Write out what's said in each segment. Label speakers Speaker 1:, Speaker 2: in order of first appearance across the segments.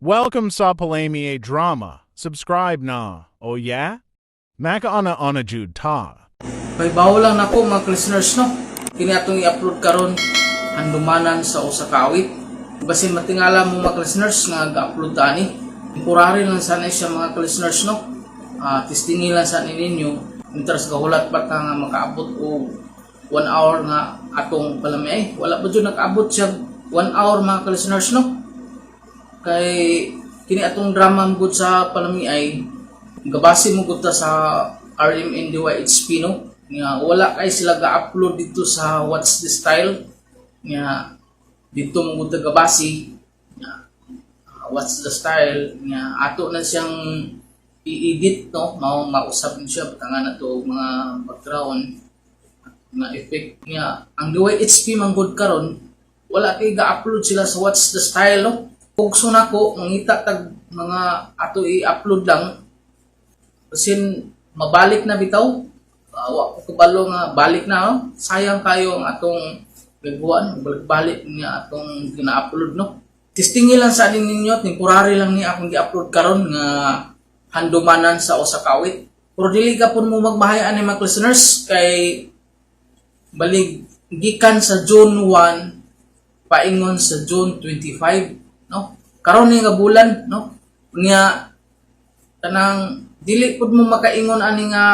Speaker 1: Welcome sa Palamiay Drama. Subscribe na. Oh yeah? Makauna-una jud ta.
Speaker 2: Pahibawo lang nako, mga listeners, no. Kini atong i-upload karon, handumanan sa usa ka awit. Basin matingala mo, mga listeners, nga ga-upload ta ani. Temporary lang sana siya, mga listeners, no. Testingi lang sa ninyo interest gahulat pa ta nga makaabot og 1 hour nga atong palami. Wala pa jud nakaabot siya 1 hour, mga listeners, no. Kay kini atong drama gud sa palami ay gabase mo gud ta sa RMNDYHP, no, nga wala kay sila ga-upload dito sa What's the Style, nga dito mo gud ta gabase nga What's the Style, nga ato na siyang i-edit, no, mao mausab ni siya butangan na to mga background nga effect, nga ang DYHP man gud karon wala kay ga-upload sila sa What's the Style, no. Pugso nako mangita tag mga ato i-upload lang basin mabalik na bitaw. Wa ko kabalo nga balik na, oh. Sayang kayo ang atong gagawan, balik-balik nga atong gina-upload, no. Testingin lang sa ninyo, temporary lang ni akong gi-upload karon nga handumanan sa usa ka awit. Pero dili ka pud mo magmahay ani, mga listeners, kay balig gikan sa June 1 paingon sa June 25, no, karon ni nga bulan, no, nga kanang dili pud mo makaingon ani nga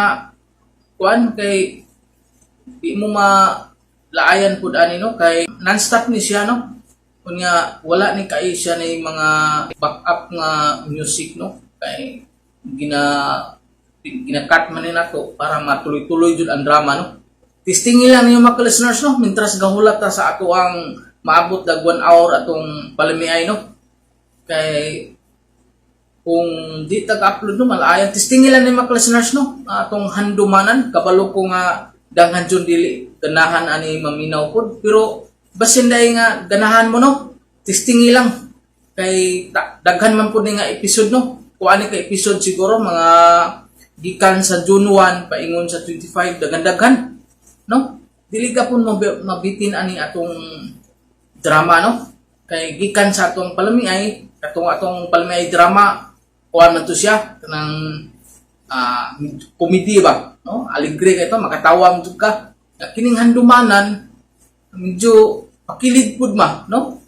Speaker 2: kuan kay di mo ma laayan pud ani, no, kay non-stop ni siya, no. Kunya wala ni kay siya ni mga backup nga music, no, kay gina gina-cut man ni nato para matuloy-tuloy jud ang drama, no. Testing lang ninyo, mga listeners, no, mintras gahulat ta sa ato ang maabot dag 1 hour atong palamiay, no, kay kung di tag-upload, no, malayan. Testing lang ni mga listeners, no, atong handumanan. Kabalo ko nga daghan jud dili ganahan ani maminaw pod, pero basin dai nga ganahan mo, no, testing lang kay daghan man pud ni nga episode, no. Kung ani ka episode siguro mga gikan sa June 1 paingon sa 25, daghan-daghan, no. Dili ka pud mabitin ani atong drama, no, kay gikan sa atong palamiay, katong atong palamiay drama, kuan man to siya kanang komedya ba, no, alegre kay to, makatawa mo jud ka. Kining handumanan medyo pakilig pud ma, no,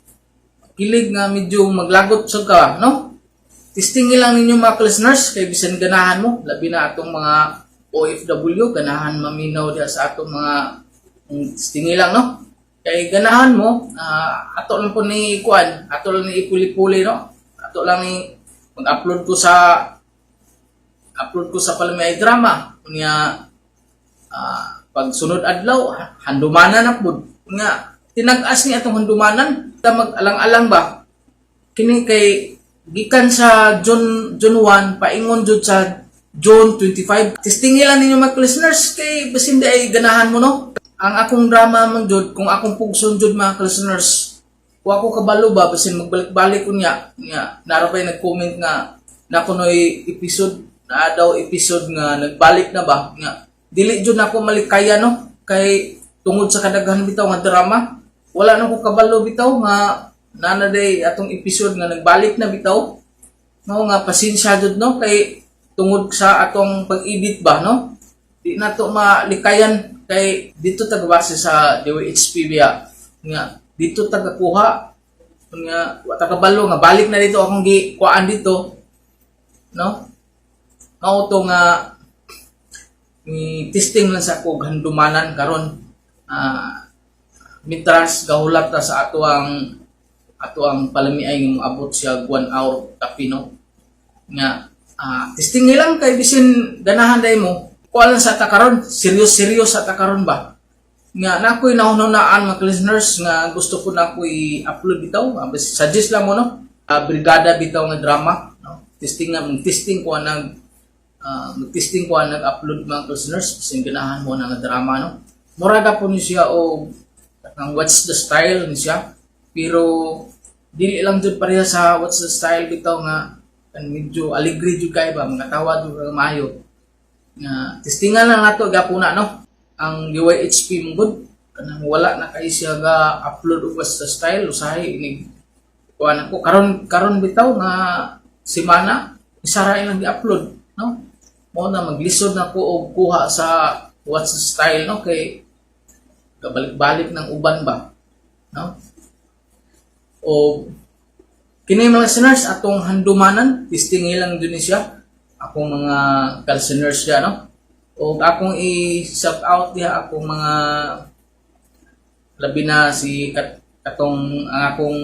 Speaker 2: kilig nga medyo maglagot sa ka, no. Testing lang ninyo, mga listeners, kay bisan ganahan mo, labi na atong mga OFW ganahan maminaw diha sa atong mga testing lang, no, kay ganahan mo, ato lang po ni kuan, ato lang ni ipuli-puli, no, ato lang ni mag-upload ko sa upload ko sa Palamiay Drama, unya pag sunod adlaw handumanan na pud, nga tinag-as ni atong handumanan ta mag-alang-alang ba kini kay gikan sa June 1 paingon jud sa June 25. Testing lang ninyo, mga listeners, kay basin di ay ganahan mo, no. Ang akong drama man jud, kung akong pugson jud, mga listeners, wa ko kabalo ba, basin magbalik-balik ko niya nga narabay nag-comment nga na kunoy episode na daw, episode nga nagbalik na ba, nga dili jud nako malikaya, no, kay tungod sa kadaghan bitaw nga drama, wala na ko kabalo bitaw nga nana day atong episode nga nagbalik na bitaw, no, nga pasensya jud, no, kay tungod sa atong pag-edit ba, no, di nato malikayan kay dito tagbase sa DYHP biya nga dito tagakuha, nga wa ta kabalo nga balik na dito akong gi kuan dito, no. Mao to nga ni testing lang sa kog handumanan karon mintras gahulat ta sa ato ang palamiay nga moabot siya 1 hour kapino, nga testing lang kay bisin ganahan day mo. Kuan lang sa ta karon, serious serious sa ta karon ba, nga na ako'y nahunahunaan, mga listeners, nga gusto ko na ako i-upload bitaw. Suggest lang mo, no. Brigada bitaw nga drama, no. Testing na testing ko nag testing ko nag-upload, mga listeners, kasi ganahan mo na nga drama, no. Mura po ni siya o ang What's the Style ni siya, pero dili lang jud pareha sa What's the Style bitaw nga kan medyo alegre jud kay ba, mga tawa jud ka maayo, nga testingan lang nato gapuna, no. Ang DYHP mo gud kanang wala na kay siya ga upload og What's the Style, usahay inig Kuan ako karon karon bitaw nga semana isara ilang gi-upload, no? Mo na maglisod na ko og kuha sa what's the style, no, kay kabalik-balik ng uban ba, no? O kini, mga listeners, atong handumanan, testing lang Indonesia akong mga listeners diya, no? O akong i-shout out diha akong mga labi na si katong ang akong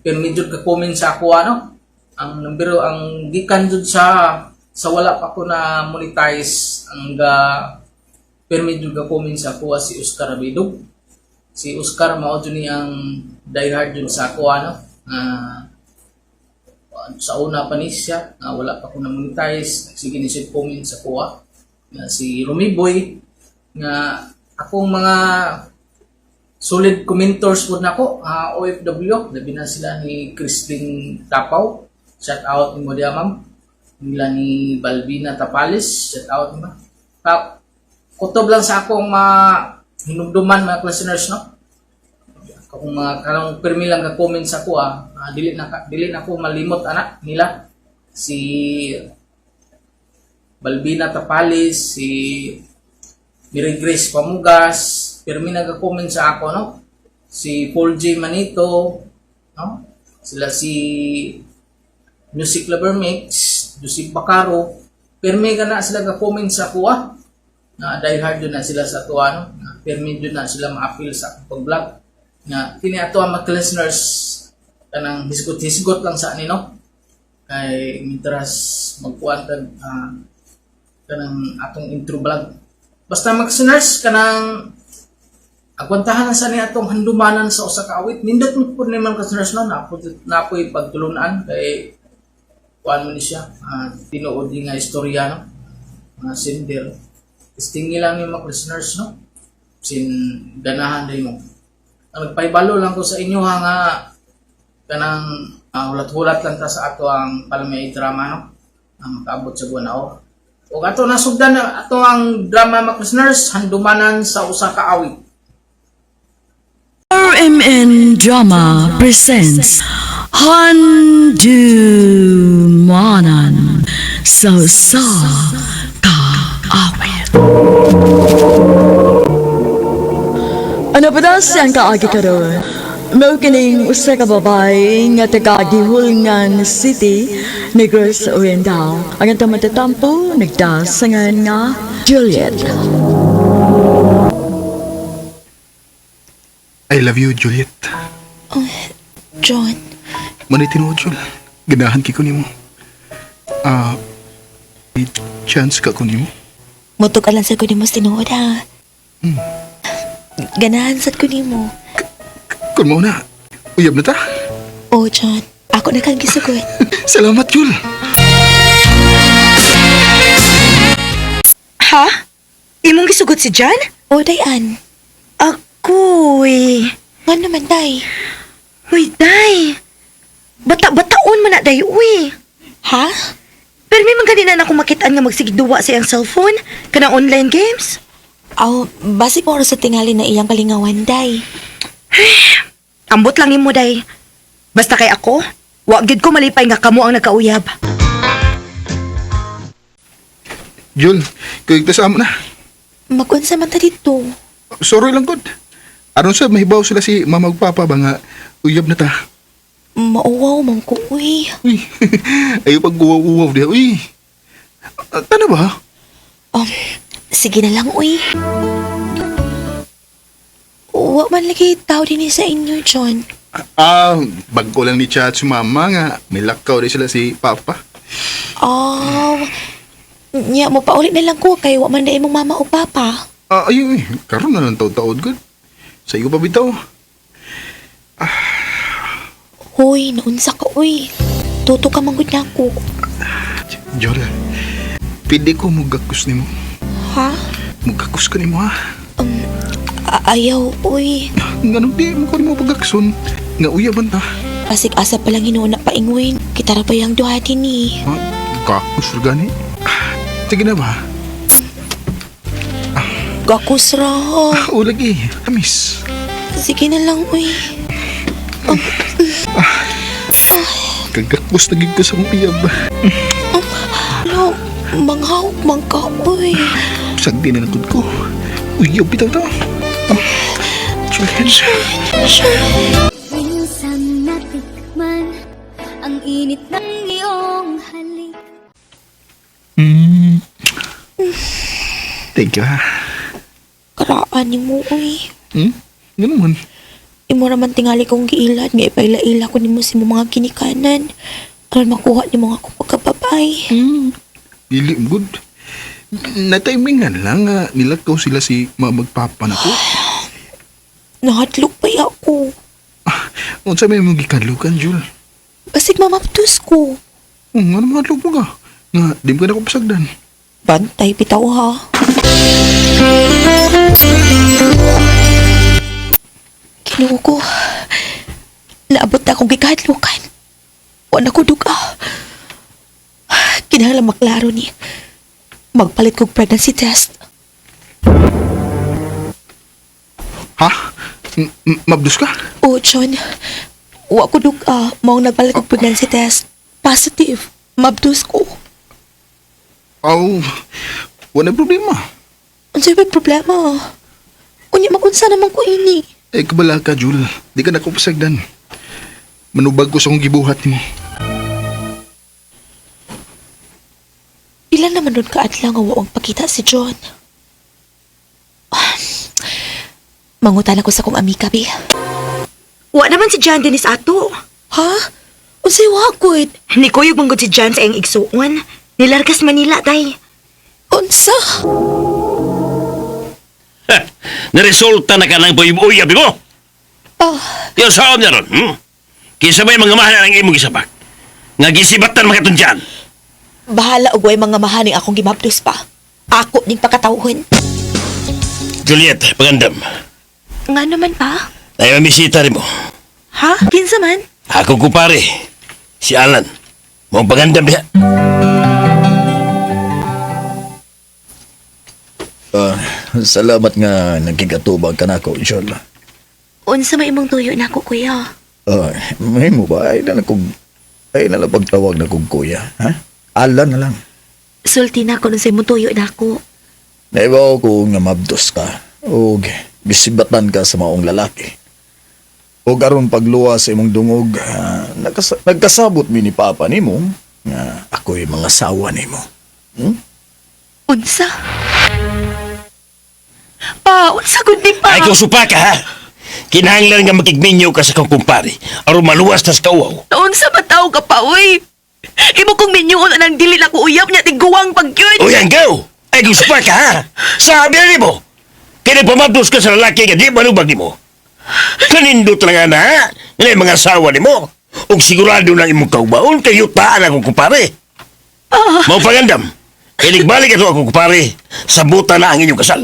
Speaker 2: pirmi jud ka comment sa ako, ano, ang numbero ang gikan jud sa wala pa ko na monetize, ang ga pirmi jud ka comment sa ako, si Oscar Abidog. Si Oscar mao jud ni ang diehard jud sa ako, ano, sa una pa ni siya nga wala pa ko na monetize, sige ni siya comment sa kuha nga si Rumi Boy nga akong mga solid commentors po nako, OFW, labi na sila ni Christine Tapaw, shout out nimo diya, ma'am, nila ni Balbina Tapales, shout out nimo. Kutob lang sa akong mga hinumduman, mga listeners, no, kung mga kanang pirmi lang ka comment sa ako, dili na ko malimot ana nila, si Balbina Tapales, si Mary Grace Pamugas, pirmi nag-comment sa ako, no? Si Paul J. Manito, no? Sila si Music Lover Mix, Joseph Bacaro, pirmi ka na sila ga-comment sa ako, Na die hard yun na sila sa tuwa, no? Na pirmi yun na sila ma-appeal sa akong pag-vlog. Na kini ato ang mga listeners, kanang hisgot-hisgot lang sa ani, no? Kay mintras magkuan tag kanang atong intro vlog. Basta mga listeners, kanang agwantahan na sa ni atong handumanan sa usa ka awit. Nindot mo po ni mga listeners, no, napoy pagtulunan kay kuan mo ni siya, tinuod ni nga istorya, no, mga sender. Testing lang yung mga listeners, no, sin ganahan din mo. Ang nagpaibalo lang ko sa inyo ha nga kanang hulat-hulat lang ta sa ato ang palmay drama, no, ang makaabot sa buwan. O ato nasugdan na ato ang drama, mga listeners, handumanan sa usa ka awit.
Speaker 3: RMN Drama presents Handumanan sa Sa Kaawit. Ano pa daw siyang kaagi karon? Mao kining usa ka babae nga taga Gihulngan City, Negros Oriental. Ang atong matatampo nagdasangan nga Juliet.
Speaker 4: I love you, Juliet.
Speaker 5: John,
Speaker 4: Manay tinuod, Jul. Ganahan kay ko nimo. Ah, may chance ka ko nimo?
Speaker 5: Mutok lang sa ko nimo sa tinuod ha. Ganahan sad ko nimo.
Speaker 4: Kung mao na, uyab na ta.
Speaker 5: Oh, John, ako na kang gisugot.
Speaker 4: Salamat, Jul.
Speaker 6: Ha? Imong gisugot si John?
Speaker 5: Oh, Dayan.
Speaker 6: Ako eh.
Speaker 5: Nga naman, Day.
Speaker 6: Uy, day. Bata-bataon man na, day, uy.
Speaker 5: Ha?
Speaker 6: Pero may mga ganina na akong makitaan nga magsigduwa sa iyang cellphone, kanang online games.
Speaker 5: Aw, basi po sa tingali na iyang kalingawan, Day.
Speaker 6: Ambot lang nimo, day. Basta kay ako, wa gyud ko malipay nga kamo ang nagkauyab.
Speaker 4: Jul, kuyog ta sa amo na.
Speaker 5: Magunsa man ta dito.
Speaker 4: Sorry lang, God. Aron sa mahibaw sila si mama ug papa ba nga uyab na ta.
Speaker 5: Mauwaw man ko, uy.
Speaker 4: Uy, ayo pag uwaw-uwaw diha. Uy, tana ba?
Speaker 5: Sige na lang, uy. Wa man lagi tao din sa inyo, John.
Speaker 4: Ah, bago lang ni chat si mama nga. May lakaw di sila si papa.
Speaker 5: Oh, nya mo paulit na lang ko kay wa man na imong mama o papa.
Speaker 4: Ah, ayo eh. Karon na lang taod-taod, God. Sa iyo pa bitaw.
Speaker 5: Hoy, naunsa ka, uy. Tuto ka manggod na ako.
Speaker 4: Jol, pwede ko mugakos nimo.
Speaker 5: Ha?
Speaker 4: Mugakos ka nimo ha.
Speaker 5: Ayaw, uy.
Speaker 4: Nganong di mo ko nimo pagakson? Nga uyaban ta.
Speaker 5: Pasig asa pa lang hinuon na painguin. Kita ra pa yung duha din eh.
Speaker 4: Ha? Gakos ra gani. Ah, sige na ba?
Speaker 5: Gakus ra.
Speaker 4: O lagi, kamis.
Speaker 5: Sige na lang, uy.
Speaker 4: Kagakos na gid ko sa akong uyab.
Speaker 5: Lo, manghawk man ka, uy.
Speaker 4: Sagdi na lang ko. Uyab bitaw ta. Ah, Julian.
Speaker 7: Minsan natikman ang init ng iyong halik.
Speaker 4: Thank you ha.
Speaker 5: Karaan ni mo, uy.
Speaker 4: Hmm? Ganun man.
Speaker 5: Imo raman tingali kong giilad nga ipaila-ila ko nimo sa imong mga ginikanan. Aron makuha nimo nga akong pagkababay.
Speaker 4: Dili, good. Natimingan lang nga nilakaw sila si mamagpapa na ko.
Speaker 5: Nahadlok pa ya ako.
Speaker 4: Unsa may mong gikalukan, Jul?
Speaker 5: Basig mamaptos ko.
Speaker 4: Ano mga mo ka? Nga, di mo ka na ko pasagdan.
Speaker 5: Bantay bitaw ha. Kinuha ko. Naabot na akong gikahadlukan. Wala ko duga. Kinahanglan maklaro ni. Magpalit kog pregnancy test.
Speaker 4: Ha? Mabdus ka?
Speaker 5: Oo, John. Wa ko duga. Maong nagpalit kog pregnancy test. Positive. Mabdus ko.
Speaker 4: Aw, wala problema.
Speaker 5: Unsay may problema? Unya magunsa naman ko ini.
Speaker 4: Eh, kabala ka, Jul. Di ka na ko pasagdan. Manubag ko sa akong gibuhat nimo.
Speaker 5: Pila naman nun kaadlaw nga wa pakita si John. Ah, mangutan ako sa kong amika, bi.
Speaker 6: Wa naman si John dinis ato.
Speaker 5: Ha? Unsay wakod?
Speaker 6: Nikuyog man gud si John sa iyang igsuon. Nilargas Manila, day.
Speaker 5: Unsa?
Speaker 8: Naresulta na ka ng puyub-uyab mo.
Speaker 5: Ah,
Speaker 8: Yung saan niya ron, Kinsa may mga mahal ang imong gisapak? Nga gisibatan makatundyan.
Speaker 5: Bahala og way mga mahaning akong gimabdos pa. Ako ning pakatawhon.
Speaker 8: Juliet, pagandam.
Speaker 5: Nga naman pa?
Speaker 8: Ay, mamisita rin mo.
Speaker 5: Ha? Kinsa man?
Speaker 8: Ako kupare, si Alan. Mong pagandam diha.
Speaker 9: Ah, salamat nga nagkigatubag ka nako, Jol.
Speaker 5: Unsa may imong tuyo nako, kuya?
Speaker 9: Ah, may mo ba? Ay na lang kog ay na lang pagtawag na kog kuya, ha? Alan na lang.
Speaker 5: Sulti nako nun sa imong tuyo nako.
Speaker 9: Naibaw ko nga mabdos ka og gisibatan ka sa maong lalaki. Og aron pagluwa sa imong dungog, nagkasabot mi ni Papa nimo nga ako'y mga sawa nimo.
Speaker 5: Unsa? Pa, unsa gud ni pa?
Speaker 8: Ay, kung supa ka, ha? Kinahanglan nga makigminyo ka sa kong kumpare. Aron maluwas tas kauaw.
Speaker 5: Unsa ba taw ka pa, uy? Imo kong minyuon anang dili na ko uyab niya tiguang pagyud.
Speaker 8: Uy, anggaw! Ay, kung supa ka, ha? Sabi na nimo! Kaya pamabdos ka sa lalaki nga di manubag nimo. Kanindot lang na, ha? Nga mga asawa nimo. Ug sigurado lang imong kaubaon kay yutaan akong kumpare. Ah. Mao pagandam. Kaya nagbalik ato akong kumpare. Sabutan na ang inyong kasal.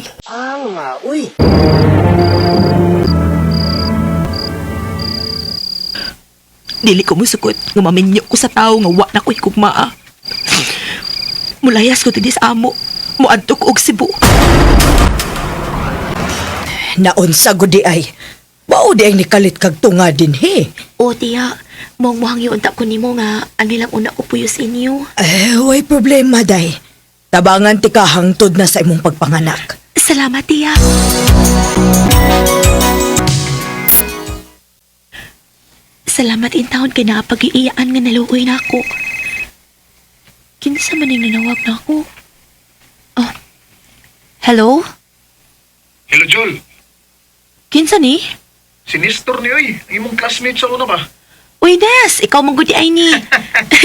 Speaker 5: Dili ko musukot nga maminyo ko sa tawo nga wa na ko higugmaa. Mulayas ko dinhi sa amo. Muadto ko og Cebu.
Speaker 10: Naunsa gud di ay. Mao di ay nikalit kag tunga dinhi.
Speaker 5: O tiya, mong muhangyo unta ko nimo nga ano lang una ko puyo sa inyo.
Speaker 10: Eh, way problema day. Tabangan ti ka hangtod na sa imong pagpanganak.
Speaker 5: Salamat tiya. Salamat in taon kay napag-iiyaan nga naluoy na ako. Kinsa man ang nanawag na ako? Oh. Hello?
Speaker 4: Hello, Jul.
Speaker 5: Kinsa ni?
Speaker 4: Si Nestor ni oy. Ang imong classmate sa una ba?
Speaker 5: Uy, Nes! Ikaw mong gudi ay ni.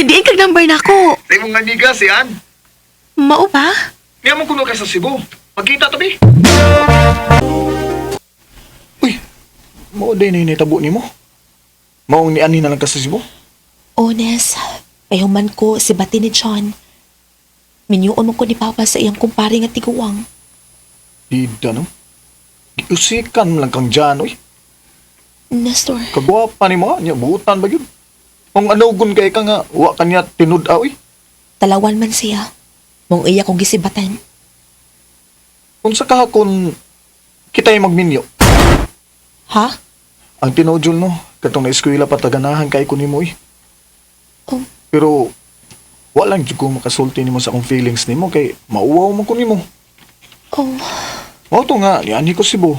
Speaker 5: Diin kag number na ako.
Speaker 4: Sa imong amiga, si Ann.
Speaker 5: Mao ba?
Speaker 4: Niya mo kuno ka sa Cebu. Magkita tabi. Uy, mao day na initabo nimo. Maong ni Annie na lang ka sa Cebu.
Speaker 5: Oh, Nes. Pahuman ko si Bati ni John. Minyuon mo ko ni Papa sa iyang kumpare nga tiguang.
Speaker 4: Dida no. Giusikan lang kang dyan, uy.
Speaker 5: Nestor,
Speaker 4: Kagwapa ni mo, nya buutan ba yun? Kung anugon kay ka nga, wa kanya tinud-a, uy.
Speaker 5: talawan man siya. Mong iya kong gisibatan.
Speaker 4: Unsa ka kung kita'y magminyo.
Speaker 5: Ha?
Speaker 4: Ang tinuod, Jul, no, katong na-eskwela pa taganahan kay ko nimo, uy.
Speaker 5: Oh.
Speaker 9: Pero wala lang jud ko makasulti nimo sa akong feelings nimo kay mauwaw man ko nimo.
Speaker 5: Oh,
Speaker 9: Mao to nga, nianhi ko Cebu.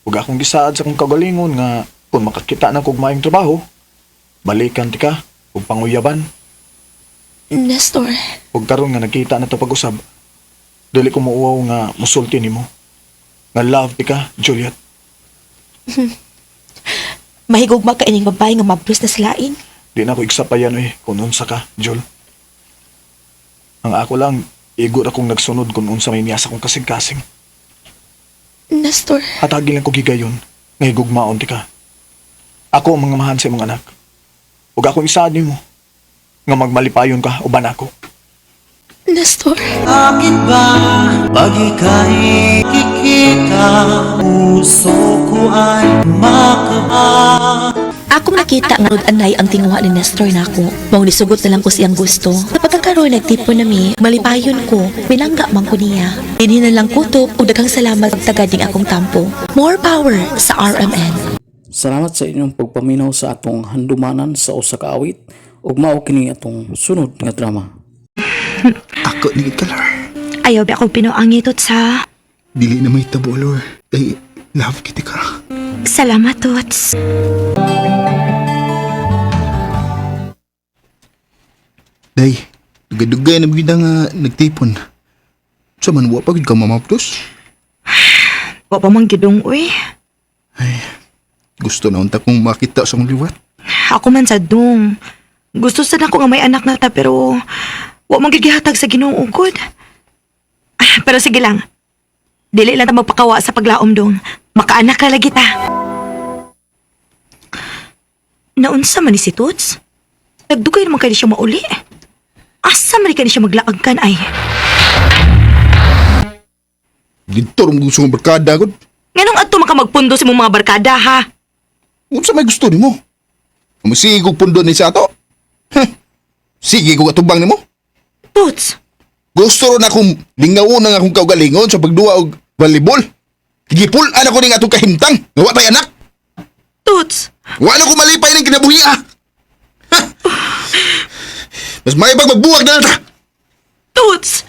Speaker 9: Ug akong gisaad sa akong kagalingon nga kung makakita na kog maayong trabaho, balikan ti ka ug panguyaban.
Speaker 5: Nestor.
Speaker 9: Ug karon nga nagkita na ta pag-usab, dili ko mauwaw nga musulti nimo. Nga love ti ka, Juliet.
Speaker 5: Mahigugma ka ining babae nga mablos na sa lain.
Speaker 9: Di na ako igsapayan eh kung unsa ka, Jul. Ang ako lang, igo ra kong nagsunod kung unsa may niya sa akong kasing-kasing.
Speaker 5: Nestor.
Speaker 9: Hatagi lang ko gigayon, nga higugmaon ti ka. Ako ang mga mahan sa imong anak. Ug akong isaad nimo nga magmalipayon ka uban ako.
Speaker 5: Nestor.
Speaker 11: Bakit ba pag ika'y kikita, puso ko ay makaba?
Speaker 5: Akong nakita nga rod anay ang tinguha ni Nestor nako. Mao nisugot na lang ko siyang gusto. Sa pagkakaroon nagtipon nami, malipayon ko, pinangga man ko niya. Dinhi na lang kutob ug daghang salamat pagtagad ning akong tampo. More power sa RMN.
Speaker 2: Salamat sa inyong pagpaminaw sa atong handumanan sa usa ka awit ug mao kini atong sunod nga drama.
Speaker 4: Ako ni ka, Lor.
Speaker 6: Ayaw ba akong pinuangi, Tots, ha?
Speaker 4: Dili na may tabo, Lor. Kay love kita ka.
Speaker 6: Salamat, Tots.
Speaker 4: Day, dugay-dugay na bigla nga nagtipon. Sa man, wa pa gud ka mamapdos.
Speaker 6: Wa pa man gidong, uy.
Speaker 4: Gusto na unta kong makita sa akong liwat.
Speaker 6: Ako man sa dong. Gusto sad ako nga may anak na ta pero wa man gid gihatag sa Ginoo gud. Ah, pero sige lang. Dili lang ta magpakawa sa paglaom dong. Makaanak ka lagi ta. Naunsa man ni si Toots? Nagdugay naman kay siya mauli. Asa man ni kay siya maglaag kan ay?
Speaker 4: Dito rin gusto kong barkada gud.
Speaker 6: Nganong adto man ka magpundo sa imong mga barkada ha?
Speaker 4: Unsa may gusto nimo? Musigog pundo ni sa ato. Heh. Sige ko atubang nimo.
Speaker 6: Toots,
Speaker 4: Gusto ron akong lingawon ang akong kaugalingon sa pagduwa og volleyball. Gipul-an ako ning atong kahimtang. Nga wa tay anak.
Speaker 6: Toots.
Speaker 4: Wa na ko malipay ning kinabuhi ah. Ha! Mas may magbuwag na lang ta.
Speaker 6: Toots.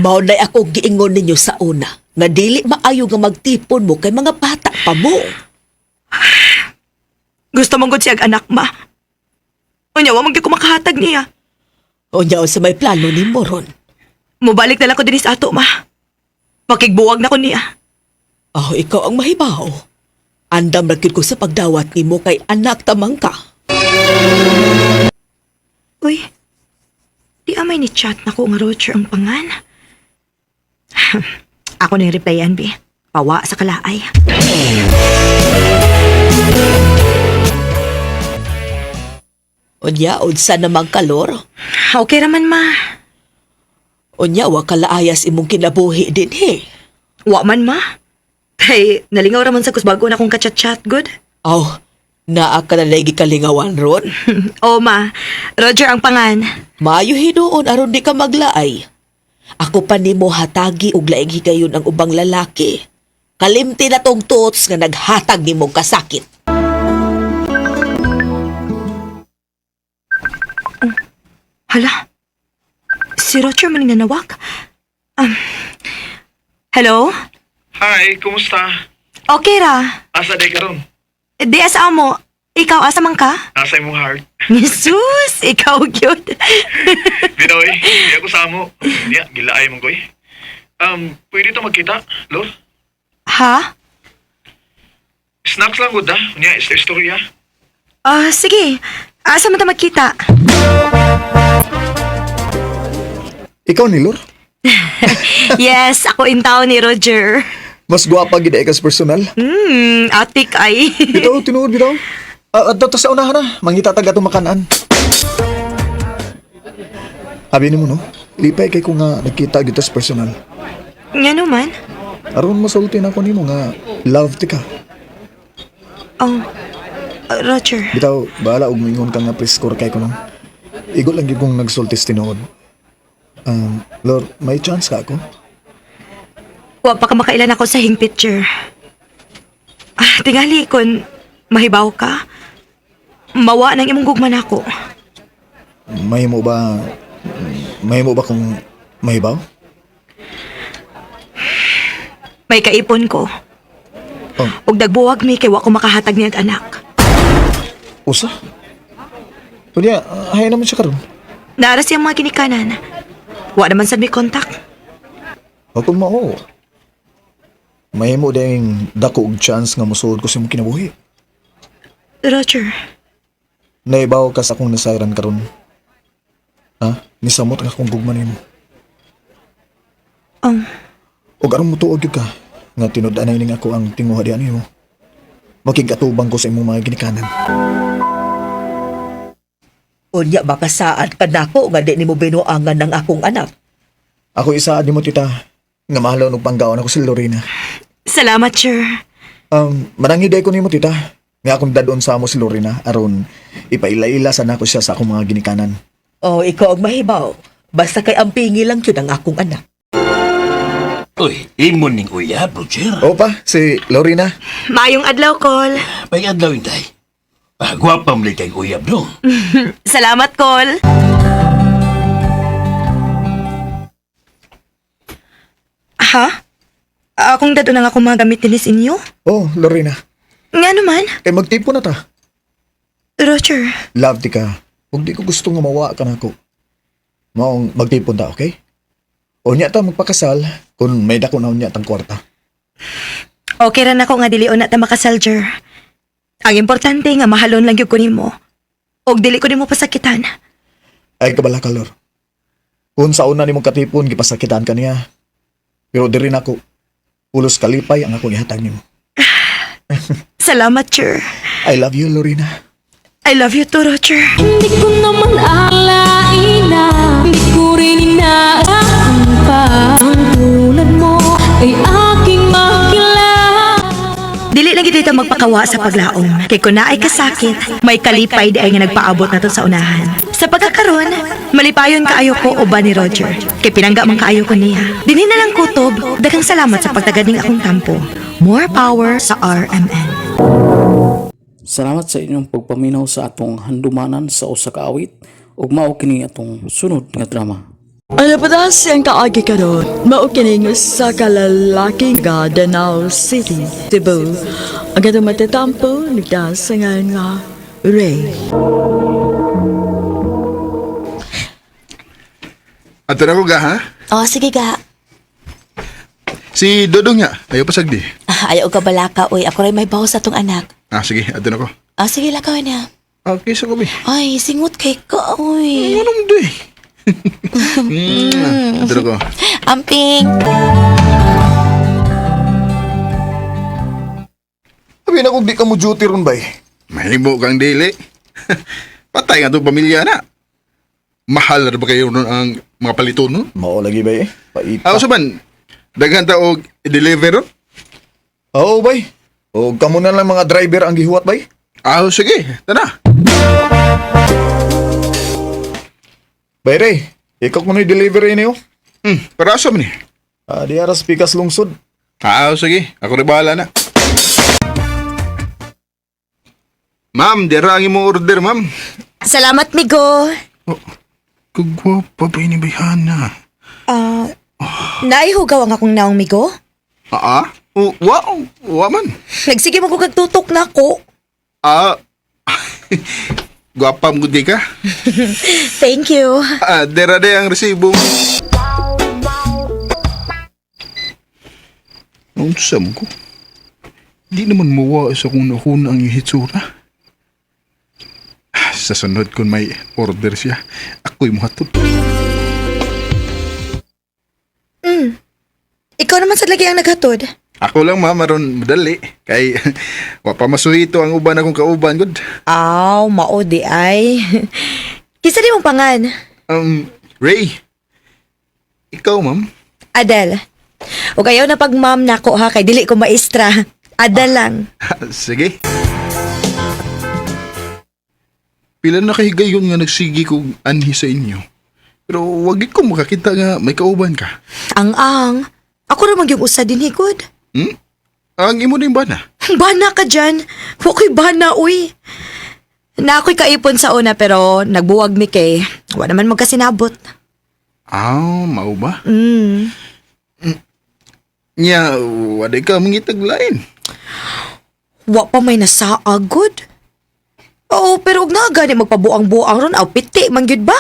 Speaker 10: Mao nay ako giingon ninyo sa una nga dili maayo nga magtipon mo kay mga bata pa mo.
Speaker 6: Gusto mong gud siyag anak ma. Unya wa man gyud ko makahatag niya.
Speaker 10: Unya sa may plano nimo ron.
Speaker 6: Mubalik na lang ko dinhi sa ato, ma. Makigbuwag na ko niya.
Speaker 10: Oh, ikaw ang mahibaw. Andam ra gyud ko sa pagdawat nimo kay anak tamang ka.
Speaker 6: Uy, di amay ni chat na ko nga Roger ang pangan. Ako na yung replyan, bi. Pawa sa kalaay.
Speaker 10: Unya unsa namang kalor?
Speaker 6: Okay raman, ma.
Speaker 10: Unya wa kalaayas imong kinabuhi dinhi.
Speaker 6: Wa man, ma. Kay, nalingaw raman sa kusbago na akong kachat-chat, good?
Speaker 10: Aw, naa ka na lagi kalingawan ron.
Speaker 6: O, ma. Roger ang pangan.
Speaker 10: Maayo hinuon aron di ka maglaay. Ako pa nimo hatagi og laing higayon ang ubang lalaki. Kalimti na tong tuots nga naghatag nimong kasakit.
Speaker 6: Hala. Si Roger man yung nanawag. Hello?
Speaker 9: Hi, kumusta?
Speaker 6: Okay ra.
Speaker 9: Asa day karon?
Speaker 6: Di asa mo. Ikaw, asa man ka?
Speaker 9: Asa imong heart?
Speaker 6: Jesus, ikaw cute.
Speaker 9: Binoy, di ako sa amo. Niya, gilaay man ko eh. Pwede ta magkita, Lor?
Speaker 6: Ha?
Speaker 9: Snacks lang gud ah. Niya, istorya.
Speaker 6: Ah, sige. Asa man ta magkita?
Speaker 9: Ikaw ni Lor?
Speaker 6: Yes, ako in town ni Roger.
Speaker 9: Mas gwapa gid ay kas personal.
Speaker 6: Atik ay.
Speaker 9: Bitaw, tinuod bitaw. Ah, adto ta sa unahan na. Mangita tag atong makanan. Abi nimo no, lipay kay ko nga nagkita gyud ta sa personal.
Speaker 6: Nga naman.
Speaker 9: Aron masulti na ko nimo nga love ti ka.
Speaker 6: Oh, Roger.
Speaker 9: Bitaw, bahala og moingon ka nga preskor kay ko no. Igo lang gyud kong nagsulti sa tinuod. Lord, may chance ka ako?
Speaker 6: Wa pa ka makailan ako sa hing picture. Tingali kon mahibaw ka. Mawa nang imong gugma nako.
Speaker 9: Mahimo ba mahimo ba kung mahibaw?
Speaker 6: May kaipon ko.
Speaker 9: Oh.
Speaker 6: Ug nagbuwag mi kay wa ko makahatag niyang anak.
Speaker 9: Usa? Unya, hay naman siya karon.
Speaker 6: Naara siyang mga ginikanan. Wa naman sad may kontak.
Speaker 9: O kung mao, mahimo ding dako og chance nga mosuod ko sa imong kinabuhi.
Speaker 6: Roger,
Speaker 9: Naibaw ka sa akong nasayran karon. Ha? Nisamot ang akong gugma nimo.
Speaker 6: um,
Speaker 9: Og aron motuo gyud ka nga tinud-anay ning ako ang tinguha diha nimo. Makig-atubang ko sa imong mga ginikanan.
Speaker 10: Unya makasaad ka nako nga di nimo binuangan ang akong anak.
Speaker 9: Ako isaad nimo, tita, nga mahalon og panggaon ako si Lorena.
Speaker 6: Salamat, sir.
Speaker 9: Mananghiday ko nimo, tita, nga akong dadon sa amo si Lorena aron ipaila-ila sa nako siya sa akong mga ginikanan.
Speaker 10: Oh, ikaw ang mahibaw. Basta kay ampingi lang yun ang akong anak.
Speaker 8: Uy, imo ning uyab, Roger.
Speaker 9: Opa, si Lorena.
Speaker 6: Maayong adlaw, Kol.
Speaker 8: May adlaw inday. Ah, gwapa mo kay uyab no.
Speaker 6: Salamat, Kol. Ha? Akong dadon ang akong mga gamit dinis inyo?
Speaker 9: Oh, Lorena.
Speaker 6: Nga naman,
Speaker 9: Kay magtipo na ta.
Speaker 6: Roger.
Speaker 9: Love ti ka. Ug di ko gusto nga mawa ka nako. Maong magtipon ta, okay? Unya ta magpakasal kung may dako na unya tang kwarta.
Speaker 6: Okay ra nako nga dili una ta makasal, Jer. Ang importante nga mahalon lang gyud ko nimo. Og dili ko nimo pasakitan.
Speaker 9: Ay kabala kalor. Kung sa una nimong katipon gipasakitan ka niya. Pero diri nako ulos kalipay ang akong ihatag nimo.
Speaker 6: Salamat, Jer.
Speaker 9: I love you, Lorena.
Speaker 6: I love you too, Roger.
Speaker 7: Hindi ko naman akalain na hindi ko rin inaasahan pa ang tulad mo ay aking makilala.
Speaker 6: Dili lang gyud ito magpakawa sa paglaom. Kay kun naay kasakit, may kalipay di ay nga nagpaabot nato sa unahan. Sa pagkakaron, malipayon kaayo ko uban ni Roger. Kay pinangga man kaayo ko niya. Dinhi na lang kutob, daghang salamat sa pagtagad ning akong tampo. More power sa RMN.
Speaker 2: Salamat sa inyong pagpaminaw sa atong handumanan sa usa ka awit ug mao kini atong sunod nga drama.
Speaker 3: Ano pa ta siyang kaagi karon? Mao kining sa kalalaki nga Danao City, Cebu. Ang katong matatampo nagdasangan nga Ray.
Speaker 4: Ato na ko ga, ha?
Speaker 5: Oh, sige ga.
Speaker 4: Si Dodong nga, ayaw pasagdi.
Speaker 5: Ah, ayaw ka balaka, oy. Ako rin may bawas sa tong anak.
Speaker 4: Ah, sige, ato na ko.
Speaker 5: Ah, sige, lakaw na.
Speaker 4: Okay, sa kubi.
Speaker 5: Ay, singot kay ka, oy.
Speaker 4: Anong day? Ato na ko.
Speaker 5: Amping!
Speaker 9: Sabi na kung di ka mo duty ron bay.
Speaker 4: Mahimo kang dili. Patay nga itong pamilya na. Mahal na ba kayo nun ang mga palito nun?
Speaker 9: Mao lagi bay eh. Paita.
Speaker 4: Ako sa man, daghan ta og i-deliver ron?
Speaker 9: Oo bay. O kamo na lang mga driver ang gihuwat bay.
Speaker 4: Ah, sige, tana.
Speaker 9: Bay Ray, ikaw ko na delivery niyo.
Speaker 4: Para asa man eh.
Speaker 9: Ah, di aras pikas lungsod.
Speaker 4: Ah, sige, ako rin bahala na. Ma'am, dira ang imong order, ma'am.
Speaker 6: Salamat, migo.
Speaker 4: Kagwapa ba ini bayhana?
Speaker 6: Ah, naihugaw ang akong naong, migo.
Speaker 4: Ah, ah? O, wa, wa man.
Speaker 6: Nagsige mo ko kagtutok na ko.
Speaker 4: Ah, gwapa mo di ka.
Speaker 6: Thank you.
Speaker 4: Ah, dira de ang resibo. Unsa mo ko? Di naman muwa sa kung nahuna ang iyong hitsura. Ah, sa sunod kung may order siya, ako'y muhatod.
Speaker 6: Ikaw naman sa lagi ang naghatod.
Speaker 4: Ako lang ma'am, aron madali. Kay wa pa masuhito ang uban akong kauban gud.
Speaker 6: Aw, mao di ay. Kisa di mong pangan.
Speaker 4: Ray. Ikaw ma'am.
Speaker 6: Adel. O kayo na pag ma'am nako ha, kay dili ko maestra. Adel lang.
Speaker 4: Sige. Pila na kahigayon nga nagsigi kog anhi sa inyo. Pero wag gid ko makakita nga may kauban ka.
Speaker 6: Ang ang. Ako ra magyung usa din higod.
Speaker 4: Ang imo din ba na?
Speaker 6: Bana ka dyan. Wa ko'y bana, uy. Na ako'y kaipon sa una pero nagbuwag mi kay. Wa naman magkasinabot.
Speaker 4: Ah, mao ba?
Speaker 6: Mm.
Speaker 4: Nya, waday ka mangitag lain.
Speaker 6: Wa pa may nasaagod. Oo, pero og naa gani magpabuang-buang ron aw piti man gyud ba?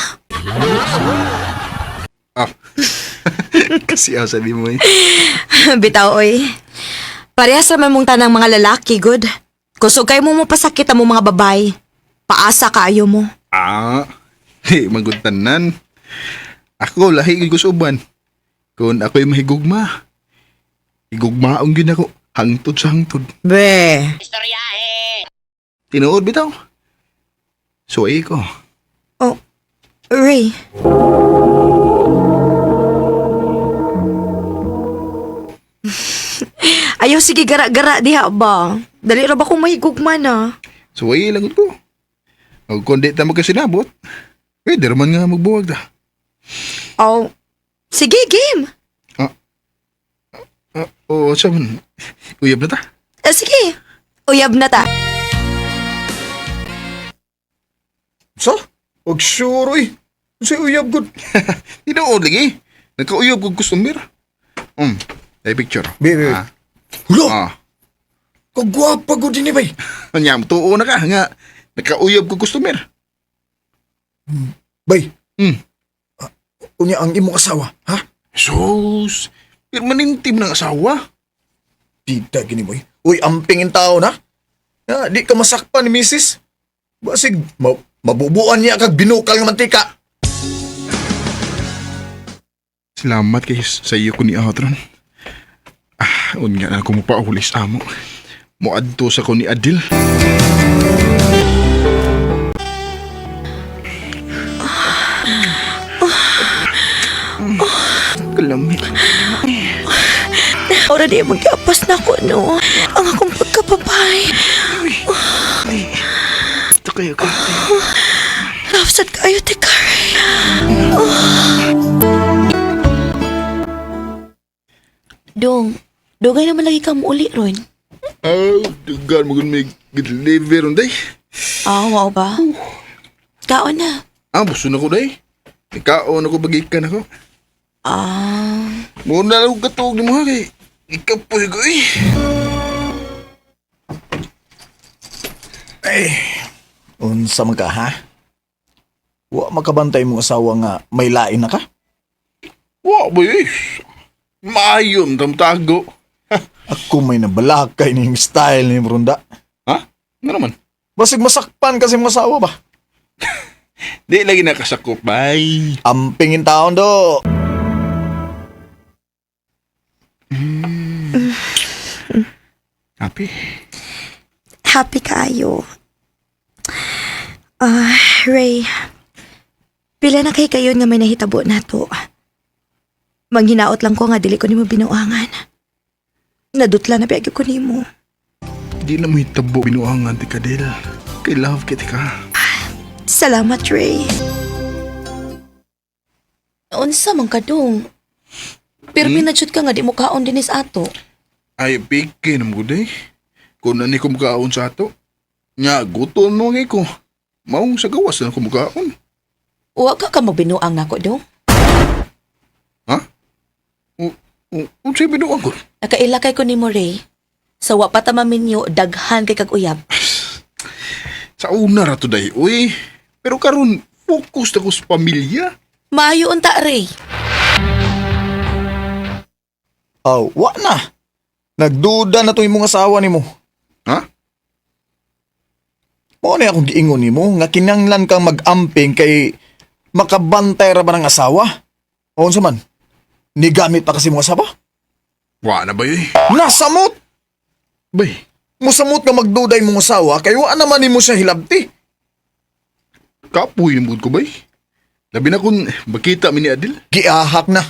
Speaker 4: Ah. Kasi asa di mo eh.
Speaker 6: Bitaw oy. Parehas raman mong tanang mga lalaki, good. Kusog kay mo mo pasakit ang mga babay. Paasa kaayo mo.
Speaker 4: Ah, di magutanan. Ako lahi gyud ko sa uban. Kung ako'y mahigugma. Higugmaong gyud ako hangtod sa hangtod.
Speaker 6: Be.
Speaker 4: Tinuod bitaw. Suway ko.
Speaker 6: Oh, Ray. Ayaw sige gara-gara diha ba? Dali ra ba kung mahigugma na?
Speaker 4: Suway lang ko. O kung di ta magkasinabot, pwede raman nga magbuwag ta.
Speaker 6: Oh, sige game.
Speaker 4: Ah, oo, sa man. Uyab na ta.
Speaker 6: Ah, sige. Uyab na ta.
Speaker 9: Sa? Og sure oy. Unsay uyab gud?
Speaker 4: Tinuod lagi. Nagkauyab kog customer. Ay picture.
Speaker 9: Be, be, be.
Speaker 4: Ah.
Speaker 9: Hulo!
Speaker 4: Ah.
Speaker 9: Kagwapa gud ini bay.
Speaker 4: Anya, tuo na ka nga. Nagkauyab kog customer.
Speaker 9: Bay.
Speaker 4: Hmm.
Speaker 9: Ah, unya ang imong asawa, ha?
Speaker 4: Sus, permanente mo ng asawa.
Speaker 9: Pita gini boy. Uy, amping in tao na. Ha, di ka masakpan ni misis. Basig, mabubuan niya kag binukal nga mantika.
Speaker 4: Salamat kay sa iyo ko ni Atron. Ah, unya na ako mapaulis amo. Moadto sa ko ni Adil. Kalamit.
Speaker 6: Ora di magkapas na ko no. Ang akong pagkapapay.
Speaker 4: Ito kayo ka.
Speaker 6: Love kayo, Tikari.
Speaker 5: Dong, dugay naman lagi ka muuli ron.
Speaker 4: Oh, dugan mo may deliver day.
Speaker 5: Ah, wow ba? Kaon na.
Speaker 4: Ah, buso na ko day. Ikaon ako bagikan ako.
Speaker 5: Ah,
Speaker 4: Muna lang ako katuog ni mo ha kay ikapoy ko eh.
Speaker 9: Ay, unsa man ka ha? Wa makabantay mong asawa nga may lain na ka?
Speaker 4: Wa ba eh. Maayon tamtago.
Speaker 9: Ako may nabalakay ning style ni Brunda.
Speaker 4: Ha? Ano naman?
Speaker 9: Basig masakpan kasi mong asawa ba?
Speaker 4: Di lagi nakasakop, bay.
Speaker 9: Amping in taon do.
Speaker 4: Happy?
Speaker 6: Happy kayo. Ah, Ray. Pila na kay kayon nga may nahitabo na to. Manghinaot lang ko nga dili ko nimo binuangan. Nadutla na biyag ko nimo.
Speaker 4: Di na mo hitabo binuangan ti Kadel. Kay love kit ka.
Speaker 6: Salamat, Ray.
Speaker 5: Unsa man ka dong? Pero pinajud ka nga di mo kaon dinis ato.
Speaker 4: Ay, piki na mo gud eh. Kung nani ko mukaon sa ato. Nya, gutom mo ngay ko. Maong sa gawas na ko mukaon.
Speaker 5: Wa ka ka magbinuang nako dong.
Speaker 4: Ha? Unsay binuang ko?
Speaker 5: Nakaila kay ko nimo Ray. Sa wa pa ta maminyo daghan kay kag uyab.
Speaker 4: Sa una ra to day, uy. Pero karon focus na ko sa pamilya.
Speaker 5: Maayo unta Ray.
Speaker 9: Aw, wa na. Nagduda na to imong asawa nimo.
Speaker 4: Ha?
Speaker 9: Mao na akong giingon nimo nga kinanglan kang mag-amping kay makabantay ra ba ng asawa? O unsa man? Nigamit pa kasi mong asawa?
Speaker 4: Wa na ba eh?
Speaker 9: Nasamot!
Speaker 4: Bay,
Speaker 9: Musamot nga magduday mong asawa kay wa naman nimo siya hilabti.
Speaker 4: kapoy mo ko bay. Labi na kung makita mi ni Adil.
Speaker 9: Giahak na.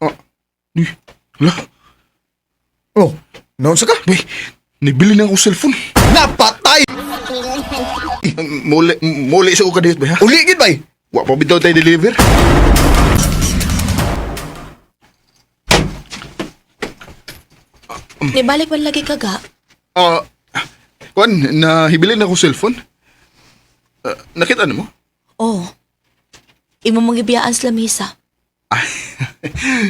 Speaker 4: Ah, ni, hala,
Speaker 9: Oh, noon sa ka?
Speaker 4: bay, nibili na ako cellphone.
Speaker 9: Napatay!
Speaker 4: Muli, muli sa ko kadiyot bay ha?
Speaker 9: Uli gid bay.
Speaker 4: Wa pa bitaw tayo deliver.
Speaker 5: Nibalik man lagi ka ga.
Speaker 4: Ah, kuan, nahibilin ako cellphone. Ah, nakita na mo?
Speaker 5: Oh. Imo mong gibiyaan sa lamisa.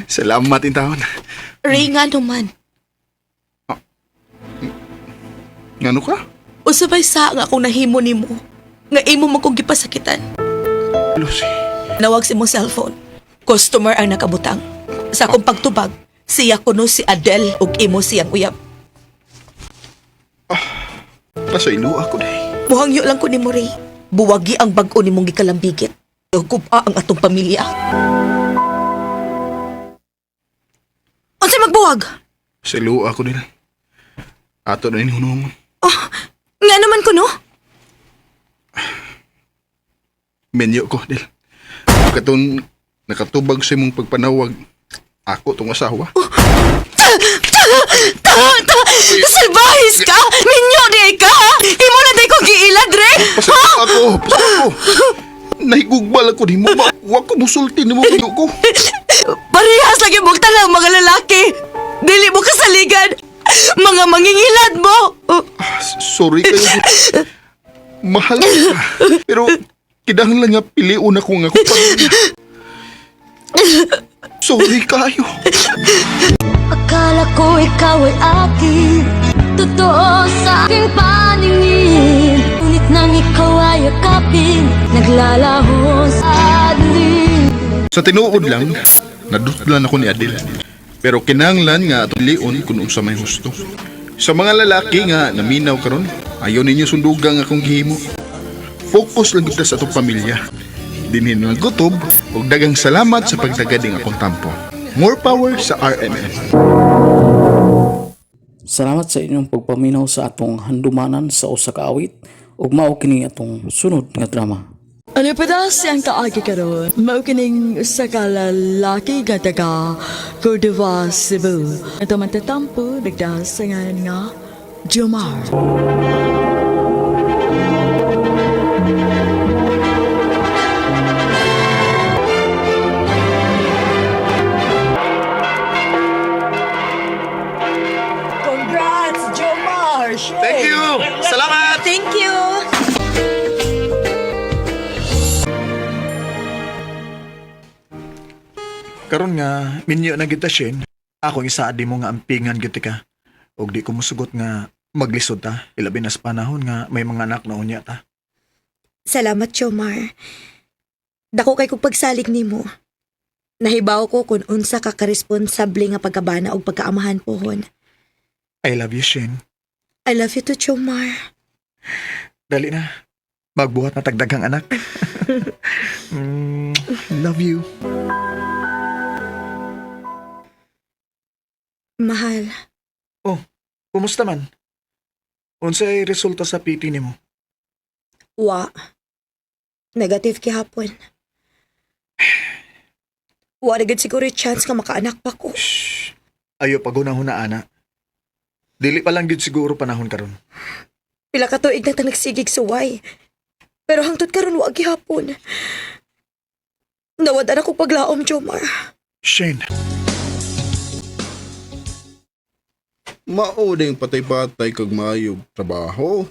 Speaker 4: Salamat in taon.
Speaker 5: Ray nga naman.
Speaker 4: Ngano ka?
Speaker 5: Usabay sa nga akong nahimo nimo. Nga imo man kong gipasakitan.
Speaker 4: Lucy.
Speaker 5: Nawag si mong cellphone. Customer ang nakabutang. Sa akong pagtubag, siya kuno si Adele ug imo siyang uyab.
Speaker 4: Pasaylo ako day.
Speaker 5: Buhangyo lang ko ni Ray. Buwagi ang bag-o nimong gikalambigit. Guba ang atong pamilya.
Speaker 6: Unsa magbuwag?
Speaker 4: Pasaylo ako nila. Ato na inhunungon.
Speaker 6: Oh, nga naman ko no?
Speaker 4: Menyo ko, Del. Katong nakatubag sa imong pagpanawag, ako tong asawa.
Speaker 6: Ta, ta, salbahis ka! Minyo di ka! Imo na di ko giilad, Ray!
Speaker 4: Pasaylo ako! Pasaylo ako! Nahigugbal ako nimo ba? Wa ko musulti nimo minyo ko.
Speaker 6: Parehas lagi mong tanang mga lalaki! Dili mo kasaligan! Mga mangingilad mo!
Speaker 4: Sorry kayo. Mahal ka. Pero kinahanglan nga piliun ako nga akong pamilya. Sorry kayo.
Speaker 7: Akala ko ikaw ay akin. Totoo sa aking paningin. Ngunit nang ikaw ay yakapin, naglalaho sa dilim.
Speaker 4: Sa tinuod lang, nadutlan ako ni Adel. Pero kinahanglan nga atong piliun kung unsa may husto. Sa mga lalaki nga naminaw karon, ayaw ninyo sundugang akong gihimo. Focus lang kita sa atong pamilya. Dinhin lang gutob ug dagang salamat sa pagtagading akong tampo. More power sa RMN.
Speaker 2: Salamat sa inyong pagpaminaw sa atong handumanan sa usa ka awit ug mao kini atong sunod nga drama.
Speaker 3: Ano pa daw siyang kaagi karon? Mao kining usa ka lalaki nga taga Cordova, Cebu. Ito matatampo nagdahas sa ngalan nga Jomar.
Speaker 10: Congrats, Jomar!
Speaker 4: Thank you! Salamat!
Speaker 6: Thank you!
Speaker 9: Karon nga minyo na kita Shin. Ako isaad mo nga ampingan gid ka. Og di ko musugot nga maglisod ta. Ilabi na sa panahon nga may mga anak na unya ta.
Speaker 6: Salamat, Jomar. Dako kay kong pagsalig nimo. Nahibaw ko kung unsa ka karesponsable nga pagkabana og pagkaamahan pohon.
Speaker 9: I love you, Shin.
Speaker 6: I love you too, Jomar.
Speaker 9: Dali na. Magbuhat na tagdaghang anak. Love you.
Speaker 6: Mahal.
Speaker 9: Kumusta man? Unsay resulta sa PT nimo?
Speaker 6: Wa. Negative gihapon. Wa na gid siguro yung chance nga makaanak pa ko.
Speaker 9: Shh. Ayo pagunahon na ana. Dili pa lang gid siguro panahon karon.
Speaker 6: Pila ka tuig na ta nagsigig suway. Pero hangtod karon wa gihapon. Nawad-an ako paglaom, Jomar.
Speaker 9: Shane,
Speaker 4: Mao ding patay-patay kag maayog trabaho.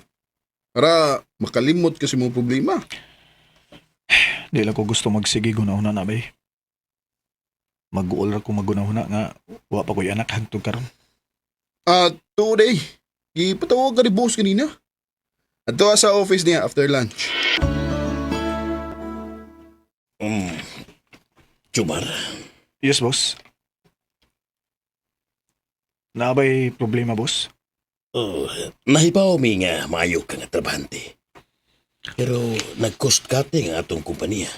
Speaker 4: Para makalimot kasi mong problema.
Speaker 9: di lang ko gusto magsige gunahon na bay. Mag-uol ra ko magunahon nga wa pa ko'y anak hangtod karon.
Speaker 4: At today, gipatawag ka ni boss kanina. Ato sa office niya after lunch.
Speaker 8: Jomar,
Speaker 9: Yes, boss. Naabay problema, boss?
Speaker 8: oh, nahibaw mi nga maayo ka nga trabahante. Pero nag-cost cutting ang atong kompanya.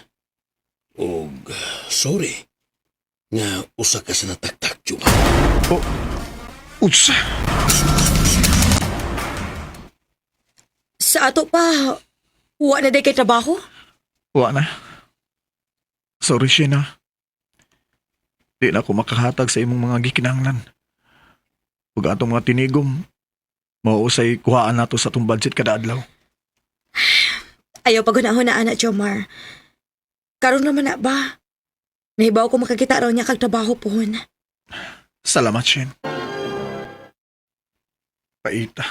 Speaker 8: Og sorry nga usa ka sa nataktak, Jomar.
Speaker 9: Utsa!
Speaker 6: Sa ato pa, wa na day kay trabaho?
Speaker 9: Wa na. Sorry, Sheena. Di na ako makahatag sa imong mga gikinahanglan. Ug atong mga tinigom, mauusay kuhaan nato sa atong budget kada adlaw.
Speaker 6: Ayaw pagunahon na ana, Jomar. Karon naman na ba? Nahibaw ko makakita raw niya kag trabaho pohon.
Speaker 9: Salamat, Shen. Paita.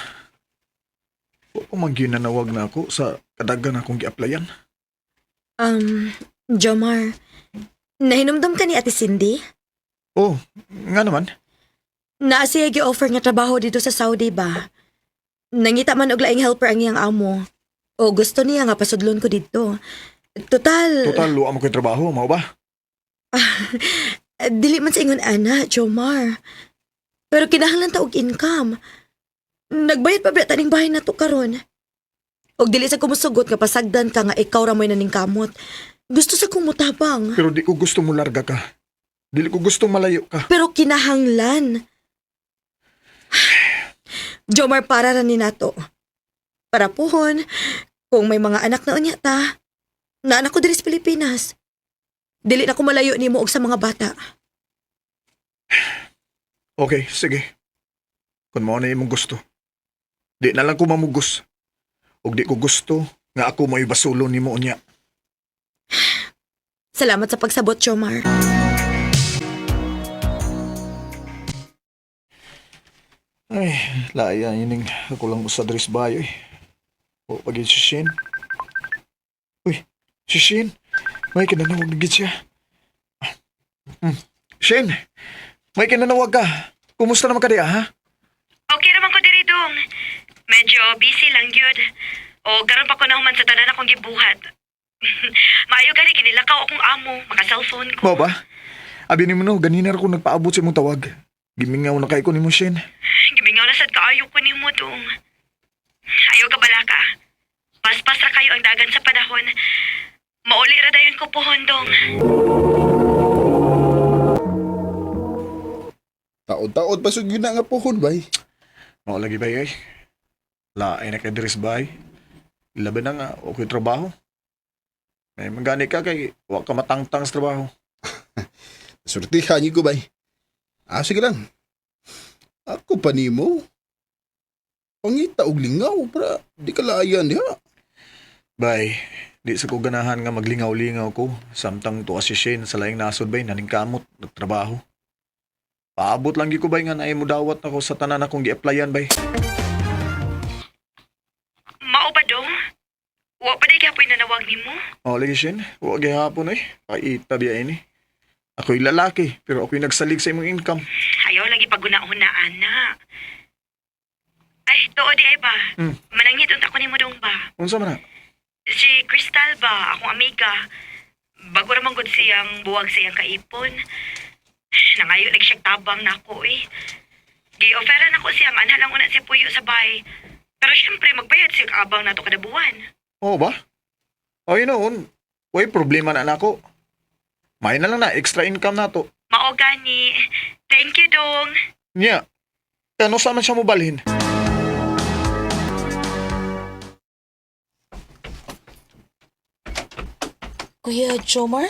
Speaker 9: Wa pa man ginanawag na ako sa kadagan akong gi-applyan.
Speaker 6: Jomar, nahinumdum ka ni Ate Cindy?
Speaker 9: Oh, nga naman.
Speaker 6: Naa siya gi-offer nga trabaho dito sa Saudi ba? Nangita man og laing helper ang iyang amo. O gusto niya nga pasudlon ko dito. Total,
Speaker 9: Total, wa mo ko'y trabaho, mao ba?
Speaker 6: dili man sa ingon ana, Jomar. Pero kinahanglan ta og income. Nagbayad pa ba taning bahay na to karon? Og dili sa kumusugot nga pasagdan ka nga ikaw ra mo'y naningkamot. Gusto sa kong mutabang.
Speaker 9: Pero di ko gusto mo larga ka. Dili ko gusto malayo ka.
Speaker 6: Pero kinahanglan. Jomar, para ra ni nato. Para puhon, kung may mga anak na unya ta, naanak ko diri sa Pilipinas. Dili na ko malayo nimo og sa mga bata.
Speaker 9: Okay, sige. Kung mao na imong gusto. Di na lang ko mamugos. Og di ko gusto nga ako mo'y basulo nimo unya.
Speaker 6: Salamat sa pagsabot, Jomar.
Speaker 9: Ay, laya ining ako lang usa diri sa bayo eh. O pag si Shane. Uy, si Shane. May kinanawag na gid siya. Shane, may kinanawag ka. Kumusta naman ka diya, ha?
Speaker 6: Okay naman ko diri dong. Medyo busy lang gyud. O karon pa ko nahuman sa tanan akong gibuhat. Maayo gani kinilakaw akong amo, maka-cellphone
Speaker 9: Mao ba? Abi nimo no, ganina ra ko nagpaabot sa imong tawag. Gimingaw na kay ko nimo, Shane.
Speaker 6: Gimingaw na sad kaayo ko nimo dong. Ayaw ka balaka. Paspas ra kayo ang dagan sa panahon. Mauli ra dayon ko pohon dong.
Speaker 4: Taod-taod pa sud yun na nga pohon bay.
Speaker 9: Mao lagi bay ay. Laay na kay diri sa bahay. Labi na nga, okay trabaho. May manggani ka kay wa ka matangtang sa trabaho.
Speaker 4: Surtihan ko bay. Ah, sige lang. Ako pa nimo. Pangita og lingaw para di ka laayan diha.
Speaker 9: Bay, di sa ko ganahan nga maglingaw-lingaw ko. Samtang tuwa si Shane sa laing nasod bay, naningkamot, nagtrabaho. Paabot lang gyud ko bay nga naay mo dawat ako sa tanan akong gi-applyan bay.
Speaker 6: Mao ba dong? Wa pa di gyapon nanawag nimo?
Speaker 9: O lagi Shane, wa gihapon eh. Paita biya ini. Ako'y lalaki, pero ako'y nagsalig sa imong income.
Speaker 6: Ayaw lagi paguna-una ana. Ay, tuod di ay ba? Manangit unta ko nimo dong ba?
Speaker 9: Unsa man na?
Speaker 6: Si Crystal ba, akong amiga. Bago ra man gud siyang buwag sa iyang kaipon. Nangayo lagi siya tabang nako eh. Gi-offeran ako siyang anha lang una si Puyo sa bahay. Pero syempre magbayad siya abang nato kada buwan.
Speaker 9: Oo ba? O yun noon, way problema na nako. May na lang na, extra income na to.
Speaker 6: Mao gani. Thank you dong.
Speaker 9: Niya, kano sa man siya mo balhin?
Speaker 5: Kuya Jomar?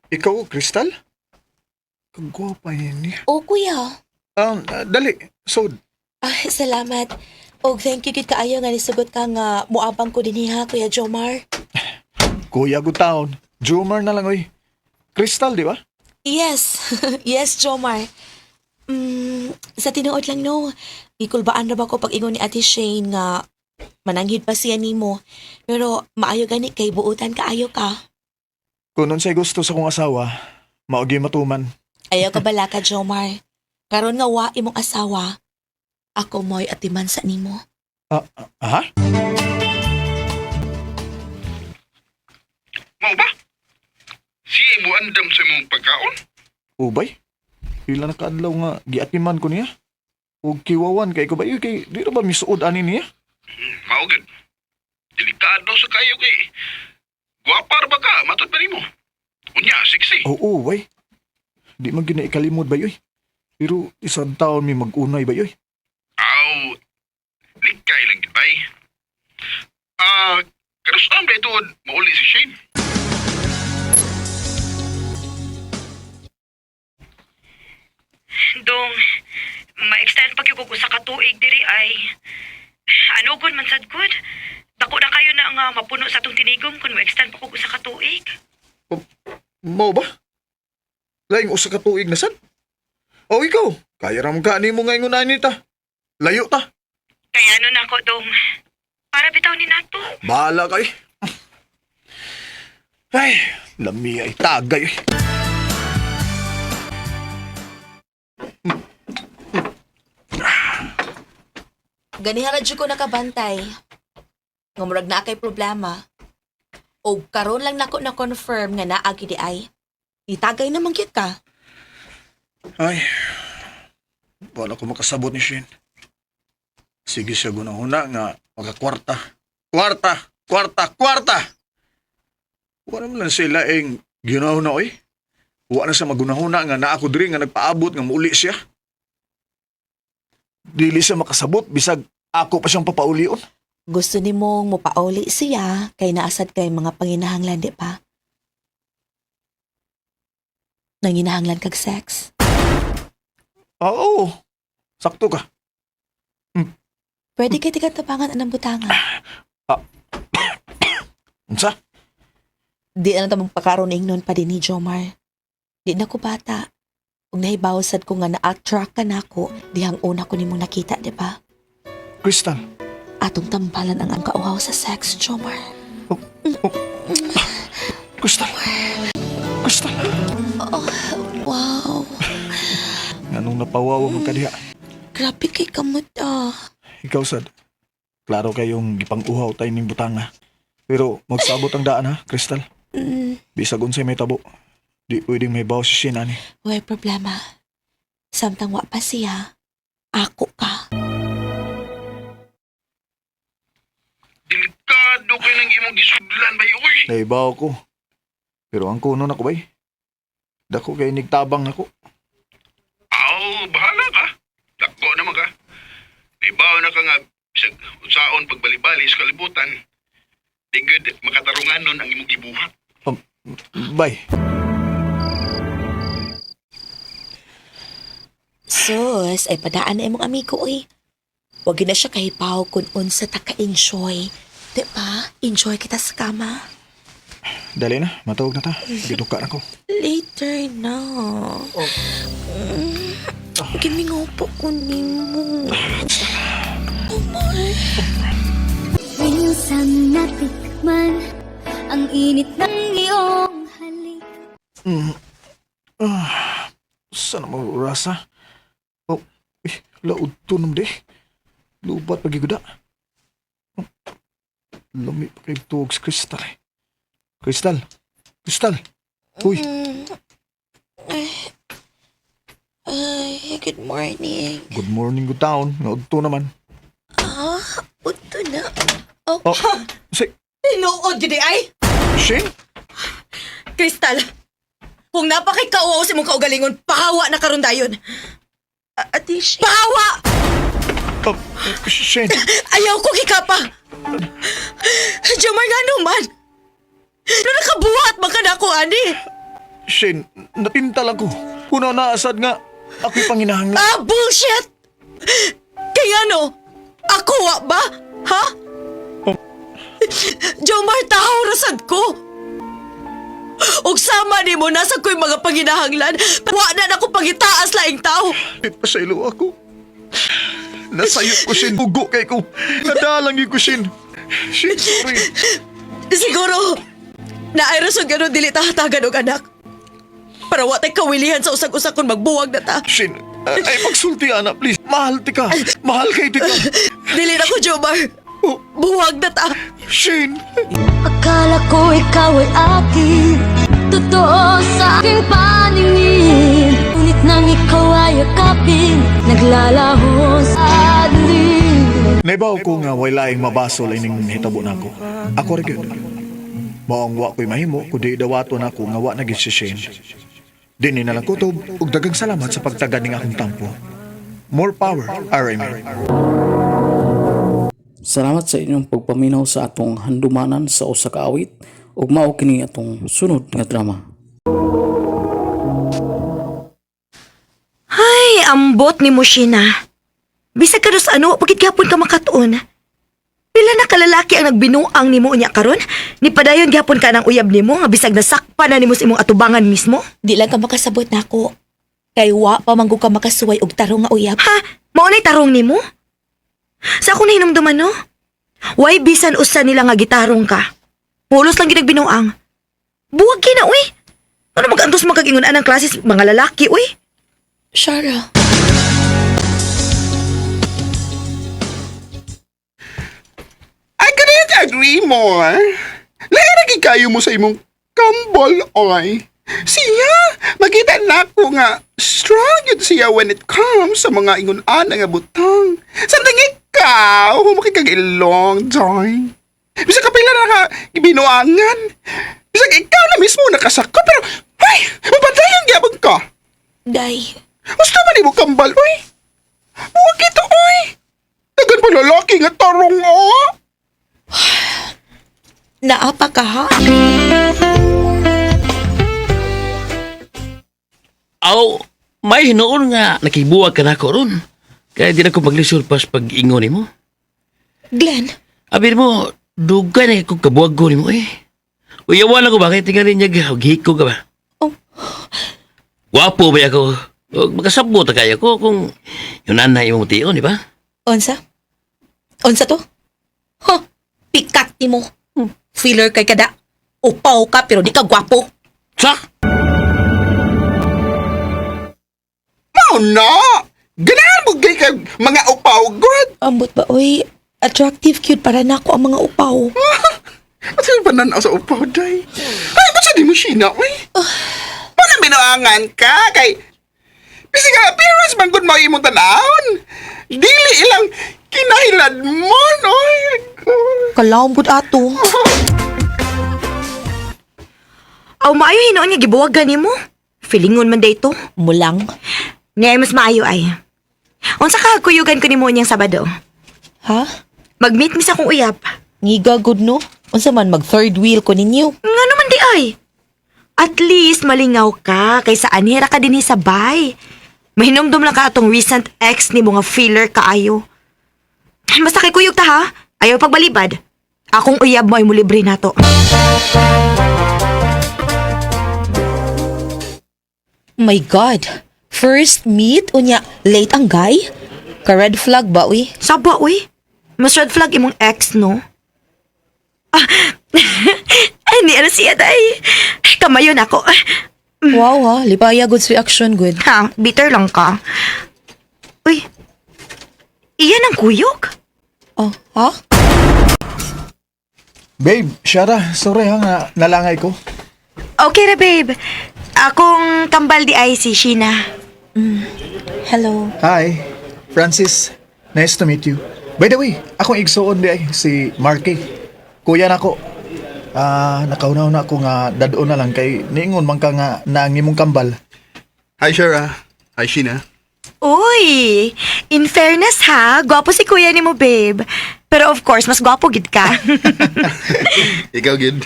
Speaker 9: Ikaw, Crystal? Kagwapa yun niya.
Speaker 5: O kuya.
Speaker 9: Dali, so,
Speaker 5: Ah, salamat. Og thank you gid kaayo nga nisugot ka nga moabang ko dinhi ha, Kuya Jomar.
Speaker 9: Kuya Gutaon, Jomar na lang oy. Crystal, di ba?
Speaker 5: Yes. Yes, Jomar. Sa tinuod lang no, gikulbaan ra ba ko pag ingon ni Ate Shane nga mananghid pa siya nimo. Pero maayo gani kay buutan kaayo ka.
Speaker 9: Kung nun sa'y gusto sa kong asawa, maogi matuman.
Speaker 5: Ayaw ka bala ka, Jomar. Karon nga wa imong asawa. Ako mo'y atiman sa nimo.
Speaker 9: Ah, ah, ha?
Speaker 4: Mao ba? Siya mo andam sa imong pagkaon?
Speaker 9: Ubay? Pila na kaadlaw nga giatiman ko niya. Og kiwawan kay ko ba yun kay di ra ba misuod ani niya?
Speaker 4: Mao gud. Delikado sa kayo kay. Gwapa ra ba ka? Matod pa nimo. Unya, sexy.
Speaker 9: Oo, way. Di man gyud na ikalimod ba yoy. Pero isang taon mi mag-unay ba yoy.
Speaker 4: Aw, likay lang gid bay. Ah, kanus-an ba ituod mauli si Shane?
Speaker 6: Dong, ma-extend pag yung sa katuig diri ay. Ano gud man sad gud? Dako na kayo na nga mapuno sa atong tinigom kung ma-extend pa kog usa ka tuig.
Speaker 9: Mao ba? Laing usa ka tuig na sad. O ikaw, kaya ra mo ka nimo nga ingon ani ta. Layo ta.
Speaker 6: Kaya ano na ako, Dong. Para bitaw ni Nato.
Speaker 9: Bahala kay. Ay, lami ay tagay.
Speaker 5: Ganihan na jud ko nakabantay. Nga murag naa kay problema. O karon lang nako na confirm nga naa gid di ay. Itagay naman gyud ka.
Speaker 9: Ay, wala ko makasabot ni Shane. Sige siya gunahuna nga makakwarta. Kwarta! Kwarta! Kwarta! Wala man lang sila ing ginahuna oy. Wala na siya magunahuna nga naa ko diri nga nagpaabot nga muuli siya. Dili siya makasabot bisag ako pa siyang papaulion.
Speaker 5: Gusto nimong mopauli siya kay naasad kay mga panginahanglan di pa. Nanginahanglan kag sex.
Speaker 9: Oo, sakto ka.
Speaker 5: Pwede kay tigang tabangan anang butanga.
Speaker 9: Unsa?
Speaker 5: Di na ta magpakaroon ingnon pa din ni Jomar. Di na ko bata. Ug nahibaw sad ko nga na-attract ka nako dihang una ko nimong nakita, di ba?
Speaker 9: Crystal.
Speaker 5: Atong tambalan ang ang kauhaw sa sex, Jomar.
Speaker 9: Crystal. Crystal.
Speaker 5: Oh, wow.
Speaker 9: Nganong napawawa man ka diha?
Speaker 5: Grabe kay kamot ah.
Speaker 9: Ikaw sad. Klaro kayong gipang-uhaw tayo ning butanga. Pero magsabot ang daan ha, Crystal. Bisag unsay may tabo. Di pwedeng may baw si Shin ani.
Speaker 5: Way problema. Samtang wa pa siya, ako ka.
Speaker 4: Delikado kay nang imong gisudlan bay uy.
Speaker 9: Naibaw ko. Pero ang kuno na ko bay. Dako kay nigtabang ako.
Speaker 4: Aw, bahala ka. Dako naman ka. Naibaw na ka nga bisag unsaon pagbalibali sa kalibutan. Di gud makatarungan nun ang imong gibuhat.
Speaker 9: Bay.
Speaker 5: Sus, ay padaan na imong amigo oy. Wag na siya kahipaw kung unsa ta ka-enjoy. Di ba? Enjoy kita sa kama.
Speaker 9: Dali na, matawag na ta. Giduka na ko.
Speaker 5: Later na. Mm, gimingaw po ko nimo. Oh my.
Speaker 7: Minsan natikman ang init ng iyong halik.
Speaker 9: Ah, sana mo rasa? Oh, eh, laod to nam di. Lubat pagiguda. Oh, lami pa kay tuog sa Crystal eh. Crystal! Crystal! Uy,
Speaker 5: Ay, ay, good morning.
Speaker 9: good morning, good town. Ngaud to naman.
Speaker 5: Ah, uto na. Oh,
Speaker 9: Oh, si
Speaker 6: Tinuod gid ay.
Speaker 9: Shane?
Speaker 6: Crystal, kung napakikauaw sa imong kaugalingon, pahawa na karon dayon.
Speaker 5: Ate Shane.
Speaker 6: Pahawa!
Speaker 9: Oh, Shane,
Speaker 6: Ayaw ko kikapa. Jomar, nga naman. Na nakabuhat man ka na ako, ani.
Speaker 9: Shane, natintal ako. Kuna na asad nga, ako'y panginahanglan.
Speaker 6: Ah, bullshit! Kaya ano? Ako wa ba? Ha? Jomar, tao rasad ko. Ug sama nimo nasa ko'y mga panginahanglan. Wa na nako pangitaas laing tao.
Speaker 9: Pasaylo ako. Nasayop ko, Shane. Ugo kay ko. Nadalang yun ko, Shane. Shane, sorry.
Speaker 6: Siguro, naay rason ganun dili ta hatagan og anak. Para wa tay kawilihan sa usag-usag kung magbuwag na ta.
Speaker 9: Shane, ay magsulti, ana, please. Mahal ti ka. Mahal kay ti ka.
Speaker 6: Dili na ko, Jomar.
Speaker 9: Oh,
Speaker 6: Buwag na ta.
Speaker 9: Shane.
Speaker 7: Akala ko ikaw ay akin, totoo sa aking paningin. Ngunit nang ikaw ay yakapin, naglalaho sa dilim.
Speaker 9: Naibaw ko nga way laing mabasol ining hitabo nako. Ako ra gyud. Maong wa ko'y mahimo kundi dawaton ako nga wa na gyud si Shane. Dinhi na lang kutob ug daghang salamat sa pagtaga ning akong tampo. More power, RMN.
Speaker 2: Salamat sa inyong pagpaminaw sa atong handumanan sa usa ka awit ug mao kini atong sunod nga drama.
Speaker 6: Ay, ambot ni Mushina. Bisag ka sa ano, pagit gapon ka makatuon. Pila na kalalaki ang nagbinuang nimo unya karon? Ni padayon gyapon ka ng uyab nimo nga bisag nasakpa na nimo sa imong atubangan mismo?
Speaker 5: Di lang ka makasabot nako. Kay wa pa man gud ka makasuway og tarong nga uyab.
Speaker 6: Ha? Mao na'y tarong nimo? Sa akong nahinumduman, no? Why bisan usa nila nga gitarong ka? Pulos lang ginagbinuang. Buwag kina, uy! Ano mag-antos magkagingunan ang klase mga lalaki, uy?
Speaker 5: Shara.
Speaker 4: I couldn't agree more. Lahi kayo mo sa imong kambol, oy. Siya, makita na ko nga strong yun siya when it comes sa mga ingon-ana nga butang. Samtang ikaw, humakikag-ilong, Joy. Bisag kapila na ka gibinuangan. Bisag ikaw na mismo nakasako, pero, ay, mapatayon gyapon ka.
Speaker 5: Day.
Speaker 4: Gusto man nimo kambal, oy. Huwag ito, oy. Dagan pa lalaki nga tarong, oh.
Speaker 5: Naapa ka ha?
Speaker 8: Aw, may hinuon nga nakibuwag ka na ako ron. Kaya di na ko maglisod pas pag-ingon nimo.
Speaker 5: Glenn.
Speaker 8: Abi mo, dugay na akong kabuwag ko nimo eh. Uyawan ako ba? Kaya tingali niya, hiko ka ba?
Speaker 5: Oh.
Speaker 8: Gwapo ba ako? O, makasabot na kayo ko kung yun na imong tion, di ba?
Speaker 5: Unsa? Unsa to? Huh, pikat ni mo. Filler kay kada. Upaw ka pero di ka gwapo.
Speaker 8: Sa?
Speaker 4: Mao na! Ganahan mo gay kag mga upaw, god!
Speaker 5: Ambot ba, oy? Attractive cute para nako ang mga upaw.
Speaker 4: At sa'yo ba nanaw sa upaw, day? Ay, ba't sa di mo sina, uy? Wala binuangan ka kay... Bisig ang appearance man gud mao imong tan-awon. Dili ilang kinahilad mo, no?
Speaker 5: Kalawom gud ato.
Speaker 6: Aw, maayo hinuon nga gibuwag gani mo. Feelingon man dayto.
Speaker 5: Mulang.
Speaker 6: Ngay mas maayo ay. Unsa ka kuyugan ko nimo niyang Sabado?
Speaker 5: Ha?
Speaker 6: Mag-meet mi sa akong uyap.
Speaker 5: Ngiga gud no? Unsa man mag third wheel ko ninyo?
Speaker 6: Nga naman di ay. At least malingaw ka kaysa anhira ka din sabay. Mahinumdum lang ka atong recent ex ni mga feeler kaayo. Basta kay kuyog ta ha. Ayaw pagbalibad. Akong uyab mo ay mulibre nato.
Speaker 5: My God. First meet unya late ang guy? Ka red flag ba uy?
Speaker 6: Saba uy. Mas red flag imong ex no? Ah, ay, ni ano siya day. Kamayon ako.
Speaker 5: Wow ha, lipaya good reaction good.
Speaker 6: Ha, bitter lang ka. Uy, iyan ang kuyog?
Speaker 5: Oh, ha?
Speaker 9: Babe, Shara, sorry ha nga nalangay ko.
Speaker 6: Okay ra, babe. Akong kambal di ay si Sheena.
Speaker 5: Hello.
Speaker 9: Hi, Francis. Nice to meet you. By the way, akong igsuon di ay si Marky. Kuya nako. Ah, nakaunaw na ako nga dad-on na lang kay niingon man ka nga naang imong kambal.
Speaker 4: Hi, Shara. Hi, Sheena.
Speaker 6: Uy, in fairness ha, gwapo si kuya ni mo, babe. Pero of course, mas gwapo gid ka.
Speaker 4: Ikaw, gid.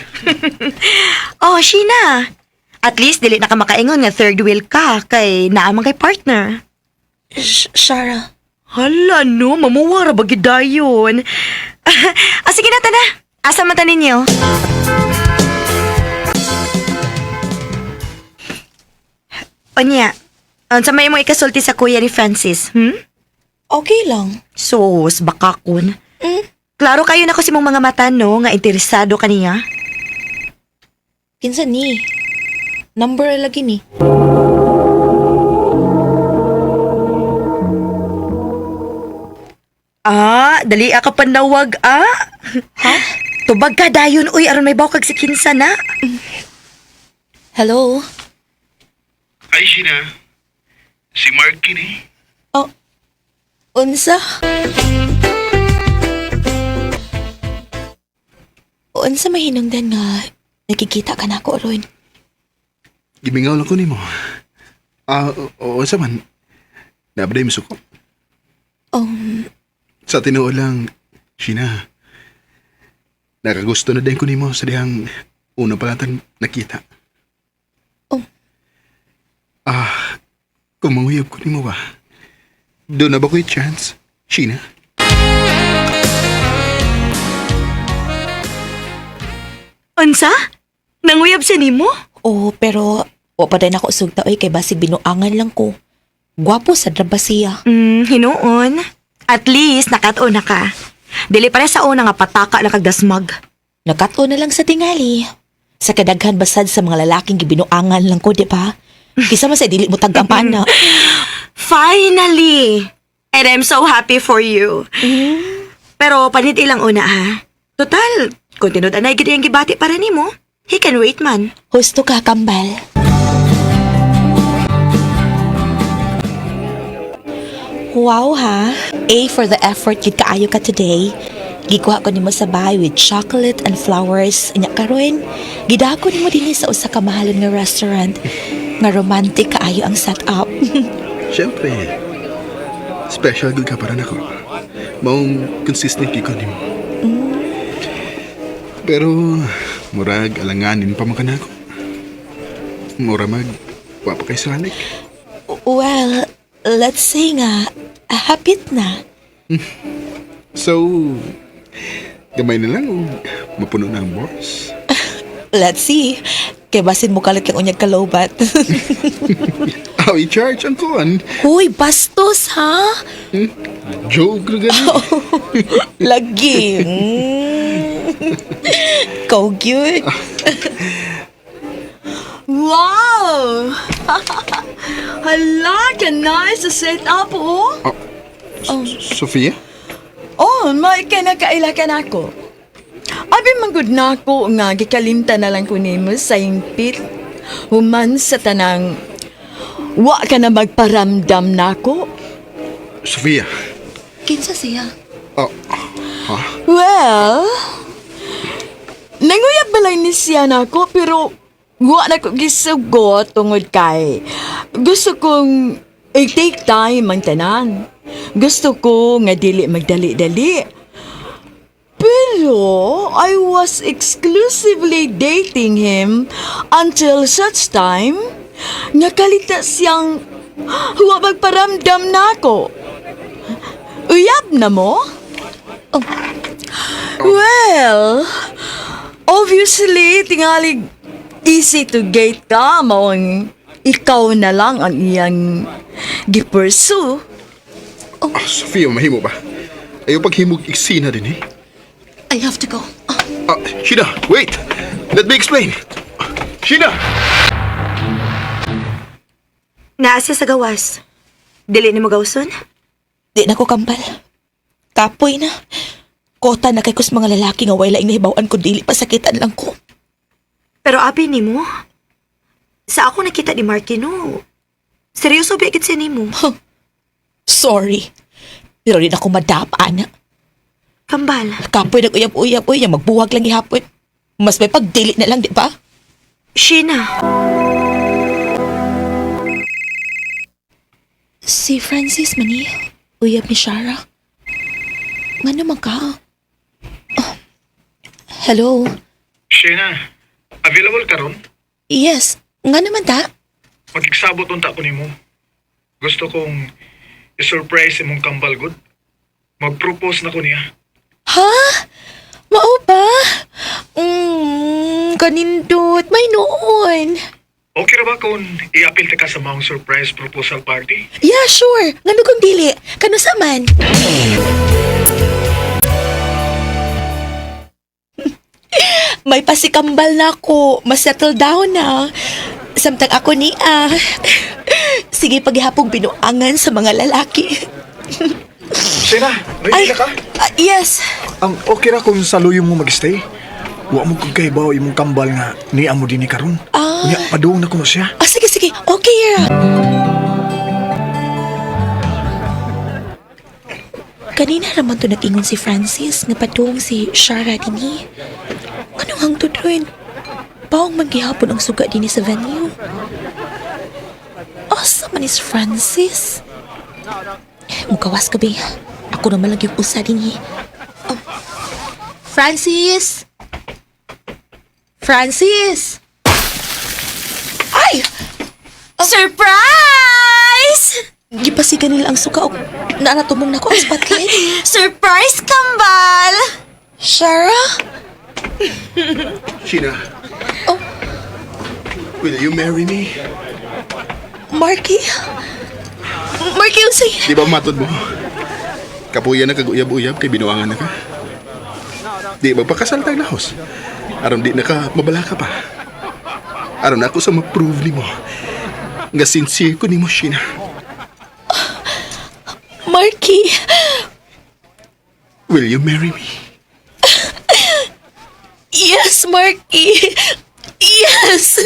Speaker 6: Oh, Sheena. At least dili na ka makaingon nga third wheel ka kay naa man kay partner.
Speaker 5: Shara.
Speaker 6: Hala no, mamuwara ba gid dayon? Ah, sige na ta na. Asa man ta ninyo? Onya, unsa may imong ikasulti sa kuya ni Francis, hmm?
Speaker 5: Okay lang.
Speaker 6: Sus, baka kun. Klaro kayo na ko si mong mga mata, no, nga interesado kaniya.
Speaker 5: Kinsa ni? Number lagi ni.
Speaker 6: Ah, dali ka panawag, ah.
Speaker 5: Ha?
Speaker 6: Tubag ka dayon, uy, aron may bawkag si kinsa na.
Speaker 5: Hello?
Speaker 4: Hi, Sheena. Si Marky ni.
Speaker 5: Oh, unsa? Unsa may hinungdan nga nakikita ka na ako ron?
Speaker 4: Gimingaw lang ko nimo. Ah, oo, sa man. Nabaday misuko. Sa tinuod lang, Sheena. Nakagusto na din ko nimo sa dihang una pa lang nakita.
Speaker 5: Oh.
Speaker 4: Ah, kung manguyab ko nimo ba? Doon na ba ko'y chance, Sheena?
Speaker 6: Unsa? Nanguyab siya nimo?
Speaker 5: Oh, pero wa pa din ako sugta oy kay basig binuangan lang ko. Gwapo sa draba siya.
Speaker 6: Hinuon. At least, nakatuon na ka. Dili pare sa una nga pataka na kagdasmag.
Speaker 5: Nakatuon na lang sa tingali. Sa kadaghan basad sa mga lalaking gibinuangan lang ko, di ba? Kisa man sa dili mo tagampan na.
Speaker 6: Finally! And I'm so happy for you. Pero panit ilang una ha. Total, kung tinud anay gid iyang gibati para nimo, he can wait man.
Speaker 5: Husto ka, kambal. Wow ha! A for the effort gid kaayo ka today. Gikuha ko nimo sa bahay with chocolate and flowers. Nya karon, gidako nimo dinhi sa usa ka mahalon nga restaurant. Nga romantic kaayo ang setup.
Speaker 4: Siyempre, special gud ka para nako. Maong consistent gyud ko nimo. Pero murag alanganin pa man ka nako. Mura mag wa pa kay sanik.
Speaker 5: Well, let's say nga hapit na.
Speaker 4: So, gamay na lang og mapuno na ang bars.
Speaker 5: Let's see. Kay basin mo kalit lang unyag kalobat.
Speaker 4: Aw, i-charge ang kuan.
Speaker 5: Hoy, bastos ha?
Speaker 4: Joke ra gani.
Speaker 5: Lagi. Go cute.
Speaker 3: Wow! Hala, ka nice sa set up, oh.
Speaker 4: Sophia?
Speaker 3: Oh, may kinakaila ka na ako. Abi manggod na ako nga gikalimta na lang ko nimo sa impit. Human sa tanang wa ka na magparamdam nako.
Speaker 4: Sophia.
Speaker 5: Kinsa siya?
Speaker 4: Oh, ha?
Speaker 3: Well, nanguyab ba lang ni siya nako pero wa na ko gisugot tungod kay gusto kong i-take time ang tanan. Gusto ko nga dili magdali-dali. Pero I was exclusively dating him until such time nga kalita siyang wa magparamdam nako. Uyab na mo? Well, obviously, tingali easy to get ka, maong ikaw na lang ang iyang gi-pursue.
Speaker 4: Ah, Sophia, mahimo ba? Ayaw paghimog iksina din eh.
Speaker 5: I have to go.
Speaker 4: Ah, Sheena, wait! Let me explain. Sheena!
Speaker 6: Naa siya sa gawas. Dili nimo gawson?
Speaker 5: Di na ko kambal. Kapoy na. Kota na kay kus mga lalaki nga way laing nahibaw-an ko dili pasakitan lang ko.
Speaker 6: Pero abi nimo, sa ako nakita ni Markino, seryoso ba gid siya nimo?
Speaker 5: Sorry. Pero di na ako madapa, ana.
Speaker 6: Kambal,
Speaker 5: Kapoy nag-uyab-uyab, uy, magbuwag lang ihapon. Mas may pagdili na lang, di ba?
Speaker 6: Sheena.
Speaker 5: Si Francis mani, uyab ni Shara. Nga naman ka? Oh. Hello?
Speaker 12: Shena, available ka ron?
Speaker 5: Yes, nga naman ta?
Speaker 12: Magigsabot unta ko nimo. Gusto kong i-surprise imong kambal gud. Mag-propose na ko niya.
Speaker 5: Ha? Mao ba? Kanindot. May noon.
Speaker 12: Okay ra ba kung i-appeal ta ka sa maong surprise proposal party?
Speaker 5: Yeah, sure. Ngano kung dili? Kano sa man? May pasikambal na ako. Masettle down na. Samtang ako ni ah. Sige, paghapong binuangan sa mga lalaki.
Speaker 12: Shena, ready na ka?
Speaker 5: Ah, yes.
Speaker 12: Ang okay ra kung sa luyong mo mag-stay. Wa mo kung kahibaw imong kambal nga niya mo dinhi karon.
Speaker 5: Ah.
Speaker 12: Unya, padung na kuno siya.
Speaker 5: Ah, sige, sige. Okay, ra. Kanina naman to nag-ingon si Francis nga padung si Shara dinhi. Anong hangtod rin? Paong manggihapon ang suga dinhi sa venue. Asa man is Francis? Mukawas ka, be. Ako naman lang yung usa dinhi. Oh. Francis! Francis! Ay!
Speaker 7: Surprise!
Speaker 5: Gipasigan nila ang suka og naanatumong nako ang spotlight.
Speaker 7: Surprise, kambal!
Speaker 5: Shara?
Speaker 4: Sheena.
Speaker 5: Oh.
Speaker 4: Will you marry me?
Speaker 5: Marky? Marky, unsay?
Speaker 4: Di ba matod mo? Kapuya na kag uyab-uyab kay binuangan na ka. Di magpakasal tag lahos. Aron di na ka mabalaka pa. Aron ako sa ma-prove nimo nga sincere ko nimo, Sheena.
Speaker 5: Marky!
Speaker 4: Will you marry me?
Speaker 5: Yes, Marky! Yes!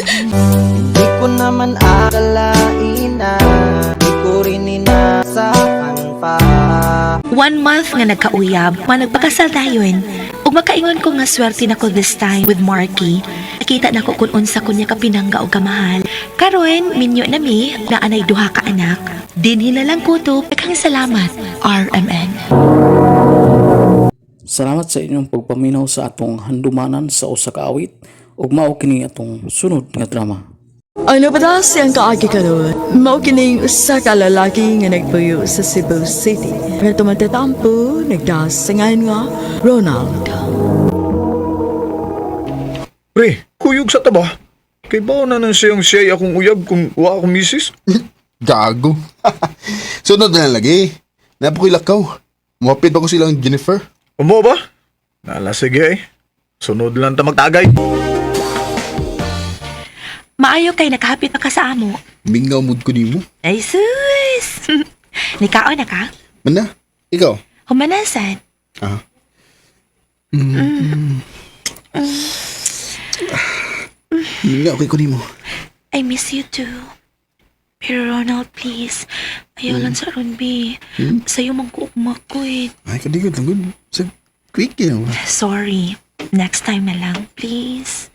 Speaker 11: Di ko naman akalain na di ko rin inaasahan pa.
Speaker 5: One month nga nagkauyab, managpakasal dayon. Ug makaingon ko nga swerte nako this time with Marky. Nakita nako kung unsa ko niya kapinangga og kamahal. Karon minyo na mi, na anay duha ka anak. Dinhi na lang kutob. Daghang salamat, RMN.
Speaker 2: Salamat sa inyong pagpaminaw sa atong handumanan sa usa ka awit ug mao kini atong sunod nga drama.
Speaker 3: Ano pa ta siyang kaagi karon? Mao kining usa ka lalaki nga nagpuyo sa Cebu City. Pero tumatatampo, nagdasangan nga Ronald.
Speaker 12: Pre, kuyog sa taba. Kay bao na nang siyang siya'y akong uyab kung wa akong misis.
Speaker 4: Gago. Sunod na lang lagi. Napakilakaw. Muhapit ba ko silang Jennifer?
Speaker 12: Umo ba? Nala, sige eh. Sunod lang ta magtagay.
Speaker 5: Maayo kay nakahapit pa ka sa amo.
Speaker 4: Mingaw mood ko nimo.
Speaker 5: Ay sus! Nikaon na ka?
Speaker 4: Mana? Ikaw?
Speaker 5: Humanasan.
Speaker 4: Ah. Mingaw kay ko nimo.
Speaker 5: I miss you too. Pero Ronald, please. Ayaw lang sa ron, B. Sa'yo man ko ugmakoy.
Speaker 4: Ay, kadigod lang gud. Sa quick yun.
Speaker 5: Sorry. Next time na lang, please.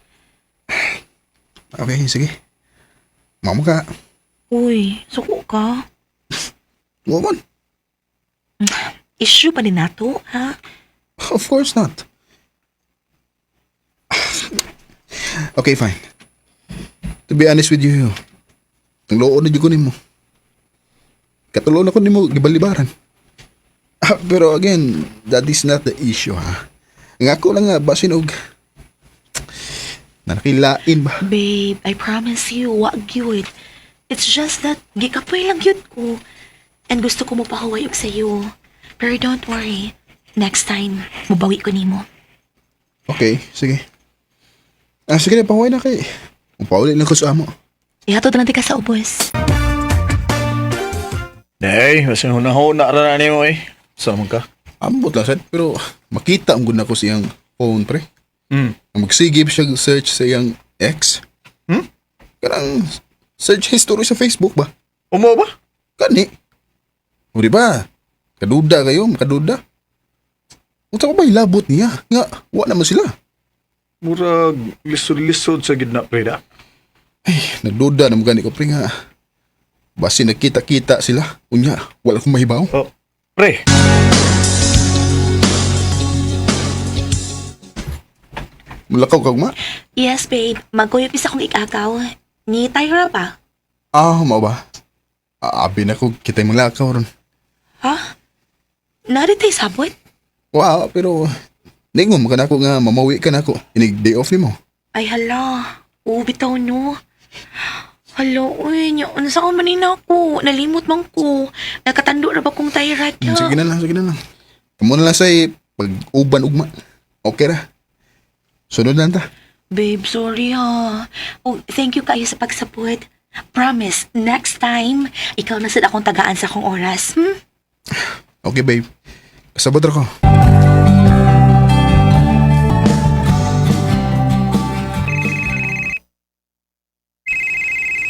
Speaker 4: Okay, sige. Mamo ka.
Speaker 5: Uy, suko ka.
Speaker 4: Woman.
Speaker 5: Issue pa din nato, ha?
Speaker 4: Of course not. Okay, fine. To be honest with you, ang loob na jud ko nimo. Katulon ako nimo gibalibaran. Ah, pero again, that is not the issue, ha. Ang ako lang nga basin og nanakilain ba?
Speaker 5: Babe, I promise you, wag yun. It's just that, gikapoy lang yun ko. And gusto ko mo pahuway og sa'yo. Pero don't worry. Next time, mubawi ko nimo.
Speaker 4: Okay, sige. Ah, sige na, pahuway na kay. Upauli lang ko sa amo.
Speaker 5: Ihatod na lang ka sa ubos.
Speaker 12: Nay, mas hunahuna ra na nimo eh. Sama ka.
Speaker 4: Ambot lang sad, pero makita ang gud nako siyang phone, pre.
Speaker 12: Mm.
Speaker 4: Ang Magsigib siya search sa iyang ex.
Speaker 12: Hmm?
Speaker 4: Kanang search history sa Facebook ba?
Speaker 12: Umo ba?
Speaker 4: Kani. O di ba? Kaduda kayo, makaduda. Unsa pa ba ilabot niya? Nga, wa naman sila.
Speaker 12: Murag lisod-lisod sa gidna pre da.
Speaker 4: Nagduda na gani ko pre nga. Basi nagkita-kita sila. Unya, wala akong mahibaw.
Speaker 12: Oh, pre.
Speaker 4: Mulakaw kag ma?
Speaker 5: Yes, babe. Magkuyop isa kong ikakaw. Ni Tyra pa.
Speaker 4: Ah, mao ba? Abi na ko kita'y malakaw ron.
Speaker 5: Ha? Naritay sabot?
Speaker 4: Wow, pero ningon mo ka na ako nga mamawi ka na ako. Inig day off nimo.
Speaker 5: Ay, hala. Oo, bitaw no. Hala, uy. Nasa ko manin ako. Nalimot man ko. Nakatando na ba kong Tyra na?
Speaker 4: Sige na lang, sige na lang. Kamo na lang say pag-uban ugma. Okay ra. Sunod lang ta.
Speaker 5: Babe, sorry ha. Oh, thank you kayo sa pagsapot. Promise, next time, ikaw na sad akong tagaan sa akong oras. Hmm?
Speaker 4: Okay, babe. Kasabot ra ko.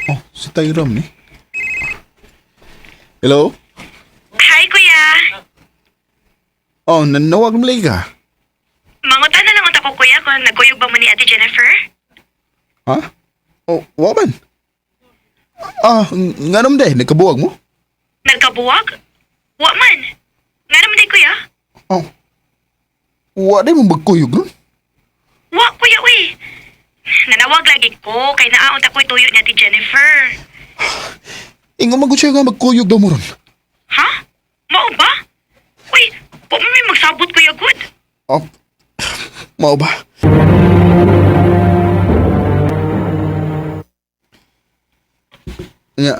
Speaker 4: Oh, si Tyram ni. Hello?
Speaker 6: Hi, kuya.
Speaker 4: Oh, nanawag mo ka.
Speaker 6: Mangutan na lang ako, kuya, kung nagkuyog ba mo ni Ate Jennifer?
Speaker 4: Ha? Oh, wa man. Ah, nganom day, nagkabuwag mo?
Speaker 6: Nagkabuwag? Wa man. Nga naman day, kuya.
Speaker 4: Oh. Wa day mo magkuyog nun?
Speaker 6: Wa, kuya, uy. Nanawag lagi ko, kay naaon ta ko'y tuyo ni Ate Jennifer.
Speaker 4: Ingo magud siya nga magkuyog daw mo ron.
Speaker 6: Ha? Mao ba? Uy, wa man may magsabot, kuya, good.
Speaker 4: Oh, mao ba? Nga.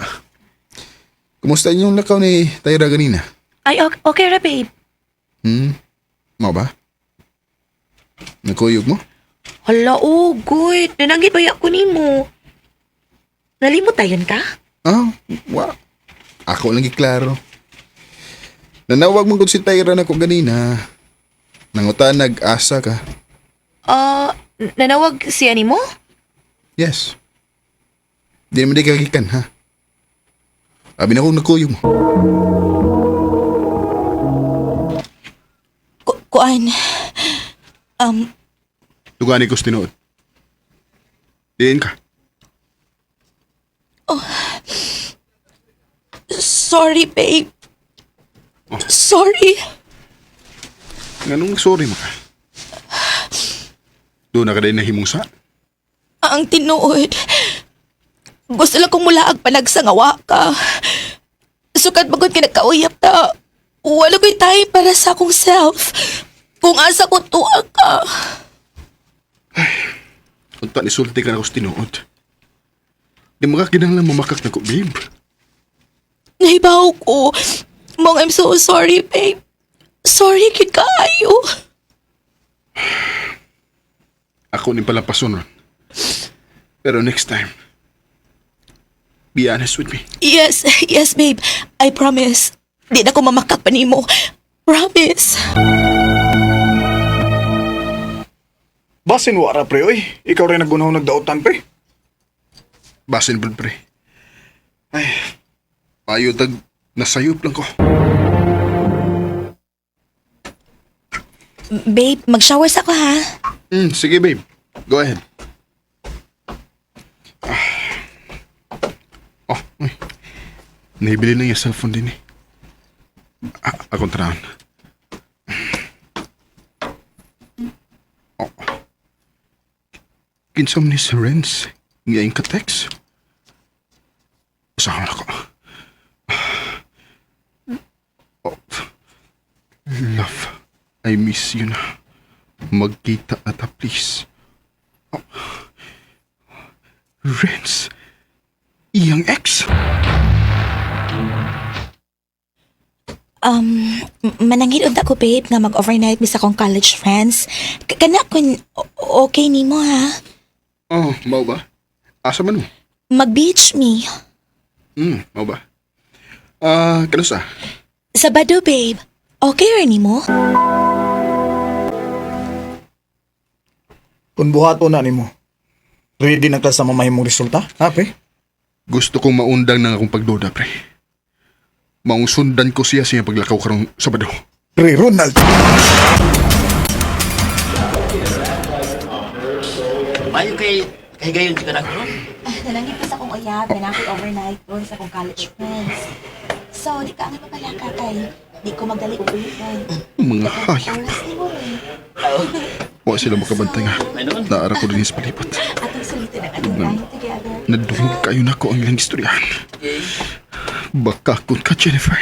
Speaker 4: Kumusta inyong lakaw ni Tyra ganina?
Speaker 5: Ay, okay, okay ra, babe.
Speaker 4: Mao ba? Nagkuyog mo?
Speaker 6: Hala, oh, good. Nananggit ba ko nimo? Nalimot tayon ka?
Speaker 4: Ah, wa. Ako lang giklaro. Nanawag mo kung si Tyra na ko ganina. Nanguta nag-asa ka.
Speaker 6: Ah, nanawag siya nimo?
Speaker 4: Yes. Di naman di kagikan, ha? Abi na kong nagkuyog mo.
Speaker 5: Kuan.
Speaker 4: Tugani ko sa tinuod. Diin ka.
Speaker 5: Sorry, babe. Sorry.
Speaker 4: Nganong sorry mo ka? Doon na ka din nahimong sa.
Speaker 5: Ang tinuod. Gusto lang kong mulaag panagsangawa ka. Sukat bagod ka nagkauyap ta. Wala ko'y time para sa akong self. Kung asa ko tuwa ka.
Speaker 4: Unta ni sulti ka na ko sa tinuod. Di mo ka kinahanglan mamakak na ko, babe.
Speaker 5: Nahibaw ko. Mong, I'm so sorry, babe. Sorry, kid kaayo.
Speaker 4: Ako ni palapason ron. Pero next time, be honest with me.
Speaker 5: Yes, yes, babe. I promise. Di na ko mamakak pa nimo. Promise.
Speaker 12: Basin wara pre oy. Ikaw rin nagunaw nagdaotan pre.
Speaker 4: Basin po, pre. Ay, payo tag nasayop lang ko.
Speaker 5: Babe, mag-shower sa ko ha.
Speaker 4: Sige, babe. Go ahead. Ah. Oh, uy. Nahibili na yung cellphone din eh. Ah, akong tarahan. Oh. Kinsam ni si Renz. Ngayon ka text. Usahan ako. Oh. Love, I miss you na. Magkita na ta, please. Oh. Renz, iyang ex?
Speaker 5: Manangin unta ko, babe, nga mag-overnight mi sa akong college friends. Kana kun okay nimo ha.
Speaker 4: Oh, mau ba? Asa man mo?
Speaker 5: Mag-beach mi.
Speaker 4: Mau ba? Ah, kanusa?
Speaker 5: Sabado, babe. Okay ra nimo?
Speaker 9: Kung buhato na nimo, ready na ka sa mamahimong resulta, ha pre?
Speaker 4: Gusto kong maundang ng akong pagduda, pre. Maong sundan ko siya sa iyang paglakaw karong Sabado.
Speaker 9: Pre Ronald!
Speaker 8: Mayo kay kahigayon ka na ko.
Speaker 5: Nalangit pa sa akong uyab na ako'y overnight ron sa akong college friends. So, di ka ang mapalaka kay di ko magdali og ulitan.
Speaker 4: Mga hayop.
Speaker 5: Oras nimo ron.
Speaker 4: Wa sila makabantay nga. Naara ko din sa palipot.
Speaker 5: Atong sulitin ang atong time together.
Speaker 4: Nadungog kayo na ko ang ilang istoryahan. Bakakon ka, Jennifer.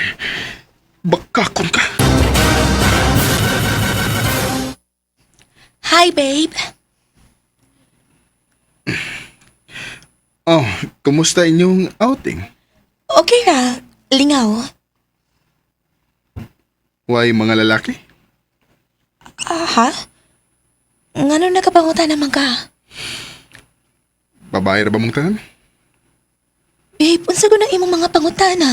Speaker 4: Bakakon ka.
Speaker 5: Hi, babe.
Speaker 4: Oh, kumusta inyong outing?
Speaker 5: Okay ra. Lingaw.
Speaker 4: Why mga lalaki?
Speaker 5: Ah, ha? Ngano nakapanguta naman ka?
Speaker 4: Babae ra ba mong tanan?
Speaker 5: Babe, unsa ko ng imong mga pangutana?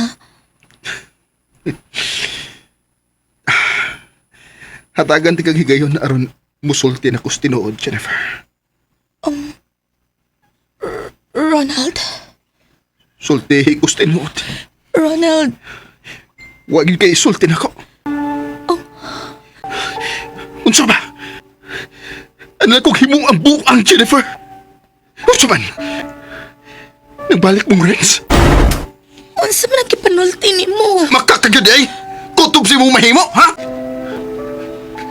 Speaker 4: Hatagan ti kag higayon aron musulti na kus tinuod, Jennifer.
Speaker 5: Ronald?
Speaker 4: Sultihi kus tinuod.
Speaker 5: Ronald,
Speaker 4: Wa gyud kay sulti nako. Unsa ba? Ano kong himong ang buang, Jennifer? Unsa man? Nagbalik mong Renz?
Speaker 5: unsa man ang gipanulti nimo?
Speaker 4: Makakagyod ay! Kutob si mong mahimo, ha?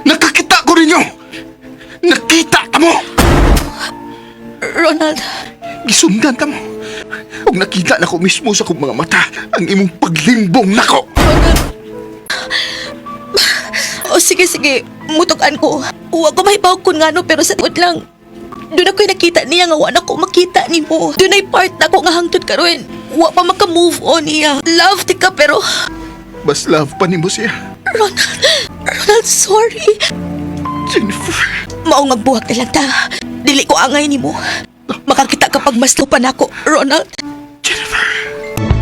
Speaker 4: Nakakita ko ninyo! Nakita ka mo!
Speaker 5: Ronald,
Speaker 4: Gisundan ka mo! Ug nakita na ko mismo sa akong mga mata ang imong paglimbong nako!
Speaker 5: O sige, sige. Mutukan ko. Huwag ko mahibaw kung ngano pero sa tuod lang. Doon ako'y nakita niya nga wala ko makita ni mo. Doon ay part na ako nga hangtod karon. Wa pa maka-move on niya. Love ti ka pero
Speaker 4: Bas love pa nimo siya.
Speaker 5: Ronald, Ronald, sorry.
Speaker 4: Jennifer.
Speaker 5: Mao nga buhak na lang ta. Dili ko angay nimo. Makakita kapag mas pa nako, Ronald.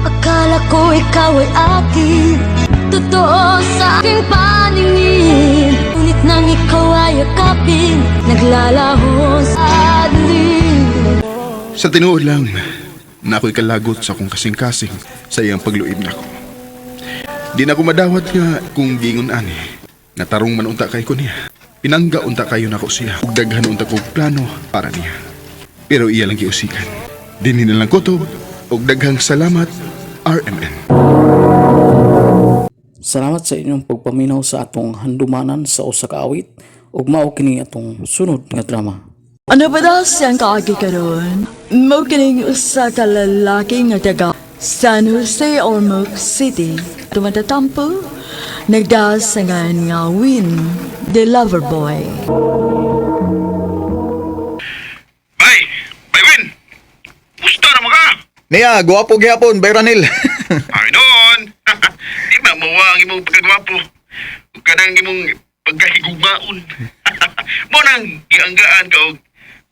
Speaker 7: Akala ko ikaw ay akin, totoo sa aking paningin. Ngunit nang ikaw ay yakapin, naglalaho sa dilim.
Speaker 4: Sa tinuod lang, na ako'y kalagot sa akong kasing-kasing sa iyang pagluib nako. Di na ako madawat nga kung gingon ani. Natarong man unta kay ko niya. Pinangga unta kayo nako siya. Ug daghan unta kog plano para niya. Pero iya lang giusikan. Dinhi na lang kutob ug daghang salamat, RMN.
Speaker 2: Salamat sa inyong pagpaminaw sa atong handumanan sa usa ka awit ug mao kini atong sunod nga drama.
Speaker 3: Ano ba daw siyang kaagi karon? Mo kining usa ka lalaki nga taga San Jose Ormoc City. Tumatatampo, nagdasangan nga Win, the lover boy.
Speaker 4: Bay! Bay Win! Gusto na ka!
Speaker 9: Niya, guwapo gihapon, bay Ranil.
Speaker 4: Ay noon! Di ba mawa ang imong pagkagwapo? Ug kanang imong pagkahigugmaon. Mo nang gianggaan ka og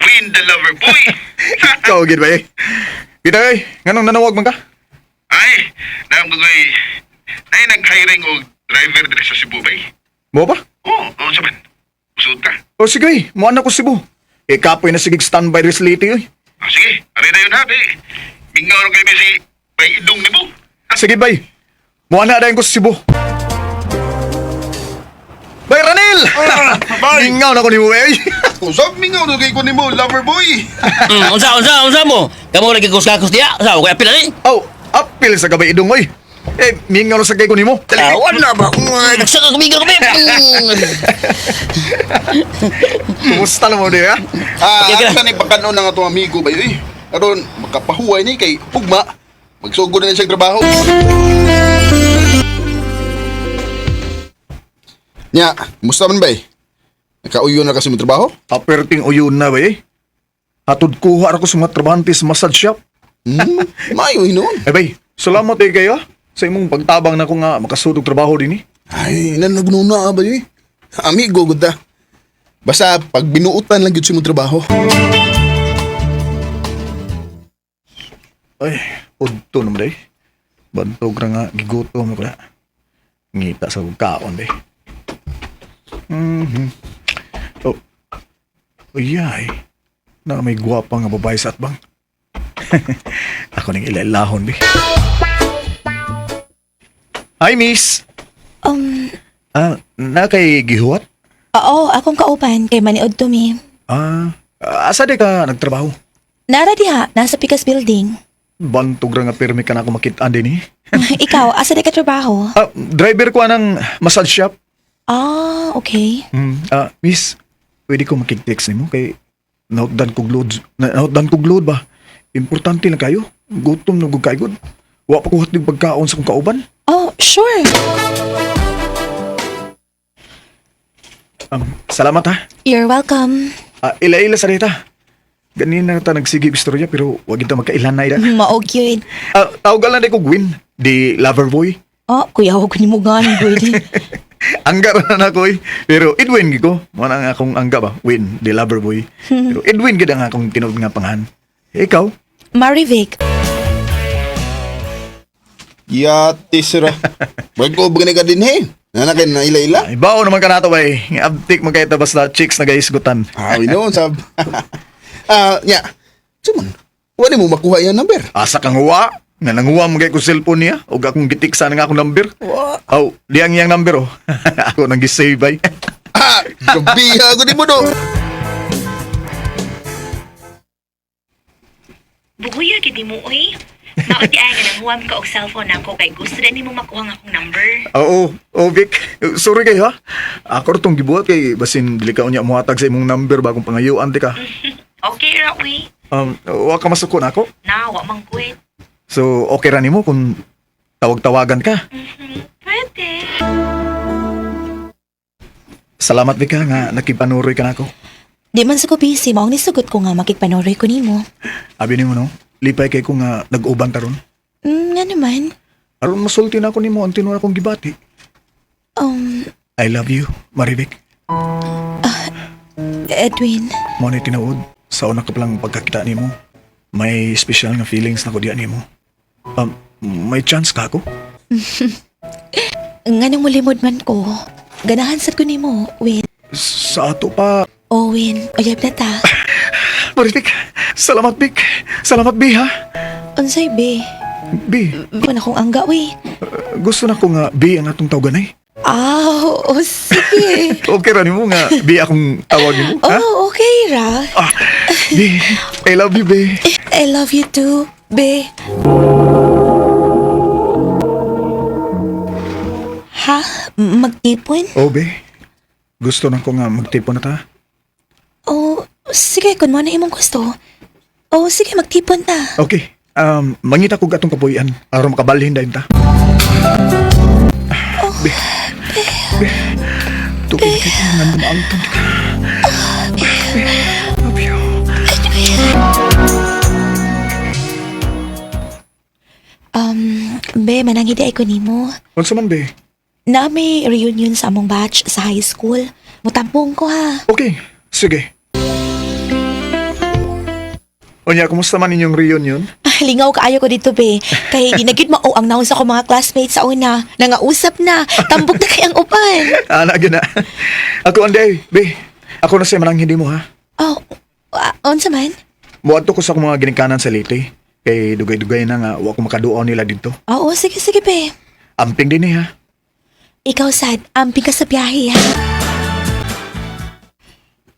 Speaker 4: Win the lover boy.
Speaker 9: Ikaw gid bay. Kita ay, nganong nanawag man ka?
Speaker 4: Ay, naam ko koy ay nag-hiring og driver diri sa Cebu bay.
Speaker 9: Mo ba?
Speaker 4: Oo, oh, unsa man? Usod ka?
Speaker 9: O sige, ay, mo na ko Cebu. Eh kapoy na sige standby diri sa Leyte oy.
Speaker 4: Ah, sige, ari na yun ha, bay. Mingaw ron kay si bay idong nimo.
Speaker 9: Sige bay. Mo na dayon ko sa Cebu. Bay Ranil!
Speaker 4: Bay!
Speaker 9: Mingaw na ko nimo eh.
Speaker 4: Usab mingaw na kay ko nimo, lover boy.
Speaker 8: Unsa, unsa, unsa mo? Kamo lagi kusakos diya. Sa ko apil ani.
Speaker 9: Oh, apil sa gabay idong oy. Eh, mingaw na sa kay ko nimo.
Speaker 8: Ah, wala ba? Nagsaka kumigaw kami.
Speaker 9: Kumusta na mo di ha?
Speaker 4: Ah,
Speaker 8: Okay, okay.
Speaker 4: asa ni pagkanon ng atong amigo ba yun? Aron makapahuway ni kay ugma. Magsugod na ni siyang trabaho. Nya, musta man bay? Nakauyo na kasi mo trabaho?
Speaker 9: Aperting uyon na bay. Hatod kuha ra ko sa mga trabahante sa massage shop.
Speaker 4: Maayo hinuon.
Speaker 9: Eh bay, salamat eh kayo ah, sa imong pagtabang na ko nga makasudog trabaho dinhi.
Speaker 4: Ay, nanagnuna ba yun? Amigo, gud ta. Basta pag binuutan lang gyud sa imong trabaho.
Speaker 9: Ay, udto naman day. Bantog ra nga gigutom ko na. Ngita sa kong kaon day. Mhm. Oh. Uyay. Na may gwapa nga babae sa atbang. Ako ning ilailahon bi. Hi, miss. Ah, na kay gihuwat?
Speaker 5: Oo, akong kauban kay maniod to mi.
Speaker 9: Ah, asa di ka nagtrabaho?
Speaker 5: Nara diha, nasa Pikas Building.
Speaker 9: Bantog ra nga pirmi ka na ako makit-an din eh.
Speaker 5: Ikaw, asa di ka trabaho?
Speaker 9: Ah, driver ko anang massage shop.
Speaker 5: Ah, okay.
Speaker 9: Ah, miss, pwede ko makig-text nimo kay nautdan kog load. Nautdan kog load ba? Importante lang kayo. Gutom na gud kayo. Wa pa ko hatlig pagkaon sa kong kauban.
Speaker 5: Oh, sure.
Speaker 9: Salamat ha.
Speaker 5: You're welcome.
Speaker 9: Ah, ila-ila sa rita. Ganin na ta nagsige istorya pero wag kita magkailan na ida.
Speaker 5: Maog yun.
Speaker 9: Ah, tawagan lang di ko Gwyn, di lover boy.
Speaker 5: Oh, kuya, huwag ni mo ganin, pwede.
Speaker 9: Angga ra na ako eh. Pero Edwin gid ko. Mo na ang akong angga ba? Win, di lover boy. Pero Edwin gid ang akong tinuod nga panghan. Ikaw?
Speaker 5: Marivic,
Speaker 4: Yati sira. Bago ba ka din he? Nanakin na ila-ila.
Speaker 9: Ay, bao naman ka nato bay. Nga abtik man kay ta basta chicks na gaisgutan.
Speaker 4: Awi noon sab. Ah, nya. Sumon. Wala mo makuha yan number.
Speaker 9: Asa kang huwa? Nga nanguha mo kay ko cellphone niya ug akong gitiksa na nga akong number.
Speaker 4: Wa.
Speaker 9: Aw, diyang iyang number oh. Ako nang gi-save bay.
Speaker 4: Ah, gabiha ko di mo do.
Speaker 6: Buhuya gid mo oy. Maunti ay nga nanghuwam ka og cellphone nako kay gusto rin nimo makuha ang akong number.
Speaker 9: Oo, oh, Vic. Sorry kayo ha. Ako ra tong gibuhat kay basin dili ka unya mohatag sa imong number bagong pangayuan di ka.
Speaker 6: Okay ra uy.
Speaker 9: Wa ka masuko na ako.
Speaker 6: Na wa man kwet.
Speaker 9: So, okay ra nimo kung tawag-tawagan ka.
Speaker 6: Pwede.
Speaker 9: Salamat Vic ha, nga nakipanuroy ka nako.
Speaker 5: di man sa ko busy, maong nisugot ko nga makigpanuroy ko nimo.
Speaker 9: Abi nimo no, lipay kay ko nga nag-uban taron.
Speaker 5: Nga naman.
Speaker 9: Aron masulti na ako nimo ang tinuod akong gibati.
Speaker 12: I love you, Marivic.
Speaker 5: Edwin,
Speaker 12: Mo ni tinuod sa una ka palang pagkakita nimo. May special nga feelings na ko diya nimo. May chance ka ako?
Speaker 5: nganong mulimod man ko, ganahan sad ko nimo, Win.
Speaker 12: Sa ato pa.
Speaker 5: Oh, Win, uyab na ta.
Speaker 12: Marivic, salamat Vic. Salamat B ha.
Speaker 5: Unsay be?
Speaker 12: B,
Speaker 5: Wala akong angga, we.
Speaker 12: gusto na ko nga B ang atong tawagan ay.
Speaker 5: Ah, oh, sige.
Speaker 12: Okay ra nimo nga B akong tawag nimo, ha?
Speaker 5: Oh, okay ra.
Speaker 12: Ah, B, I love you, B.
Speaker 5: I love you too, be. Ha? Magtipon?
Speaker 12: Oh, B. Gusto na ko nga magtipon na ta.
Speaker 5: Oh, sige, kung mo na imong gusto. Oh, sige, magtipon ta.
Speaker 12: Okay. Mangita ko atong kapuy-an aron makabalhin dayon ta. Ah, B. B. Tubig ka nga maangton ka. B. Love you.
Speaker 5: Be, manangidi ay ko nimo.
Speaker 12: Unsa man, B?
Speaker 5: Na may reunion sa among batch sa high school. Mutampong ko ha.
Speaker 12: Okay, sige. Unya, kumusta man inyong reunion?
Speaker 5: Ah, lingaw kaayo ko dito, be. Kay di na gyud mao ang naon sa akong mga classmates sa una. Nangausap na. Tambok na kay ang uban.
Speaker 12: Ana, gina. Ako, anday, B. Ako na siya manang hindi mo, ha?
Speaker 5: Oh, unsa man?
Speaker 12: Muadto ko sa akong mga ginikanan sa Leyte. Kay dugay-dugay na nga, wa ko makaduaw nila dito.
Speaker 5: Oo, sige, sige, be.
Speaker 12: Amping din eh, ha?
Speaker 5: Ikaw, sad, amping ka sa biyahe, ha?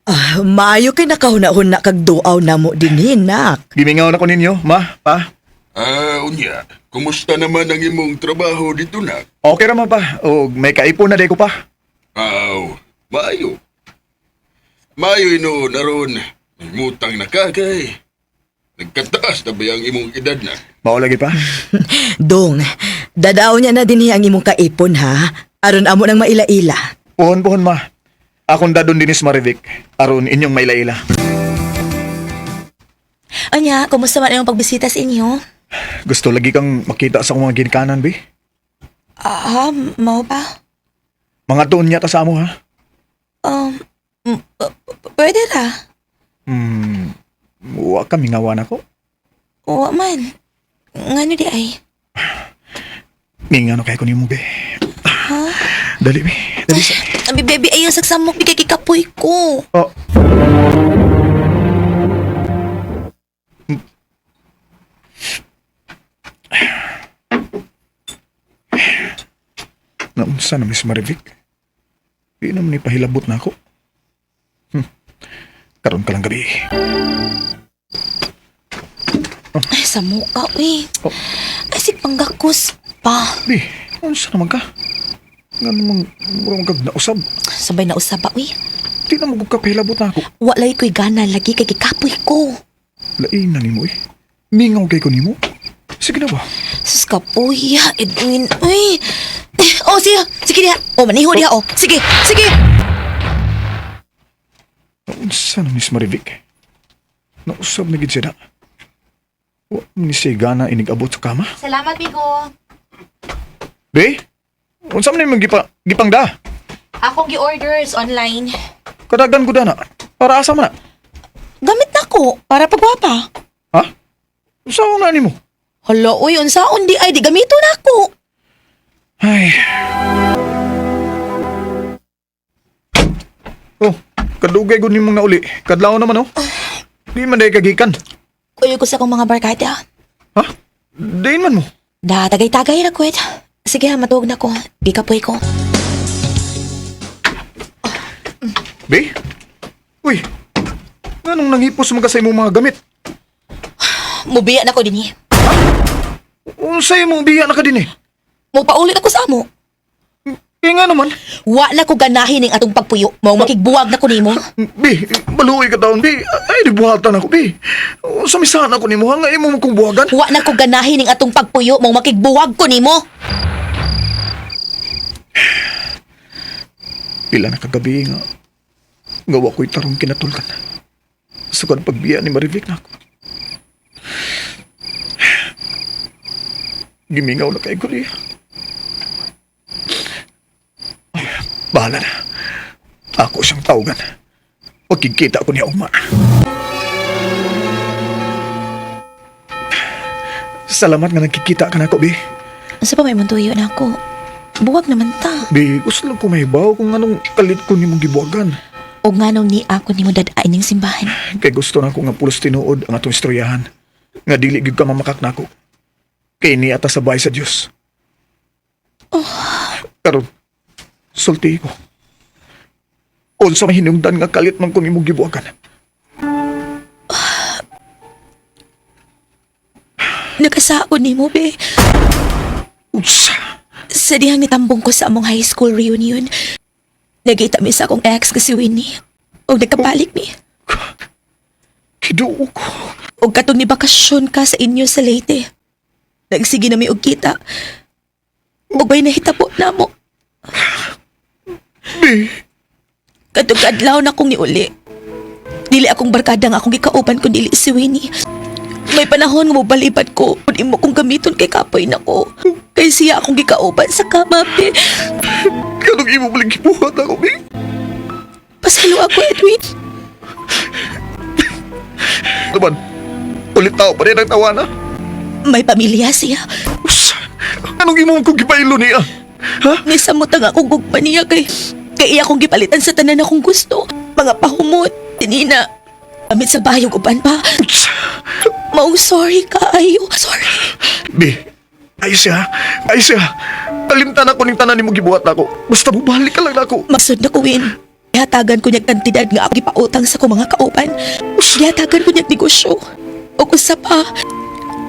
Speaker 3: Ah, maayo kay nakahuna-huna kag duaw namo dinhi, nak.
Speaker 12: Gimingaw na ko ninyo, ma, pa.
Speaker 4: Ah, unya, kumusta naman ang imong trabaho dito na?
Speaker 12: Okay ra man pa. O may kaipon na day ko pa.
Speaker 4: Aw, maayo. Maayo ino naron. Mutang na ka kay. Nagkataas na ba ang imong edad na?
Speaker 12: Mao lagi pa.
Speaker 3: Dong, dadaw niya na dinhi ang imong kaipon ha. Aron amo nang maila-ila.
Speaker 12: Puhon-puhon ma. Akong dadon dinis Marivic. Aron inyong mailaila.
Speaker 5: Anya, kumusta man ang pagbisita sa inyo?
Speaker 12: Gusto lagi kang makita sa akong mga ginikanan, bi.
Speaker 5: Ah, mao ba?
Speaker 12: Mga tuon niya ta sa amo, ha?
Speaker 5: Um, pwede ra.
Speaker 12: Wa ka mingawan ako.
Speaker 5: Wa man. Ngano di ay?
Speaker 12: Mingano kay ko nimo, bi.
Speaker 5: Ha?
Speaker 12: Dali, bi. Dali sa.
Speaker 5: Abi, baby, ayaw sagsamok, bigay kikapoy ko.
Speaker 12: Oh. Naunsa na, Miss Marivic? Di naman ni pahilabot na ako. Karon ka lang gabi.
Speaker 5: Ay, sa muka, uy.
Speaker 12: Oh.
Speaker 5: Ay, sig panggakus pa.
Speaker 12: Di, unsa naman ka? Nga namang murang kag nausab.
Speaker 5: Sabay na usaba, uy.
Speaker 12: Di na magug ka pahilabot na ako.
Speaker 5: Walay ko'y gana lagi kay kikapoy ko.
Speaker 12: Lain na nimo eh. Mingaw kay ko nimo. Sige na ba?
Speaker 5: Sus kapoy, Edwin. Uy. Oh, sige. Sige diha. Oh, maniho diha, oh. Sige, sige.
Speaker 12: Naunsa na Miss Marivic? Nausab na gid siya na. Wa man ni siya gana inig-abot sa kama.
Speaker 6: Salamat, Migo.
Speaker 12: Be? Unsa man imong gipangda?
Speaker 5: Akong gi-orders online.
Speaker 12: Kadagan ko na. Para asa man na?
Speaker 5: Gamit na ko para pagwapa.
Speaker 12: Ha? Unsa man na nimo?
Speaker 5: Hala, uy, unsaon di ay di gamito na ako.
Speaker 12: Ay. Oh, kadugay gud nimong nauli. Kadlaw naman oh. Di man day kagikan.
Speaker 5: Kuyo ko sa akong mga barkada.
Speaker 12: Ha? Diin man mo.
Speaker 5: Da, tagay-tagay ra kwet. Sige, ha, matuog na ko. Gikapoy ko.
Speaker 12: Be? Uy. Nganong nanghipos man ka sa imong mga gamit?
Speaker 5: Mubiya na ko dinhi.
Speaker 12: Unsay imong biya na ka din eh?
Speaker 5: Mupaulit ako sa amo.
Speaker 12: Kaya nga naman.
Speaker 5: Wa na ko ganahin ning atong pagpuyo. Mao makigbuwag na ko nimo.
Speaker 12: Bi, maluoy ka taon, Bi. Ay, di buhatan ako, Bi. Unsa misahan ako nimo, ha? Nga imo mo kong buhagan?
Speaker 5: Wa na ko ganahin ning atong pagpuyo. Mao makigbuwag ko nimo.
Speaker 12: Pila na kagabi nga. Gawa ko'y tarong kinatulkan. Sukad pagbiya ni Marivic na ako. Gimingaw na kay ko niya. Bahala na. Ako siyang tawagan. Pagkikita ko niya ugma. Salamat nga nagkikita ka na ko, Bi.
Speaker 5: Unsa pa may muntuyo na ako? Buwag naman ta.
Speaker 12: Bi, gusto lang ko mahibaw kung anong kalit ko nimong gibuwagan.
Speaker 5: O nganong ni ako nimo dad-ay ning simbahan.
Speaker 12: Kay gusto na ko nga pulos tinuod ang atong istoryahan. Nga dili gyud ka mamakak nako. Kay ni ata sabay sa Dios. Oh. Karon sulti ko. Unsa may hinungdan nga kalit man ko nimong gibuwagan.
Speaker 5: Nakasaon nimo be.
Speaker 12: Unsa?
Speaker 5: Sa dihang nitambong ko sa among high school reunion, nagita mi sa akong ex nga si Winnie. Og nagkabalik mi.
Speaker 12: Kiduo ko.
Speaker 5: Og katong ni bakasyon ka sa inyo sa Leyte. Nagsige na mi og kita. Og bay nahitabo na mo.
Speaker 12: Bi,
Speaker 5: Katong kadlaw na kong niuli. Dili akong barkada nga akong gikauban kun dili si Winnie. May panahon nga mobalibad ko kun imo kong gamiton kay kapoy nako. Kay siya akong gikauban sa kama, be.
Speaker 12: kanong imo maling gibuhat ako, bi?
Speaker 5: Pasalo ako, Edwin.
Speaker 12: Naman, ulit tao pa rin ang tawana.
Speaker 5: May pamilya siya.
Speaker 12: Unsa? Anong imo kong gibaylo niya? Ha?
Speaker 5: Nisamot ang akong gugma niya kay kay iya akong gipalitan sa tanan akong gusto. Mga pahumot, tinina. Amit sa bayog uban pa.
Speaker 12: Unsa?
Speaker 5: Maong sorry kaayo. Sorry.
Speaker 12: Bi, ayos siya. Ayos siya. Kalimtan ako ning tanan nimo gibuhat nako. Basta bubalik ka lang nako.
Speaker 5: Magsud na ko, Win. Gihatagan ko niyag kantidad nga ako gipautang sa akong mga kauban. Gihatagan ko niyag negosyo. O usa pa,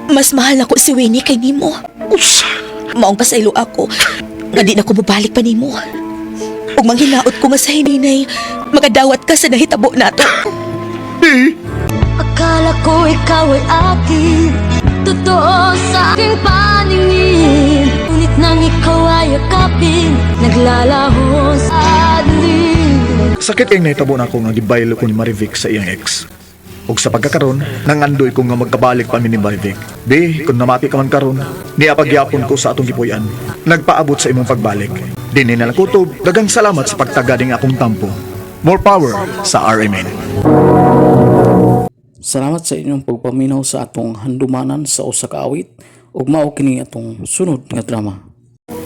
Speaker 5: mas mahal nako si Winnie kay nimo.
Speaker 12: Usa.
Speaker 5: Maong pasaylo ako nga di na ko mobalik pa nimo. Ug manghinaot ko nga sa hininay, makadawat ka sa nahitabo nato.
Speaker 12: Bi,
Speaker 7: Akala ko ikaw ay akin, totoo sa aking paningin. Ngunit nang ikaw ay yakapin, naglalaho sa dilim.
Speaker 12: Sakit kay nahitabo na ako nga gibaylo ko ni Marivic sa iyang ex. Ug sa pagkakaron, nangandoy ko nga magkabalik pa mi ni Marivic. Bi, kung namati ka man karon, niya pagyapon ko sa atong gipuy-an. Nagpaabot sa imong pagbalik. Dinhi na lang kutob, dagang salamat sa pagtaga ning akong tampo. More power sa RMN.
Speaker 2: Salamat sa inyong pagpaminaw sa atong handumanan sa usa ka awit ug mao kini atong sunod nga drama.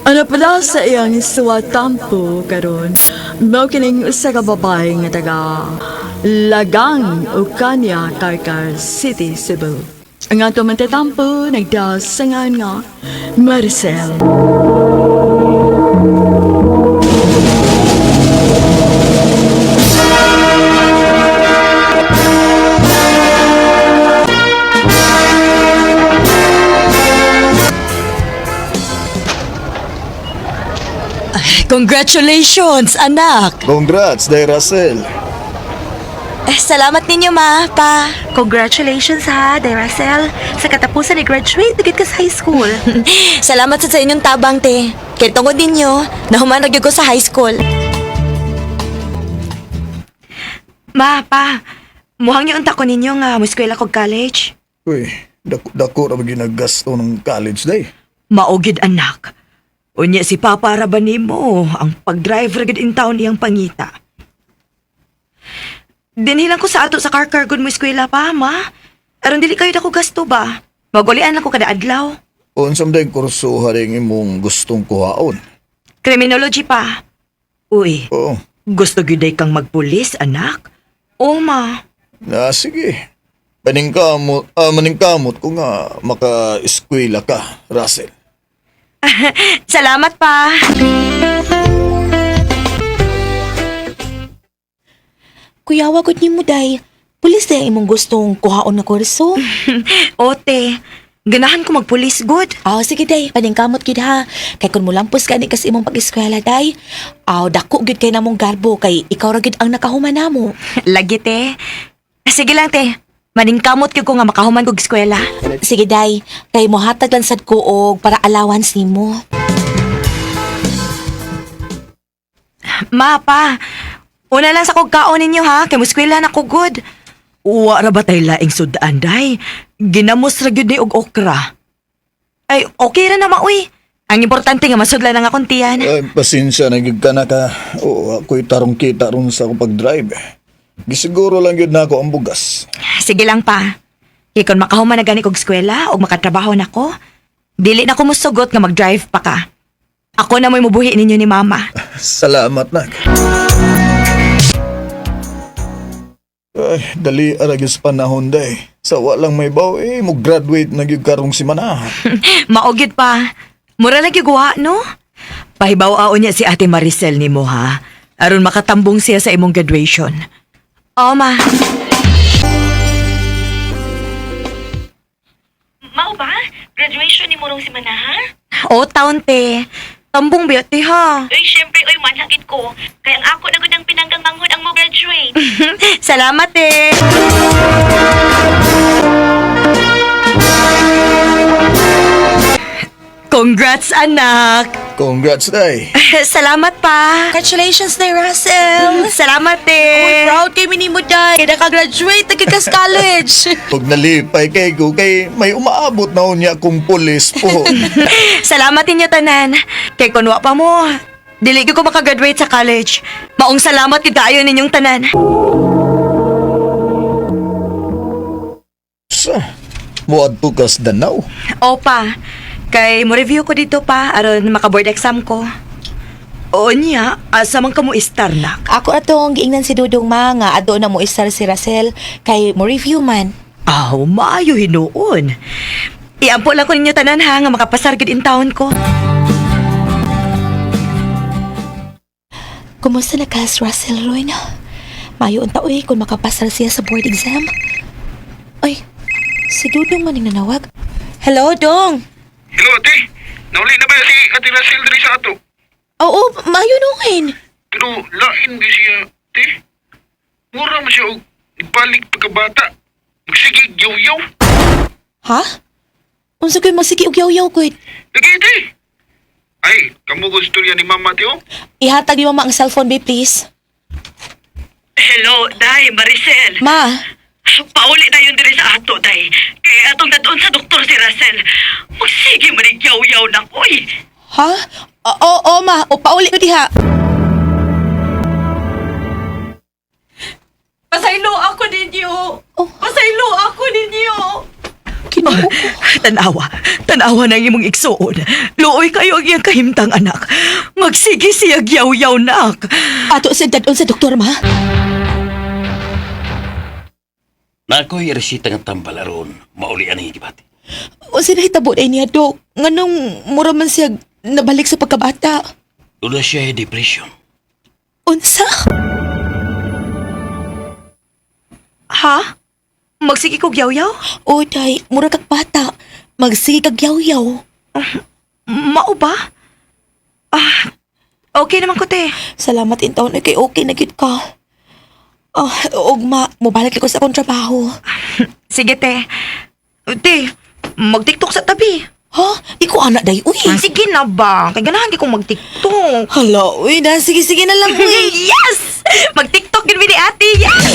Speaker 3: Ano pala sa iyang suwatampo karon? Mao kining usa ka babae nga taga Lagang Ukanya, Carcar City, Cebu. Ang ato mantatampo nagdasangan nga Maricel.
Speaker 6: Congratulations, anak!
Speaker 9: Congrats, Day Russell.
Speaker 6: Eh, salamat ninyo, ma, pa. Congratulations ha, Day Russell. Sa katapusan ni graduate, nagit ka sa high school. Salamat sa inyong tabang, te. Kay tungod ninyo, nahuman ra gyud ko sa high school. Ma, pa, muhang yung unta ko ninyo nga mueskwela kog college.
Speaker 9: Uy, dako, dako ra ba ginagasto ng college day?
Speaker 6: Maugid anak. Unya si Papa ra ba nimo ang pag-drive ra gid in town iyang pangita. Dinhilang ko sa ato sa car car gud mo eskwela pa, ma. Aron dili kayo dako gasto ba? Magulian lang ko kada adlaw.
Speaker 9: Unsam day kurso haring imong gustong kuhaon.
Speaker 6: Criminology pa. Uy,
Speaker 9: Oo.
Speaker 6: gusto gyud day kang magpulis, anak? O ma.
Speaker 9: Na sige. Paningkamot, maningkamot ko nga maka-eskwela ka, Russell.
Speaker 6: Salamat pa.
Speaker 5: Kuyawa gud nimo day. Pulis day ang imong gustong kuhaon nga kurso.
Speaker 6: Ote, ganahan ko magpulis good.
Speaker 5: Aw, sige day, paningkamot gid ha. Kay kun mulampos gani kas imong pag-eskwela day. Aw, dako gid kay namong garbo kay ikaw ra gid ang nakahuman namo.
Speaker 6: Lagi te. Sige lang te. Maningkamot gyud ko nga makahuman kog eskwela.
Speaker 5: Sige day, kay mohatag lang sad ko og para allowance nimo.
Speaker 6: Ma, pa. Una lang sa kog kaon ninyo ha, kay muskwela na ko good. Uwa ra ba tay laing sudaan day? Ginamos ra gyud ni og okra. Ay, okay ra na maoy. Ang importante nga masudlan ang akong tiyan.
Speaker 9: Ay, pasensya na gyud ka na ka. Oo, ako'y tarong kita ron sa akong pag-drive. Gisiguro lang gyud na ako ang bugas.
Speaker 6: Sige lang pa. Kay kon makahuman na gani kog eskwela og makatrabaho na ko, dili na ko musugot nga mag-drive pa ka. Ako na mo'y mubuhi ninyo ni Mama.
Speaker 9: Salamat, nak. Ay, dali ara gyud sa panahon day. Sa walang may baw, eh, mo graduate na gyud karong si Mana.
Speaker 6: Maugid pa. Mura lang gyud guwa, no? Pahibaw-aon niya si Ate Maricel nimo ha. Aron makatambong siya sa imong graduation. Oo, ma. Mao ba? Graduation ni Morong si Manaha? Oo, taon te. Tambong biya te ha.
Speaker 5: Uy, syempre, uy, manhagit ko. Kaya ang ako na gud ang pinanggang manghod ang mo graduate.
Speaker 6: Salamat eh. Congrats, anak!
Speaker 9: Congrats, day.
Speaker 6: Salamat pa!
Speaker 5: Congratulations na Russell!
Speaker 6: Salamat eh!
Speaker 5: Uy, proud kay minimo day. Nakagraduate, nagkakas college.
Speaker 9: Pag nalipay kay ko, kay may umaabot na unya kong pulis po.
Speaker 6: Salamat ninyo tanan. Kay kunwa pa mo, dili gyud ko makagraduate sa college. Maong salamat gyud kaayo ninyong tanan.
Speaker 9: Sa, muadto kas Danau.
Speaker 6: Opa, kay mo review ko dito pa aron maka-board exam ko. Oo niya, asa man ka mo istar na.
Speaker 5: Ako atong giingnan si Dudong ma nga ado na mo istar si Russell kay mo review man.
Speaker 6: Aw, maayo hinuon. Iampo lang ko ninyo tanan ha nga makapasar gid in town ko.
Speaker 5: Kumusta na ka si Russell Roy? Mayo unta uy kung makapasar siya sa board exam. Ay, si Dudong man ang nanawag. Hello, Dong.
Speaker 4: Hello, ate. Nauli na ba si Ate Russell diri sa ato?
Speaker 5: Oo, mayo nungin.
Speaker 4: Pero lain di siya, ate. Mura man siya og ibalik pagkabata. Magsige, yaw-yaw.
Speaker 5: Ha? Unsa ko'y magsige og yaw-yaw ko.
Speaker 4: Lagi, ate. Ay, kamu ko istorya ni Mama, ate, oh.
Speaker 5: Ihatag ni mama ang cellphone, babe, please.
Speaker 6: Hello, Day, Maricel.
Speaker 5: Ma,
Speaker 6: Pauli na yun diri sa ato, Day. Kaya atong dadon sa doktor si Russell. Magsige man yaw-yaw na ko eh.
Speaker 5: ha? Oo, oo, ma. O pauli ko diha.
Speaker 6: Pasaylo ako ninyo.
Speaker 5: Oh.
Speaker 6: Pasaylo ako ninyo.
Speaker 5: Kinuo ko.
Speaker 6: Tanawa, tanawa na ang imong igsuon. Luoy kayo ang iyang kahimtang anak. Magsige siya yaw-yaw nak.
Speaker 5: Ato sa dadon sa doktor, ma.
Speaker 8: Nako'y resita nga tambal aron mauli ang gibati.
Speaker 5: Unsa na hitabo day niya, Dok? Nganong mura man siya nabalik sa pagkabata.
Speaker 8: Doon na siya depression.
Speaker 5: Unsa?
Speaker 6: Ha? Magsige kog yaw-yaw?
Speaker 5: O, day, mura kag bata. Magsige kag yaw-yaw.
Speaker 6: Mao ba? Ah, okay naman ko, te.
Speaker 5: Salamat in taon kay okay na gid ka. Ah, ugma, mobalik ko sa akong trabaho.
Speaker 6: Sige, te. Te, mag-tiktok sa tabi.
Speaker 5: Ha? Di ko anak day, uy.
Speaker 6: Sige na ba? Kay ganahan di kong mag-tiktok.
Speaker 5: Hala, uy, na sige sige na lang, uy.
Speaker 6: Yes! Mag-tiktok yun ni ate! Yes!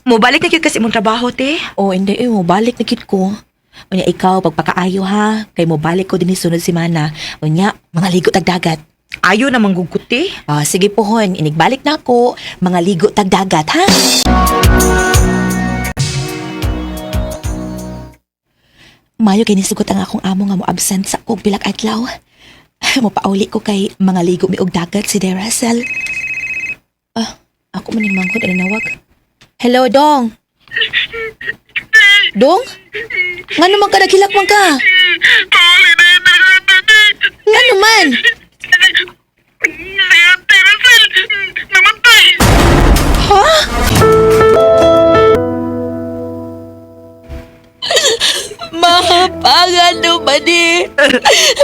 Speaker 6: Mobalik na gyud kasi imong trabaho, te.
Speaker 5: Oh, hindi eh, mobalik na gid ko. Unya ikaw pagpakaayo ha, kay mobalik ko din sunod semana. Unya, mga ligo tag dagat.
Speaker 6: Ayo na manggugot, te.
Speaker 5: Ah, sige pohon, inigbalik na ako, mga ligo tag dagat ha. Mayo kay nisugot ang akong amo nga mo absent sa kog pilak adlaw. Mopauli ko kay mga ligo mi og dagat si De Russell. Ah, ako man ning manghod ang nawag. Hello, Dong. Dong? Ngano man ka naghilak man ka?
Speaker 4: Pauli na yun diri sa ato, ate.
Speaker 5: Ngano man?
Speaker 4: Si Ate Russell, namatay.
Speaker 5: Ha? Mahapangano man eh.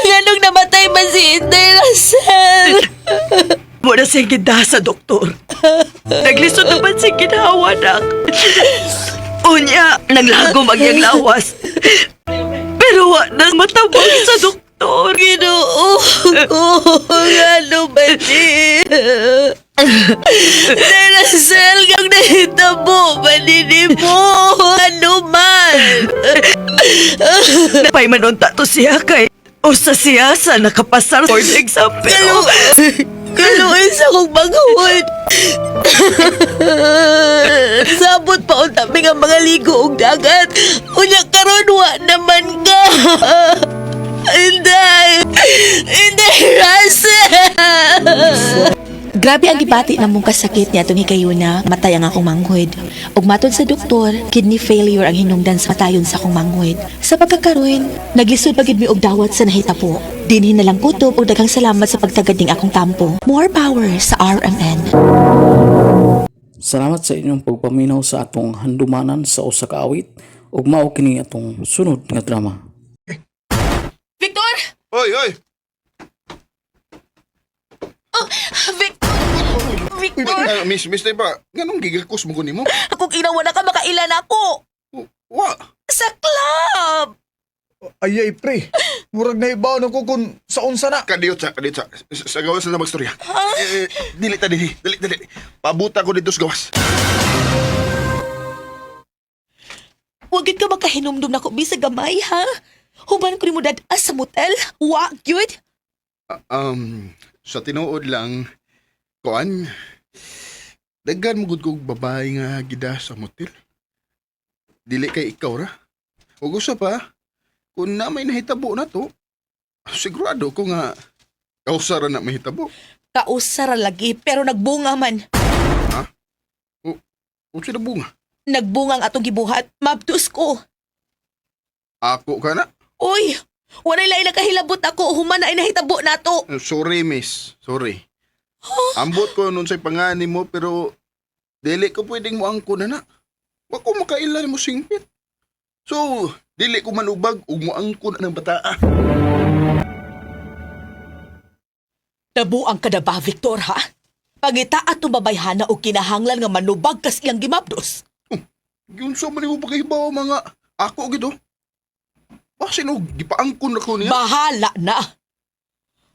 Speaker 5: Nganong namatay man si Inday Russell?
Speaker 6: Muna siya gidasa, doktor. Naglisod naman siya ginawa, nak. Unya, naglagom ang iyang lawas. Pero wa na matabang sa doktor.
Speaker 5: Ginoo ko, ngano man eh.
Speaker 10: Day Russell, kang nahitabo, manini mo. Ano man?
Speaker 3: Napay man unta to siya kay usa siya sa nakapasar board exam pero
Speaker 10: Kaluoy sa akong manghod. Sabot pa unta mi nga mga ligo og dagat. Unya karon wa naman ka. Inday! Inday Russell! Grabe ang gibati na mong kasakit niya itong higayuna, matay ang akong manghod. Ug matod sa doktor, kidney failure ang hinungdan sa patayon sa akong manghod. Sa pagkakaroon, naglisod pagid mi og dawat sa nahitabo. Dinhi na lang kutob ug daghang salamat sa pagtagad ning akong tampo. More power sa RMN.
Speaker 2: Salamat sa inyong pagpaminaw sa atong handumanan sa usa ka awit ug mao kini atong sunod nga drama.
Speaker 5: Victor!
Speaker 4: Oy, oy!
Speaker 5: Victor! Victor!
Speaker 4: Miss, miss, pa, nganong gigakos mo ko nimo?
Speaker 5: Akong inawa na ka makailan ako!
Speaker 4: Wa!
Speaker 5: Sa club!
Speaker 9: Ay, ay, pre. Murag na ibaw na ko kung sa unsa na.
Speaker 4: Kadiyot sa, kadiyot sa. Sa gawas na magstorya. Eh, dili ta dili, dili, dili. Pabuta ko dito sa gawas.
Speaker 5: Wag gyud ka makahinumdum nako bisag gamay ha. Human ko nimo dad-as sa motel. Wa gyud.
Speaker 4: Sa tinuod lang, kuan, daghan mo gud kog babae nga gida sa motel. Dili kay ikaw ra. Ug usa pa, kung na may nahitabo na to, sigurado ko nga kausa ra na mahitabo.
Speaker 5: Kausa ra lagi pero nagbunga man.
Speaker 4: Unsa na bunga?
Speaker 5: Nagbunga ang atong gibuhat. Mabdos ko.
Speaker 4: Ako ka na?
Speaker 5: Uy, walay lain nakahilabot ako human na nahitabo nato.
Speaker 4: Sorry, miss. Sorry. Ambot ko nun sa pangani mo pero dili ko pwedeng moangko na na. Wa ko makaila mo singpit. So, dili ko manubag ug moangko na ng bataa.
Speaker 10: Nabuang ka na ba, Victor, ha? Pangita at babayhana o kinahanglan nga manubag kas iyang gimabdos.
Speaker 4: Yun sa man mo pagkahibaw mga ako gito. Basin og gipaangkon ako niya.
Speaker 10: Bahala na.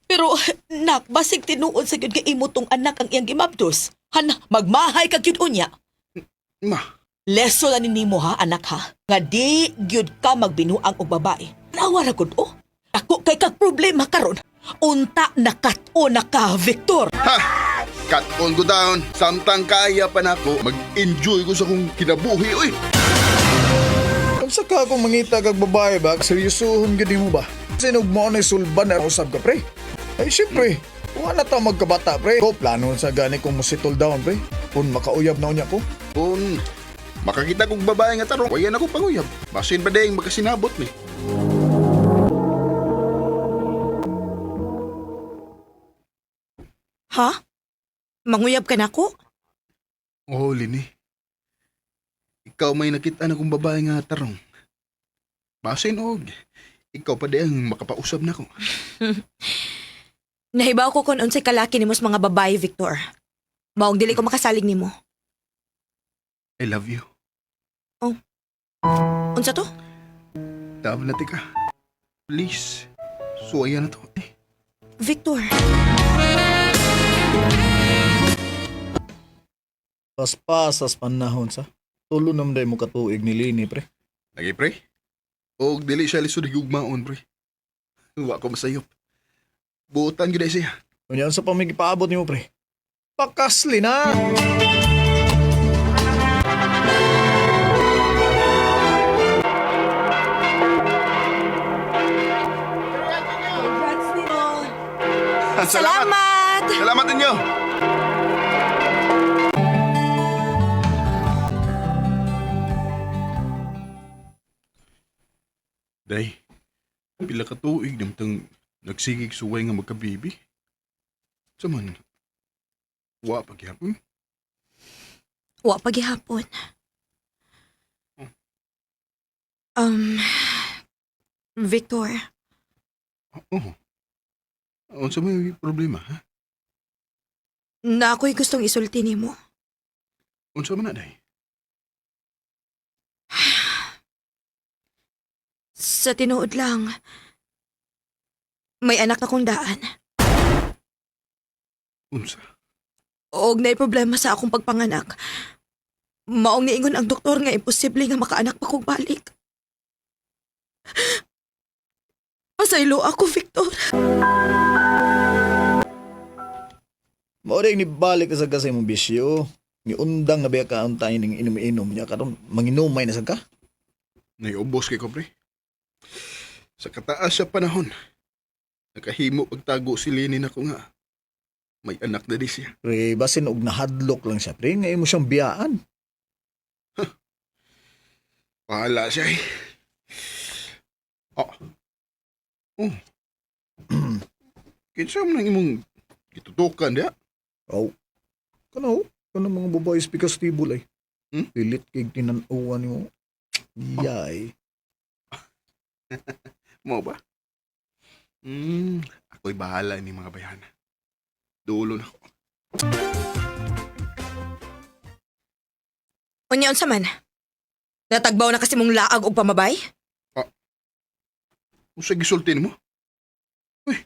Speaker 10: Pero, nak, basig tinuod sa gyud kay imo tong anak ang iyang gimabdos. Han, magmahay ka gyud unya.
Speaker 4: Ma,
Speaker 10: Leso na ni nimo ha, anak ha. Nga di gyud ka magbinuang og babae. Nawa ra gud oh. Ako kay kag problema karon. Unta na kat-o na ka, Victor.
Speaker 4: ha! Cut on go down. Samtang kaya pa nako, mag-enjoy ko sa kong kinabuhi oy.
Speaker 9: Unsa ka kung mangita kag babae ba? Seryosohon gid mo ba? Sinog mo na sulban na usab ka, pre. Ay, syempre. Wala ta magkabata, pre. Ko plano sa gani kong mo settle down, pre. Kung makauyab na unya ko.
Speaker 4: Kung makakita kong babae nga tarong, wayan ako panguyab. Basin pa ding magkasinabot ni.
Speaker 6: Ha? Manguyab ka na ko?
Speaker 4: Oh, Lini. Ikaw may nakita na kong babae nga tarong. Basin og ikaw pa di ang makapausab na ko.
Speaker 6: Nahibaw ko kung unsay kalaki nimo sa mga babae, Victor. Maong dili ko makasalig nimo.
Speaker 4: I love you.
Speaker 6: Unsa to?
Speaker 4: Tama na tika. Please. Suwayan na to. Eh,
Speaker 6: Victor.
Speaker 9: Paspasas panahon sa. Tulo nam day mo katuig ni Lini, pre.
Speaker 4: Lagi pre. Og dili siya lisod higugmaon pre. Wa ko masayop. Buotan gyud ay siya.
Speaker 9: Unya unsa pa may gipaabot nimo, pre? Pakasli na!
Speaker 6: Salamat!
Speaker 4: Salamat ninyo. Day, pila ka tuig namtang nagsigig suway nga magkabibi. Saman, wa pa gyapon.
Speaker 6: Wa pa gihapon. Um, Victor,
Speaker 4: Oh. Unsa may problema, ha?
Speaker 6: na ako'y gustong isulti nimo.
Speaker 4: Unsa man na, day?
Speaker 6: Sa tinuod lang, may anak akong daan.
Speaker 4: Unsa?
Speaker 6: Og naay problema sa akong pagpanganak. Maong niingon ang doktor nga imposible nga makaanak pa kog balik. Pasaylo ako, Victor.
Speaker 9: Mao rin nibalik ka sa ka sa imong bisyo. Niundang na biya ka ang tayo ning inom-inom niya karon manginumay na sad ka.
Speaker 4: Naiubos kay ko, pre. Sa kataas sa panahon, nakahimo pagtago si Lenny nako nga. May anak na di siya.
Speaker 9: Pre, basin og nahadlok lang siya, pre, nga imo siyang biyaan.
Speaker 4: Pahala siya eh. Oh. Oh. Kinsa man ang imong gitutukan diya?
Speaker 9: Oh. Kano? Kano mga babae speaker table ay.
Speaker 4: Hmm?
Speaker 9: Pilit kay tinan-uwan nimo. Yay.
Speaker 4: Mo ba? Ako'y bahala ni mga bayana. Dulo na ko.
Speaker 6: Unya unsa man? Natagbaw na kasi mong laag og pamabay?
Speaker 4: Unsa gisulti nimo? Uy,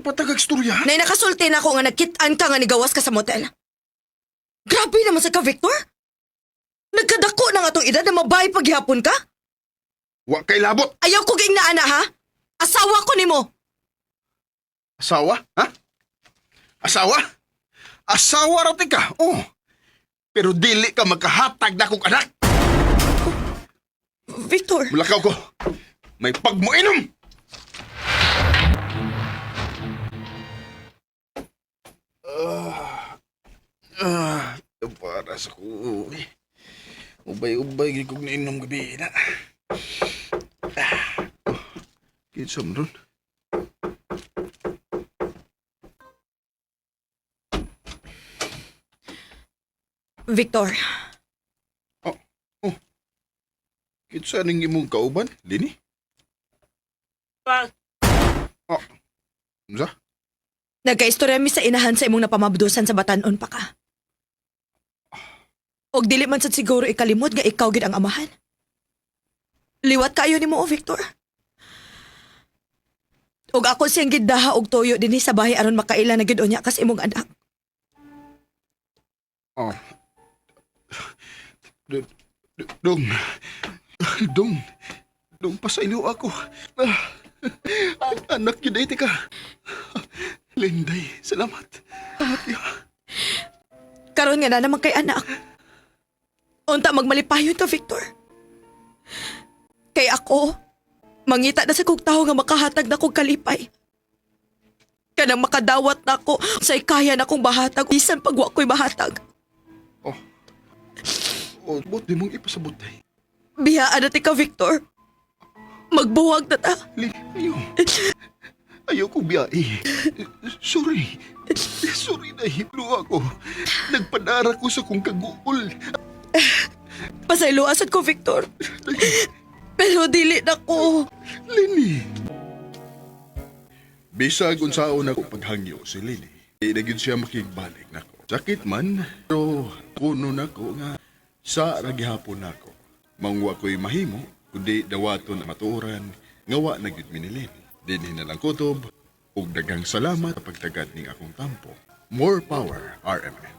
Speaker 4: patagag istorya.
Speaker 6: Nay nakasulti na ako nga nagkit-an ka nga nigawas ka sa motel. Grabe naman sa ka, Victor. Nagkadako na nga tong edad na mabay paghihapon ka?
Speaker 4: Wa kay labot.
Speaker 6: Ayaw ko ging naana ha? Asawa ko nimo.
Speaker 4: Asawa? Ha? Asawa? Asawa ra ka. Oh. Pero dili ka magkahatag na kong anak.
Speaker 6: Victor,
Speaker 4: Mulakaw ko. May pagmuinom. Ah, ah, para sa ko. Ubay-ubay gid kog nainom gabi na. Ah, oh, kinsa man ron?
Speaker 6: Victor,
Speaker 4: Kinsa ning imong kauban, Lini? Oh. Unsa?
Speaker 6: nagkaistorya mi sa inahan sa imong napamabdusan sa batanon pa ka. Og dili man sad siguro ikalimot nga ikaw gid ang amahan. Liwat kayo nimo, oh, Victor. Og ako siyang giddaha og tuyo dinhi sa bahay aron makaila na gid unya kas imong anak.
Speaker 4: Oh. Dong. Dong. Dong, pasaylo ako. Ah, anak yun ay, ka. Linday, salamat. Salamat ya.
Speaker 6: Karon nga na naman kay anak. Unta magmalipayon ka, Victor. Kay ako, mangita na sa kog tawo nga makahatag na kog kalipay. Kanang makadawat na ko sa kaya na kong bahatag, bisan pag wa ko'y bahatag.
Speaker 4: Oh. Oh, ba't di mong ipasabot ay?
Speaker 6: Biyaan na ka, Victor. Magbuwag na ta.
Speaker 4: Lin, ayaw. Ayaw ko biyahe. Sorry. Sorry na hiblo ako. Nagpadara ko sa kong kaguol.
Speaker 6: Pasayloa sad ko, Victor. Pero dili na ko.
Speaker 4: Lini. Bisag unsaon ako paghangyo si Lini. Di na gyud siya makigbalik nako. Sakit man, pero kuno nako nga sa ragihapon nako. Mangwa ko'y mahimo, kundi dawaton ang matuoran, nga wa na gyud mi ni Lini. Dinhi na lang kutob, ug daghang salamat sa pagtagad ning akong tampo. More power, RMN.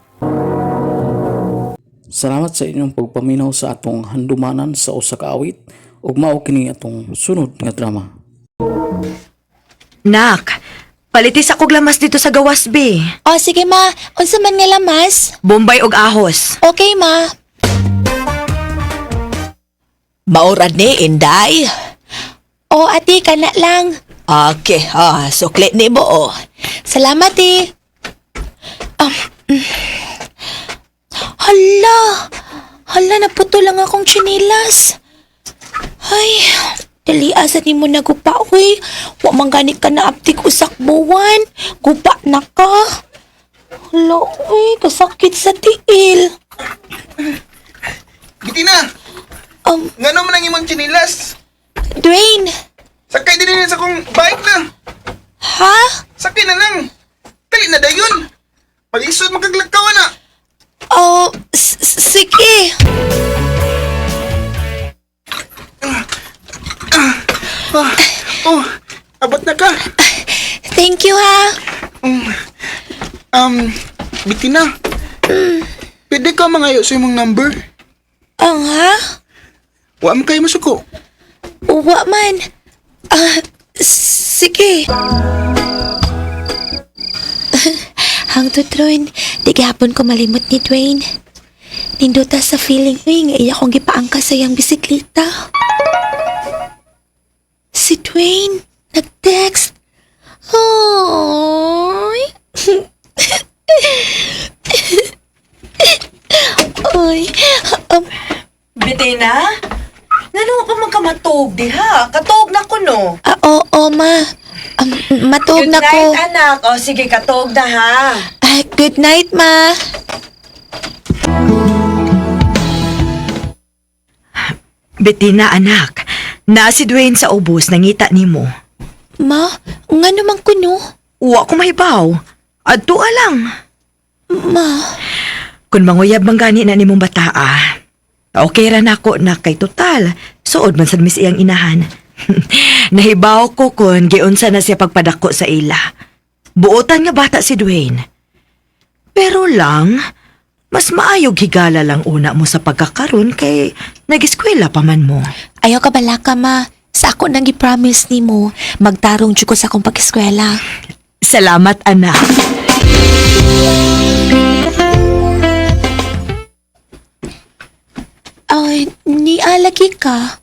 Speaker 2: Salamat sa inyong pagpaminaw sa atong handumanan sa usa ka awit ug mao kini atong sunod nga drama.
Speaker 6: Nak, palitis ako lamas dito sa gawas, be.
Speaker 10: O sige ma, unsa man nga lamas?
Speaker 6: Bombay og ahos.
Speaker 10: Okay ma.
Speaker 5: Maurad ni, Inday.
Speaker 10: O ati kana lang.
Speaker 5: Okay, ah, sukli ni mo, oh.
Speaker 10: Salamat eh. Hala! Hala, naputo lang akong tsinelas. Ay, dali asa ni mo nagupa, uy. Wa man gani ka na aptik usak buwan. Gupa na ka. Hala, uy, kasakit sa tiil.
Speaker 13: Gitina! Ngano man ang imong tsinilas?
Speaker 10: Dwayne,
Speaker 13: Sakay din sa kong bike na.
Speaker 10: ha?
Speaker 13: Sakay na lang. Dali na dayon. Pag-isod magaglakaw na.
Speaker 10: Oh, sige.
Speaker 13: Ah, oh, abot na ka.
Speaker 10: Thank you, ha?
Speaker 13: Bitina. Pwede ka mangayo sa imong number.
Speaker 5: Ang ha?
Speaker 13: Wa man kayo masuko.
Speaker 5: Wa man. Ah, sige. Hangtod ron, di gihapon ko malimot ni Dwayne. Nindota sa feeling uy, nga iya kong gipaangka sa iyang bisikleta. Si Dwayne, nag-text. Oy. Oy,
Speaker 14: Bettina? Ngano ka man kamatog diha? Katog na ko no.
Speaker 5: Ah, oo, ma. Matug
Speaker 14: Good
Speaker 5: na ko.
Speaker 14: night, anak. O sige, katog na ha.
Speaker 5: Ah, good night, ma.
Speaker 6: Bettina, anak. Na si Dwayne sa ubos nangita nimo.
Speaker 5: Ma, nga naman ko no.
Speaker 6: Wa ko mahibaw. Adto lang.
Speaker 5: Ma,
Speaker 6: Kung manguyab man gani na nimong bataa, okay ra nako na kay total. Suod man sad mis iyang inahan. Nahibaw ko kun giunsa na siya pagpadako sa ila. Buotan nga bata si Dwayne. Pero lang, mas maayog higala lang una mo sa pagkakaron kay nagiskwela pa man mo.
Speaker 5: Ayaw ka balaka, ma. Sa ako nang gi-promise nimo, magtarong jud ko sa akong pag-eskwela.
Speaker 6: Salamat, anak.
Speaker 5: Ay, nialagi ka.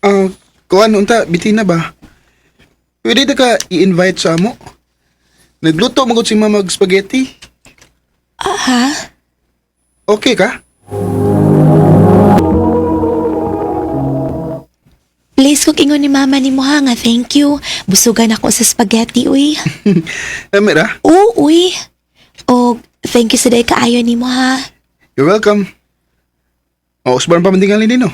Speaker 13: Ah, kuan unta bitina ba? Pwede ta ka i-invite sa amo? Nagluto magud si mama og spaghetti.
Speaker 5: Ah, ha?
Speaker 13: Okay ka?
Speaker 5: Please kung ingon ni mama ni mo ha nga thank you. Busugan ako sa spaghetti, uy.
Speaker 13: Amira,
Speaker 5: Oo, uy. O, thank you sa day kaayo ni mo ha.
Speaker 13: You're welcome. O, usban pa man tingali nino.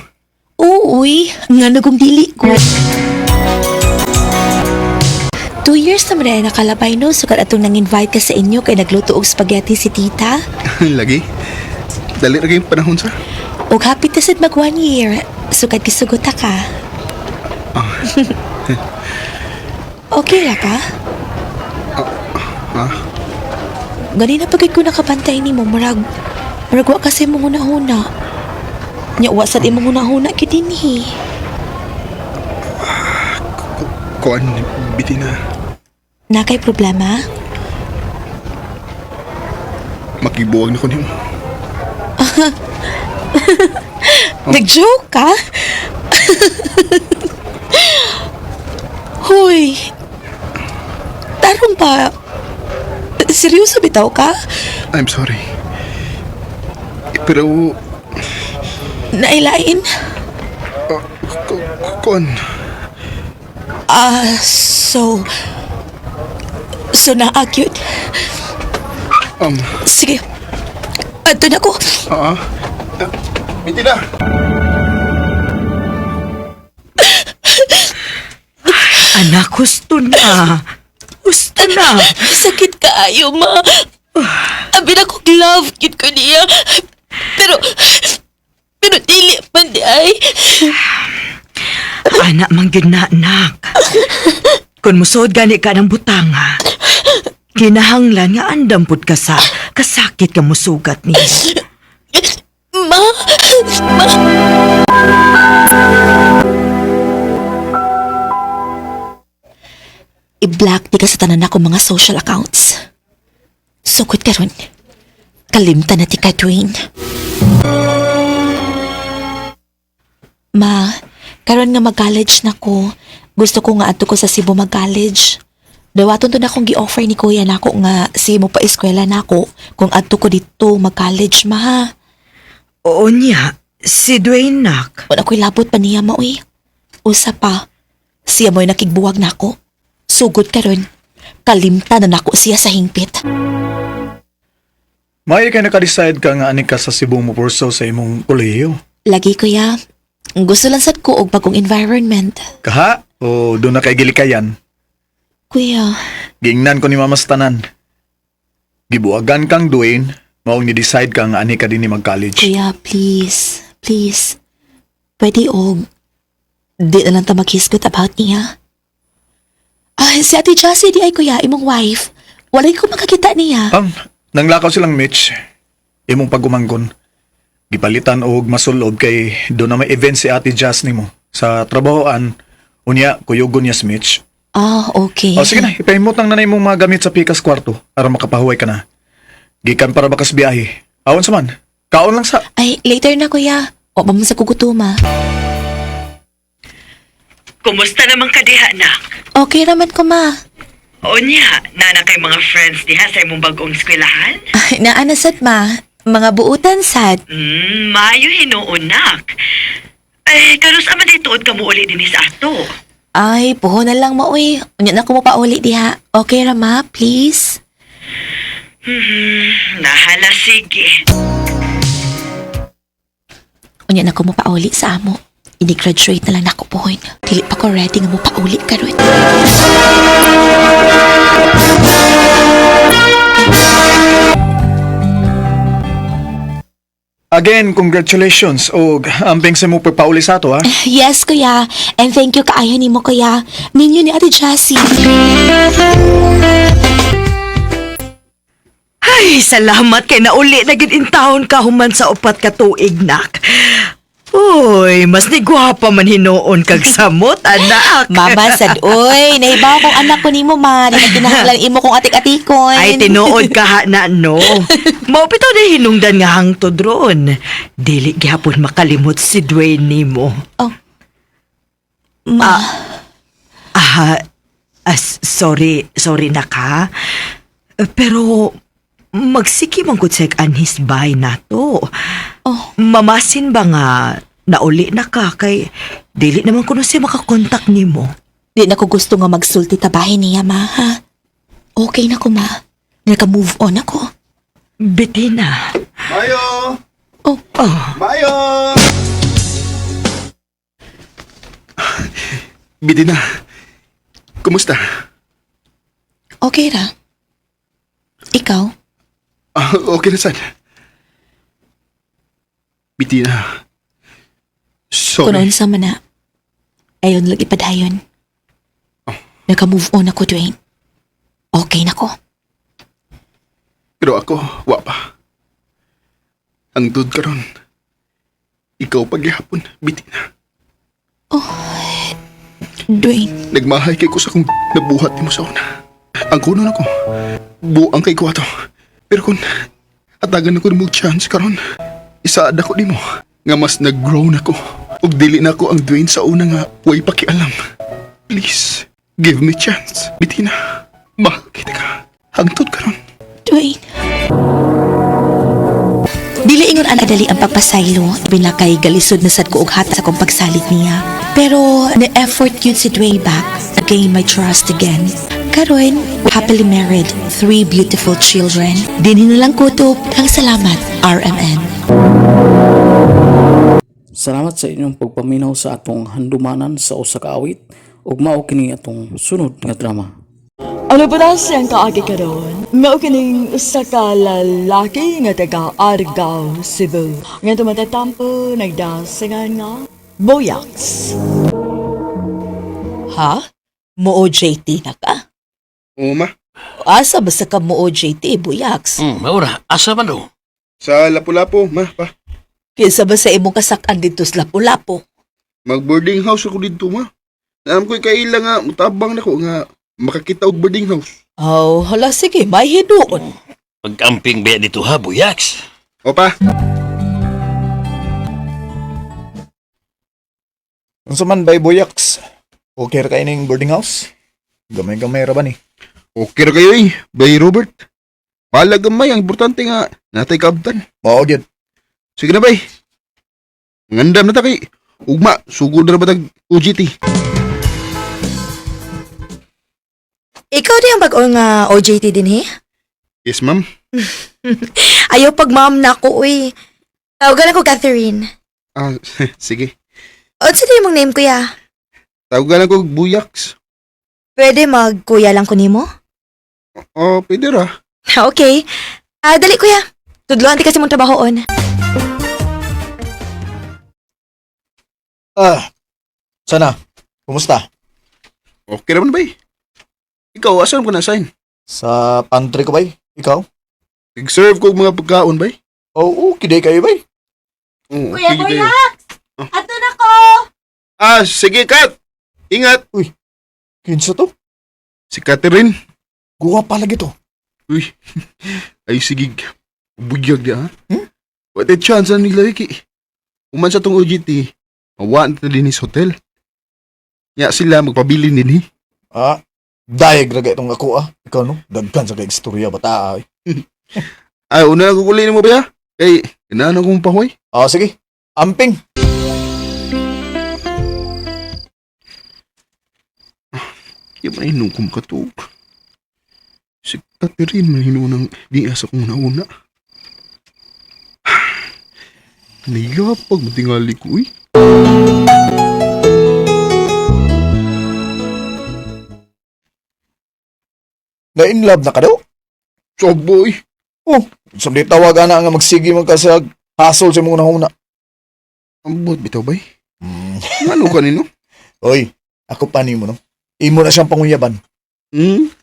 Speaker 5: Oo, uy. Nga nagong dili ko. 2 years naman na nakalabay no, sukat atong nang-invite ka sa inyo kay nagluto og spaghetti si tita.
Speaker 13: Lagi. Dali ra kayong panahon sa.
Speaker 5: Og happy ta sad mag 1 year, sukat gisugot ka. Okay ra ka?
Speaker 13: Ah,
Speaker 5: Ganina pagid ko nakabantay nimo, murag wa kasi mong hunahuna. Nya wa sad imong hunahuna gyud dinhi.
Speaker 13: Kuan bitina.
Speaker 5: Na kay problema?
Speaker 13: Makibuwag na ko nimo.
Speaker 5: Nag-joke ka? Hoy. Tarong pa. Seryoso bitaw ka?
Speaker 13: I'm sorry. Pero
Speaker 5: Nailain?
Speaker 13: kuan
Speaker 5: Ah, so naa-cute. Sige. Ato na ko.
Speaker 13: Ah. Bitina.
Speaker 6: Anak, husto na. Husto na.
Speaker 5: Sakit kaayo, ma. Abi na kog love cute ko niya. Pero dili man di ay.
Speaker 6: Anak man gyud na, anak. Kung musuod gani ka ng butanga, kinahanglan nga andam pud ka sa kasakit ka musugat niya.
Speaker 5: Ma! Ma! I-block di ka sa tanan ako mga social accounts. Sukot karon. Kalimta na ti ka, Dwayne. Ma, karon nga mag-college na ko. Gusto ko nga adto ko sa Cebu mag-college. Dawaton to na akong gi-offer ni kuya nako nga si mo pa eskwela nako kung adto ko dito mag-college ma ha.
Speaker 6: Oo niya, si Dwayne nak.
Speaker 5: Wala ko'y labot pa niya maoy. Usa pa, siya mo'y nakigbuwag nako. Sugod karon. Kalimta na nako siya sa hingpit.
Speaker 12: May kay naka-decide ka nga ani ka sa Cebu mo purso sa imong kolehiyo.
Speaker 5: Lagi kuya, gusto lang sad ko og bagong environment.
Speaker 12: Kaha? O doon na kay gilikayan.
Speaker 5: Kuya,
Speaker 12: Giingnan ko ni Mama sa tanan. Gibuagan kang Dwayne, maong ni-decide ka nga ani ka din ni mag-college.
Speaker 5: Kuya, please, please. Pwede og di na lang ta maghisgot about niya. Ah, si Ate Jassy di ay kuya, imong wife. Walay ko makakita niya.
Speaker 12: Nanglakaw silang Mitch. Imong pagumanggon. Gipalitan og masulob kay do na may event si Ate Jazz nimo sa trabahoan unya kuyugon niya si Mitch.
Speaker 10: Ah, okay.
Speaker 12: O sige na, ipahimot nang nanay mong mga gamit sa pikas kwarto para makapahuway ka na. Gikan para bakas biyahe. Aon sa man. Kaon lang sa.
Speaker 10: Ay, later na, kuya. O, pa man sa kugutuma.
Speaker 14: Kumusta naman ka diha, nak?
Speaker 10: Okay naman ko, ma.
Speaker 14: Unya, nana kay mga friends diha sa imong bagong eskwelahan?
Speaker 10: Ay, naana sad, ma. Mga buutan sad.
Speaker 14: Maayo hinuon, nak. Eh, karus aman di tuod ka mo uli dinhi sa ato.
Speaker 10: Ay, puho na lang mo, uy. Unya na ko mo pauli diha. Okay ra, ma, please.
Speaker 14: Nahala, sige.
Speaker 10: Unya na ko mo pauli sa amo. Ini-graduate na lang nako pohon. Dili pa ko ready nga mo pauli karon.
Speaker 12: Again, congratulations og amping sa mo pagpauli sa ato ha.
Speaker 10: Yes, kuya. And thank you kaayo nimo, kuya. Ninyo ni Ate Jassy.
Speaker 14: Ay, salamat kay nauli na gid in town ka human sa upat ka tuig, nak. Uy, mas ni gwapa man hinuon kag samot, anak.
Speaker 10: Mama sad, oy, nahibaw kong anak ko nimo, ma. Di na kinahanglan imo kong atik-atikon.
Speaker 14: Ay, tinuod ka ha na, no. Mao bitaw na hinungdan nga hangtod ron. Dili gihapon makalimot si Dwayne nimo.
Speaker 10: Oh. Ma,
Speaker 14: Ah, sorry, sorry na ka. Pero magsiki man gud seg anhis bay nato.
Speaker 10: Oh.
Speaker 14: Mamasin ba nga nauli na ka kay dili naman kuno siya makakontak nimo.
Speaker 10: Di na ko gusto nga magsulti tabahin niya, ma, ha? Okay na ko, ma. Naka-move on ako.
Speaker 14: Bettina.
Speaker 13: Mayo!
Speaker 10: Oh.
Speaker 14: Oh.
Speaker 13: Mayo! Bitina, kumusta?
Speaker 10: Okay ra. Ikaw?
Speaker 13: Ah, okay na sad. Bitina, sorry.
Speaker 10: Kunoon sa man na. Ayon lagi padayon. Naka-move on ako, Dwayne. Okay na ko.
Speaker 13: Pero ako, wa pa. Ang dud karon. Ikaw paghihapon, Bitina.
Speaker 10: Dwayne,
Speaker 13: Nagmahay kay ko sa kung nabuhat nimo sa una. Ang kuno nako, buang kay ko ato. Pero kung atagan ako nimo og chance karon, isaad ako nimo nga mas nag-grow na ko ug dili na ako ang Dwayne sa una nga way pakialam. Please, give me chance, Bitina. Mahal kita ka. Hangtod karon.
Speaker 10: Dwayne. Dili ingon ang dali ang pagpasaylo, binakay galisod na sad ko og hata sa akong pagsalig niya. Pero na-effort yun si Dwayne back, gain my trust again. Karon, happily married, three beautiful children. Dinhi na lang kutob. Ang salamat, RMN.
Speaker 2: Salamat sa inyong pagpaminaw sa atong handumanan sa usa ka awit ug mao kini atong sunod nga drama.
Speaker 3: Ano ba na siyang kaagi karon? Mao kining usa ka lalaki nga taga Argao, Cebu. Nga tumatatampo nagdasingan nga Boyax.
Speaker 5: Ha? Mo OJT na ka?
Speaker 13: Oo, ma.
Speaker 5: Asa basta ka mo OJT, buyaks?
Speaker 8: Maura, asa man do?
Speaker 13: Sa Lapu-Lapu, ma, pa.
Speaker 5: Kinsa ba sa imong kasakan dito sa Lapu-Lapu?
Speaker 13: Mag-boarding house ako dito, ma. Alam ko'y kaila nga, mutabang na ko nga makakita og boarding house.
Speaker 5: Oh, hala sige, may hinuon.
Speaker 8: Pagkamping ba dito ha, buyaks?
Speaker 13: Opa.
Speaker 9: Unsa man bay Boyaks? Okay ra kay ning boarding house? Gamay-gamay ra ba ni?
Speaker 13: Okay ra kayo eh, bay Robert. Balag gamay, ang importante nga, natay kaabtan.
Speaker 9: Mao gyud.
Speaker 13: Sige na bay. Ngandam na ta kay. Ugma, sugod na ba tag OGT?
Speaker 6: Ikaw di ang bag-o nga OJT din he?
Speaker 13: Yes, ma'am.
Speaker 6: Ayaw pag ma'am na ako, uy. Tawagan ako Catherine.
Speaker 13: Ah, sige.
Speaker 6: Unsa di imong name, kuya?
Speaker 13: Tawagan ko Buyaks.
Speaker 6: Pwede magkuya lang ko nimo?
Speaker 13: Oh, pwede ra.
Speaker 6: Okay. Ah, dali kuya. Tudloan ti kasi mong trabahoon.
Speaker 9: Ah. Sana. Kumusta?
Speaker 13: Okay naman bay. Ikaw, asan ko na sign?
Speaker 9: Sa pantry ko bay? Ikaw?
Speaker 13: Nag-serve ko og mga pagkaon bay.
Speaker 9: Oh, okay day kayo bay.
Speaker 4: Oo,
Speaker 10: Kuya
Speaker 4: okay kayo.
Speaker 10: Boyax! Ato na ko!
Speaker 4: Ah, sige Kat. Ingat.
Speaker 9: Uy, kinsa to?
Speaker 4: Si Catherine.
Speaker 9: Guwapa lagi to.
Speaker 4: Uy. Ay sige. Buyag di ha. Hmm? What a chance ang nila iki. Uman sa tong OGT. Mawa na din sa hotel. Ya sila magpabilin din eh.
Speaker 9: Ah, dayag ra itong ako ah. Ikaw no, daghan sa kay istorya bata ay.
Speaker 4: Ay, una na kukulin mo ba ya? Kay, inaano kong pahoy?
Speaker 9: Ah, sige. Amping.
Speaker 4: Di ba hinong kong makatuog? Si Catherine man hinunang di asa kong nauna. Nayapag matingali ko eh.
Speaker 9: Na in love na ka daw?
Speaker 4: So boy.
Speaker 9: Oh, sumdi tawag ana nga magsige man ka sa hasol sa imong nahuna.
Speaker 4: Ang buhat bitaw bay.
Speaker 9: Hmm.
Speaker 4: Ano ka nino?
Speaker 9: Oy, ako pa nimo no. Imo na siyang panguyaban.
Speaker 4: Hmm?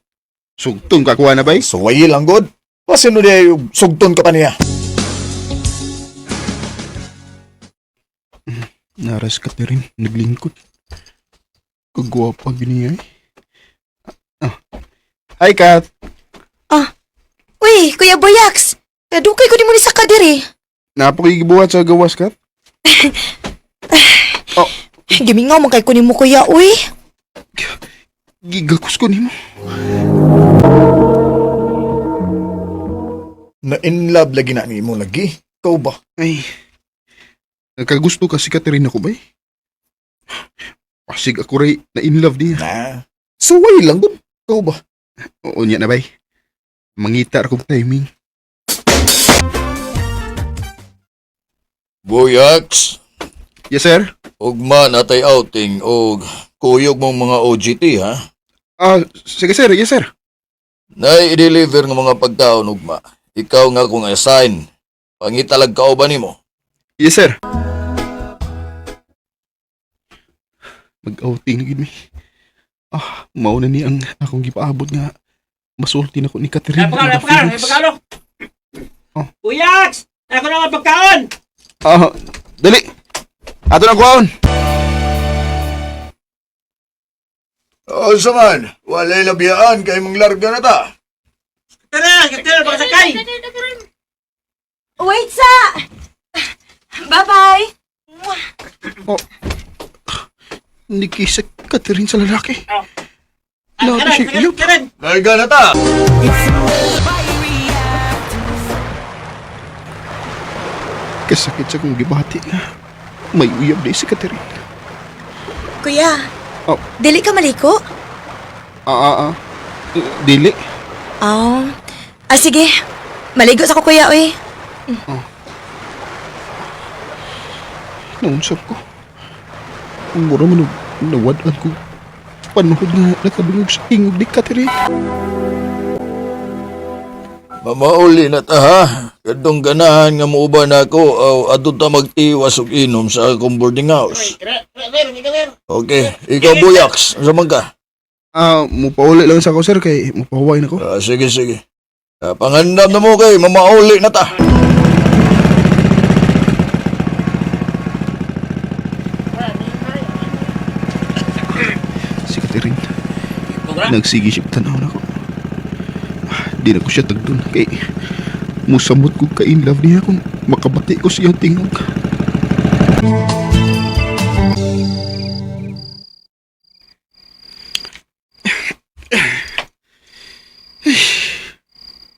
Speaker 4: Sugtong kakuha na bay?
Speaker 9: Suwayi lang god. Pasino di ay sugton ka pa niya.
Speaker 4: Naras Catherine, naglingkod. Kagwapa gini ay. Ah. Hi Kat.
Speaker 10: Ah, uy, Kuya Boyax! Kadukay ko di mo ni sa kadiri.
Speaker 4: Napakigibuhat sa gawas Kat. Oh.
Speaker 10: Gimingaw man kay ko nimo kuya, uy.
Speaker 4: Gigakos ko nimo.
Speaker 9: Na in love lagi na nimo lagi. Ikaw ba?
Speaker 4: Ay. Nagkagusto ka si Catherine ako bay? Pasig ako rin na in love niya.
Speaker 9: Na. Suway lang god. Ikaw ba?
Speaker 4: Oo niya na bay. Mangita ra kog timing.
Speaker 9: Boyax,
Speaker 4: Yes sir.
Speaker 9: ugma natay outing og kuyog mong mga OGT ha.
Speaker 4: Ah, sige sir, yes sir.
Speaker 9: Nay i-deliver ng mga pagkaon ugma. Ikaw nga kung assign. Pangitalag ka ba nimo?
Speaker 4: Yes sir. Mag-outing na gid mi. Ah, mao na ni ang akong gipaabot nga masulti na ko ni Catherine.
Speaker 2: Ay,
Speaker 4: ang
Speaker 2: pagkalo,
Speaker 4: feelings.
Speaker 2: pagkalo.
Speaker 4: Oh.
Speaker 2: Kuyax! Ako na nga pagkaon!
Speaker 4: Ah, dali. Ato na kuhaon.
Speaker 9: Oo, saman. Walay labiyaan kay mong larga na ta.
Speaker 2: Tara, tara, pagkasakay!
Speaker 10: Wait sa! Bye-bye!
Speaker 4: Nikisa Catherine sa lalaki. Labi siya iyop.
Speaker 9: Larga na ta.
Speaker 4: Kasakit sa kong gibati na may uyab di si Catherine.
Speaker 10: Kuya,
Speaker 4: Oh.
Speaker 10: dili ka maliko?
Speaker 4: Ah, ah, ah. Eh, dili.
Speaker 10: Oh. Ah, sige. Maligo sa ko, kuya, uy.
Speaker 4: Naunsap ko. Ang mura man nawad-an ko. Panuhod nga nakadungog sa tingog ni Catherine.
Speaker 9: Mamauli na ta ha. Kadtong ganahan nga muuban ako aw adto ta magtiwas og inom sa akong boarding house. Okay, ikaw Boyax, unsa man ka?
Speaker 4: Ah, mupauli lang sa ako sir kay mupahuway na ko.
Speaker 9: Ah, sige sige. Ah, pangandam na mo kay mamauli na ta.
Speaker 4: Si Catherine. Nagsige siya tanaw na ko. Di na ko siya tagdon kay musamot ko ka in love niya kung makabati ko siyang tingog.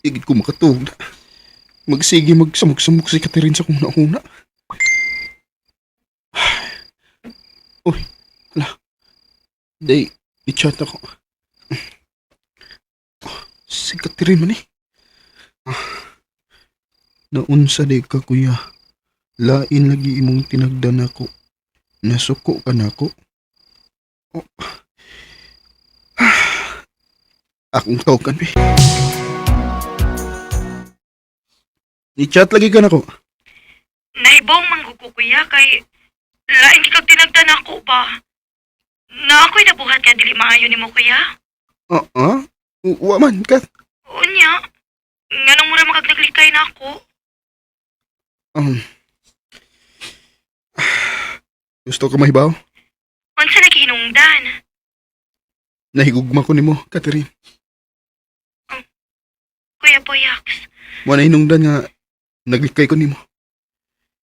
Speaker 4: Igid ko makatuog na. Magsige magsamok-samok si Catherine sa kung nauna. Uy, hala. Day, i-chat ako. Si Catherine man eh. Ah. Naunsa day ka kuya. Lain lagi imong tinagdan ako. Nasuko ka nako. Oh. Ah. Akong tawagan be. I-chat lagi ka nako.
Speaker 6: Naibaw man ko kuya kay lain kag tinagdan ako ba. Na ako'y nabuhat nga dili maayo nimo kuya.
Speaker 4: Ah, ah? Wa man ka.
Speaker 6: Unya, nganong mura makag naglikay na ako.
Speaker 13: Gusto ka mahibaw?
Speaker 6: Unsa na gihinungdan?
Speaker 13: Nahigugma ko nimo, Catherine.
Speaker 6: Kuya Boyax.
Speaker 13: Wa na hinungdan nga naglikay ko nimo.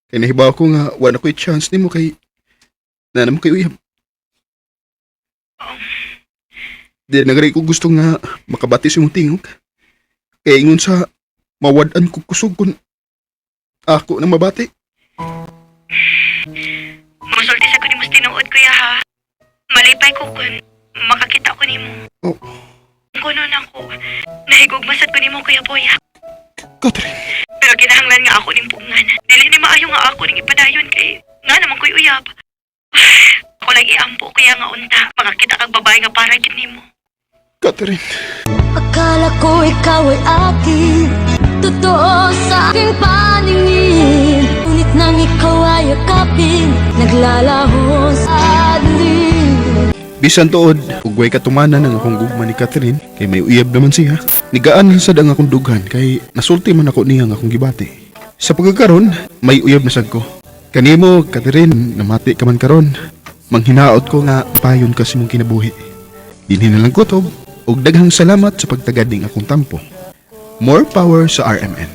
Speaker 13: Kay nahibaw ko nga wa na ko'y chance nimo kay na mo kay uyab. Di nagray ko gusto nga makabati sa imong tingog. Kay ingon sa mawad-an ko kusog kun ako nang mabati.
Speaker 6: Musulti sa ko nimo sa tinuod, kuya ha. Malipay ko kun makakita ko nimo.
Speaker 13: Oh.
Speaker 6: Kuno na ko. Nahigugma sad ko nimo, Kuya Boyax.
Speaker 13: Catherine.
Speaker 6: Pero kinahanglan nga ako ning pugngan. Dili ni maayo nga ako ning ipadayon kay nga naman ko'y uyab. Ako lang iampo kuya nga unta. Makakita kag babae nga para gid nimo.
Speaker 13: Catherine.
Speaker 7: Akala ko ikaw ay akin, totoo sa aking paningin. Ngunit nang ikaw ay yakapin, naglalaho sa dilim.
Speaker 13: Bisan tuod, ug way katumanan ang akong gugma ni Catherine kay may uyab naman siya. Nigaan lang sad ang akong dughan kay nasulti man ako niya ang akong gibati. Sa pagkakaron, may uyab na sad ko. Kanimo, Catherine, namati ka man karon. Manghinaot ko nga payon ka sa imong kinabuhi. Dinhi na lang kutob ug daghang salamat sa pagtagad ning akong tampo. More power sa RMN.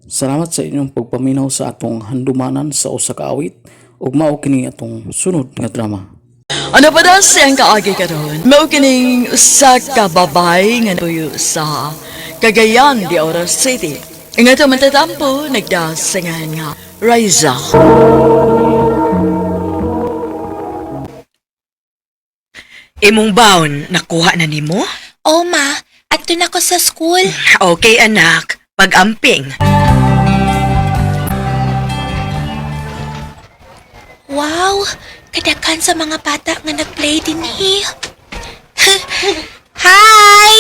Speaker 2: Salamat sa inyong pagpaminaw sa atong handumanan sa usa ka awit ug mao kini atong sunod nga drama.
Speaker 3: Ano pa daw siyang kaagi karon? Mao kining usa ka babay nga napuyo sa Cagayan de Oro City. Nga ito matatampo, nagdasangan nga Riza.
Speaker 14: Imong baon, nakuha na nimo?
Speaker 5: Oh ma, adto na ko sa school.
Speaker 14: Okay anak, pag-amping.
Speaker 5: Wow, kadaghan sa mga bata nga nagplay dinhi. Hi!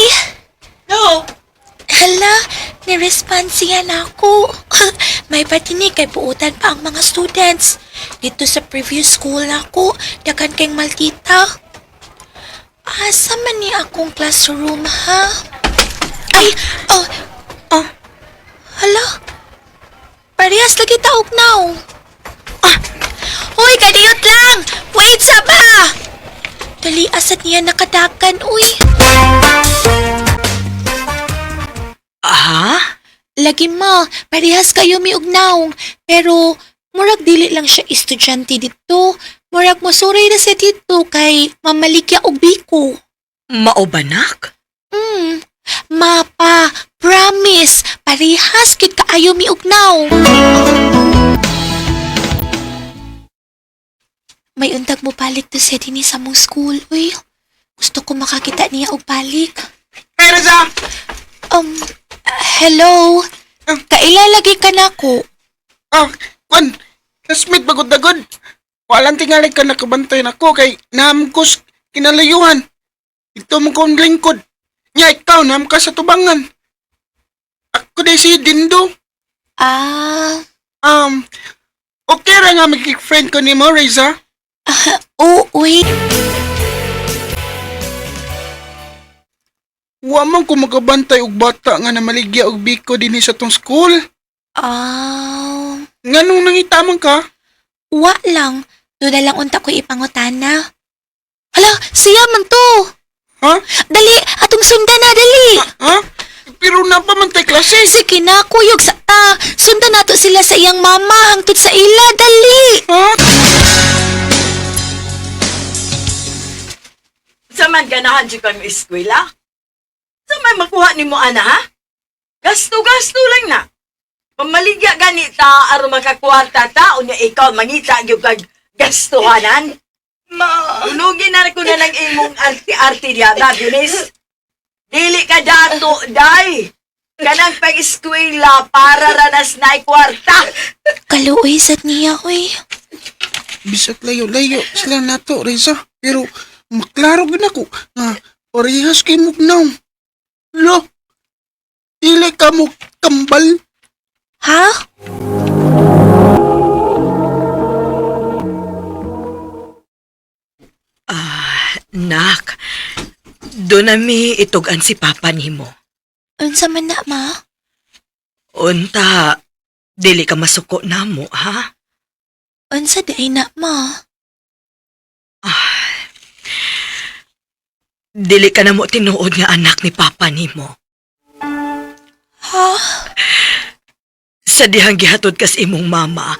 Speaker 14: No.
Speaker 5: Hala, ni-response siya na ako. May patinig kay buutan pa ang mga students. Dito sa previous school nako, daghan kay maldita. Asa man ni akong classroom, ha? Ay, oh, oh. Hala, parehas lagi taog now. Ah, hoy, kadiyot lang! Wait sa ba! Dali, asad niya nakadakan, uy.
Speaker 14: Ha?
Speaker 5: Lagi ma, parehas kayo miugnaw. Pero, murag dili lang siya estudyante dito. Murag mosuray na siya dito kay mamaligya og biko.
Speaker 14: Mao ba nak?
Speaker 5: Mapa, promise, parehas kit kaayo miugnaw. May untag mo balik to sa dinhi sa mong school, uy. Gusto ko makakita niya og balik.
Speaker 15: Hey, Reza!
Speaker 5: Hello? Kaila lagi ka na ko?
Speaker 15: Ah, kwan, classmate bagod dagod. Walang tingali ka nakabantay nako kay naamkos kinalayuhan. Ito mo kong lingkod. Nya, ikaw naam ka sa tubangan. Ako di si Dindo.
Speaker 5: Ah,
Speaker 15: Okay ra nga magiging friend ko ni mo, Reza.
Speaker 5: oo, uy.
Speaker 15: Wa man ko makabantay og bata nga namaligya og biko dinhi sa tong school.
Speaker 5: Ah,
Speaker 15: Nganong nangita man ka?
Speaker 5: wa lang. Doon na lang unta ko ipangutana. Hala, siya man to.
Speaker 15: Ha?
Speaker 5: Dali, atong sundan na, dali.
Speaker 15: Ha? Pero napa man tay klase.
Speaker 5: Sige na, kuyog sa ta. Sundan nato sila sa iyang mama hangtod sa ila, dali.
Speaker 15: Ha?
Speaker 14: Sa man ganahan jud kami eskwela? Sa man makuha nimo ana ha? Gasto-gasto lang na. Pamaligya gani ta aron makakwarta ta unya ikaw mangita gyud kag gastuhanan.
Speaker 3: Ma!
Speaker 14: Tulugin na ko na lang imong arti-arti diya, ba, Binis? Dili ka dato, day! Kanang pag-eskwela para ranas na kwarta.
Speaker 5: Kaluoy sad niya, uy.
Speaker 15: Bisag layo-layo sila nato, Reza. Pero maklaro gid ako nga parehas kay mugnaw. Lo, dili ka mo kambal.
Speaker 5: Ha?
Speaker 14: Nak, doon nami itugan si Papa nimo.
Speaker 5: Unsa man na, ma?
Speaker 14: Unta,
Speaker 6: Dili ka masuko namo, ha?
Speaker 5: Unsa di ay na, ma?
Speaker 6: Dili ka na mo tinuod nga anak ni Papa nimo.
Speaker 5: Ha?
Speaker 6: Sa dihang gihatod kas imong mama,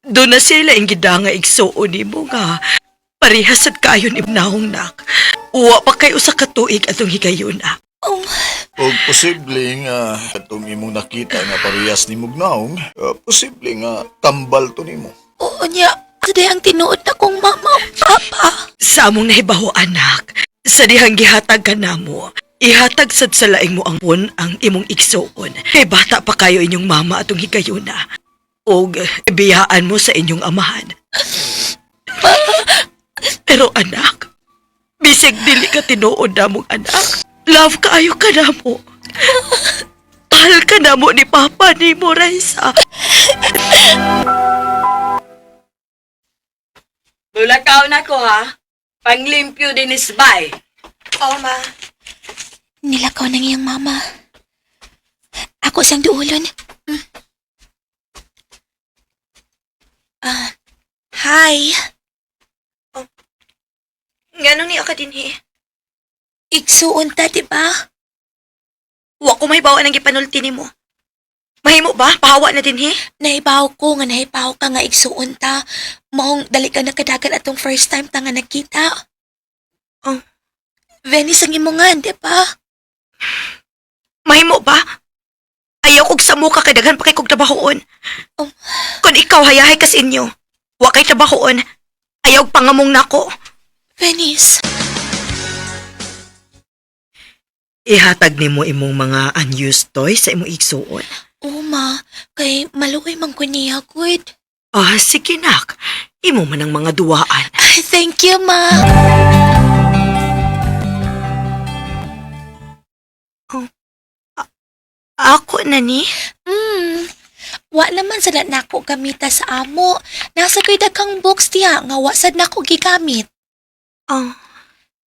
Speaker 6: doon na sila ang gida nga igsuon nimo nga parehas sad kayo ni naong nak. Uwa pa kay usa ka tuig atong higayuna.
Speaker 5: Oh,
Speaker 9: Og posible nga atong imong nakita nga parehas ni Mugnaong, posible nga tambal to nimo.
Speaker 5: Oo niya. Asa di ang tinuod na kong mama o papa?
Speaker 6: Sa among nahibaw anak, sa dihang gihatag ka namo, ihatag sad sa laing mo ang pon ang imong igsuon. Kay bata pa kayo inyong mama atong higayuna. Og ibiyaan mo sa inyong amahan. Pero anak, bisig dili ka tinuod namong anak. Love kaayo ka namo. Mahal ka namo ni Papa ni mo, Raisa.
Speaker 14: Bulakaw na ko ha. Panglimpyo din isbay.
Speaker 6: Oo, ma.
Speaker 5: Nilakaw ng iyang mama. Ako siyang duulon. Ah, hi.
Speaker 6: Ngano ni ka dinhi?
Speaker 5: Igsuon ta, di ba?
Speaker 6: Wa ko mahibaw ang gipanulti nimo. Mahimo ba? Pahawa na dinhi?
Speaker 5: Nahibaw ko nga nahibaw ka nga igsuon ta. Maong dali ka nakadagan atong first time ta nga nagkita.
Speaker 6: Oh.
Speaker 5: Venice ang imongan, di ba?
Speaker 6: Mahimo ba? Ayaw kog sa muka kay daghan pa kay kog trabahoon.
Speaker 5: Oh.
Speaker 6: Kun ikaw hayahay kas inyo, wa kay trabahoon. Ayaw pangamong nako.
Speaker 5: Venice.
Speaker 6: Ihatag nimo imong mga unused toys sa imong igsuon.
Speaker 5: Oo, ma. Kay maluoy man ko niya, good.
Speaker 6: Ah, sige nak. Imo man ang mga duwaan.
Speaker 5: Ay, thank you, ma.
Speaker 6: Ako na ni?
Speaker 5: Wa naman sad na nako gamita sa amo. Nasa ko'y daghang books diha nga wa sad nako gigamit.
Speaker 6: Oh.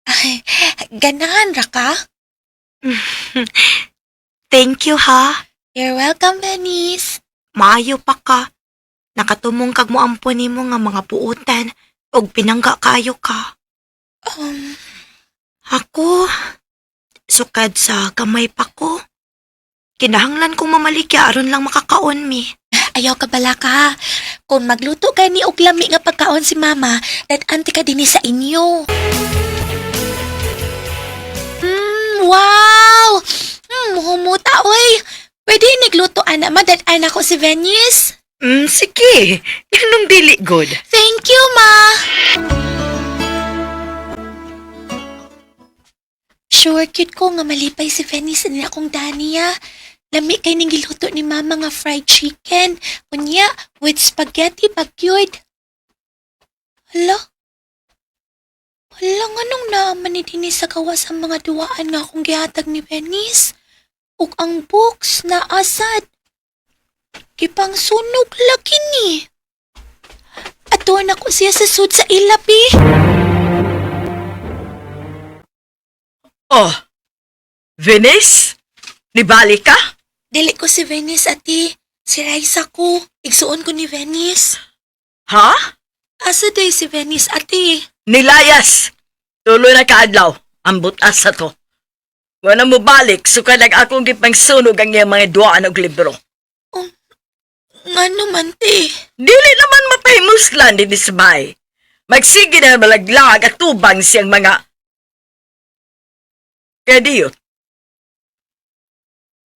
Speaker 5: Ay, ganahan ra ka?
Speaker 6: Thank you ha.
Speaker 5: You're welcome, Venice.
Speaker 6: Maayo pa ka. Nakatumong kag moampo nimo nga mga buutan ug pinangga kaayo ka. Ako, sukad sa gamay pa ko. Kinahanglan kong mamaligya aron lang makakaon mi.
Speaker 5: Ayaw ka bala ka. Kung magluto ka ni og lami nga pagkaon si mama, dad-anti ka dinhi sa inyo. Wow! Humuta, oy. Pwede nagluto ana, madad-an ako si Venice.
Speaker 6: Sige. Ganong dili good.
Speaker 5: Thank you, ma. Sure, cute ko nga malipay si Venice ni akong Dania. Lami kay ning giluto ni mama nga fried chicken. Unya, with spaghetti bagyod. Hala? Hala, nganong naaman ni dinhi sa gawa sa mga duwaan nga akong gihatag ni Venice? Ug ang books na asad. Gipang sunog lagi ni. Ato na ko siya sa sud sa ilabi.
Speaker 14: Oh, Venice? Nibalik ka?
Speaker 5: Dili ko si Venice, ati. Si Raisa ko. Igsuon ko ni Venice.
Speaker 14: Ha?
Speaker 5: Asa day si Venice, ati?
Speaker 14: Nilayas! Tuloy na kaadlaw. Ang butas sa to. Wala mo balik, suka nag akong gipangsunog ang iyang mga duaan og libro.
Speaker 5: Nga naman, te.
Speaker 14: Dili naman mapahimuslan din ismay. Magsige na malaglag at tubang siyang mga... Kadiyot.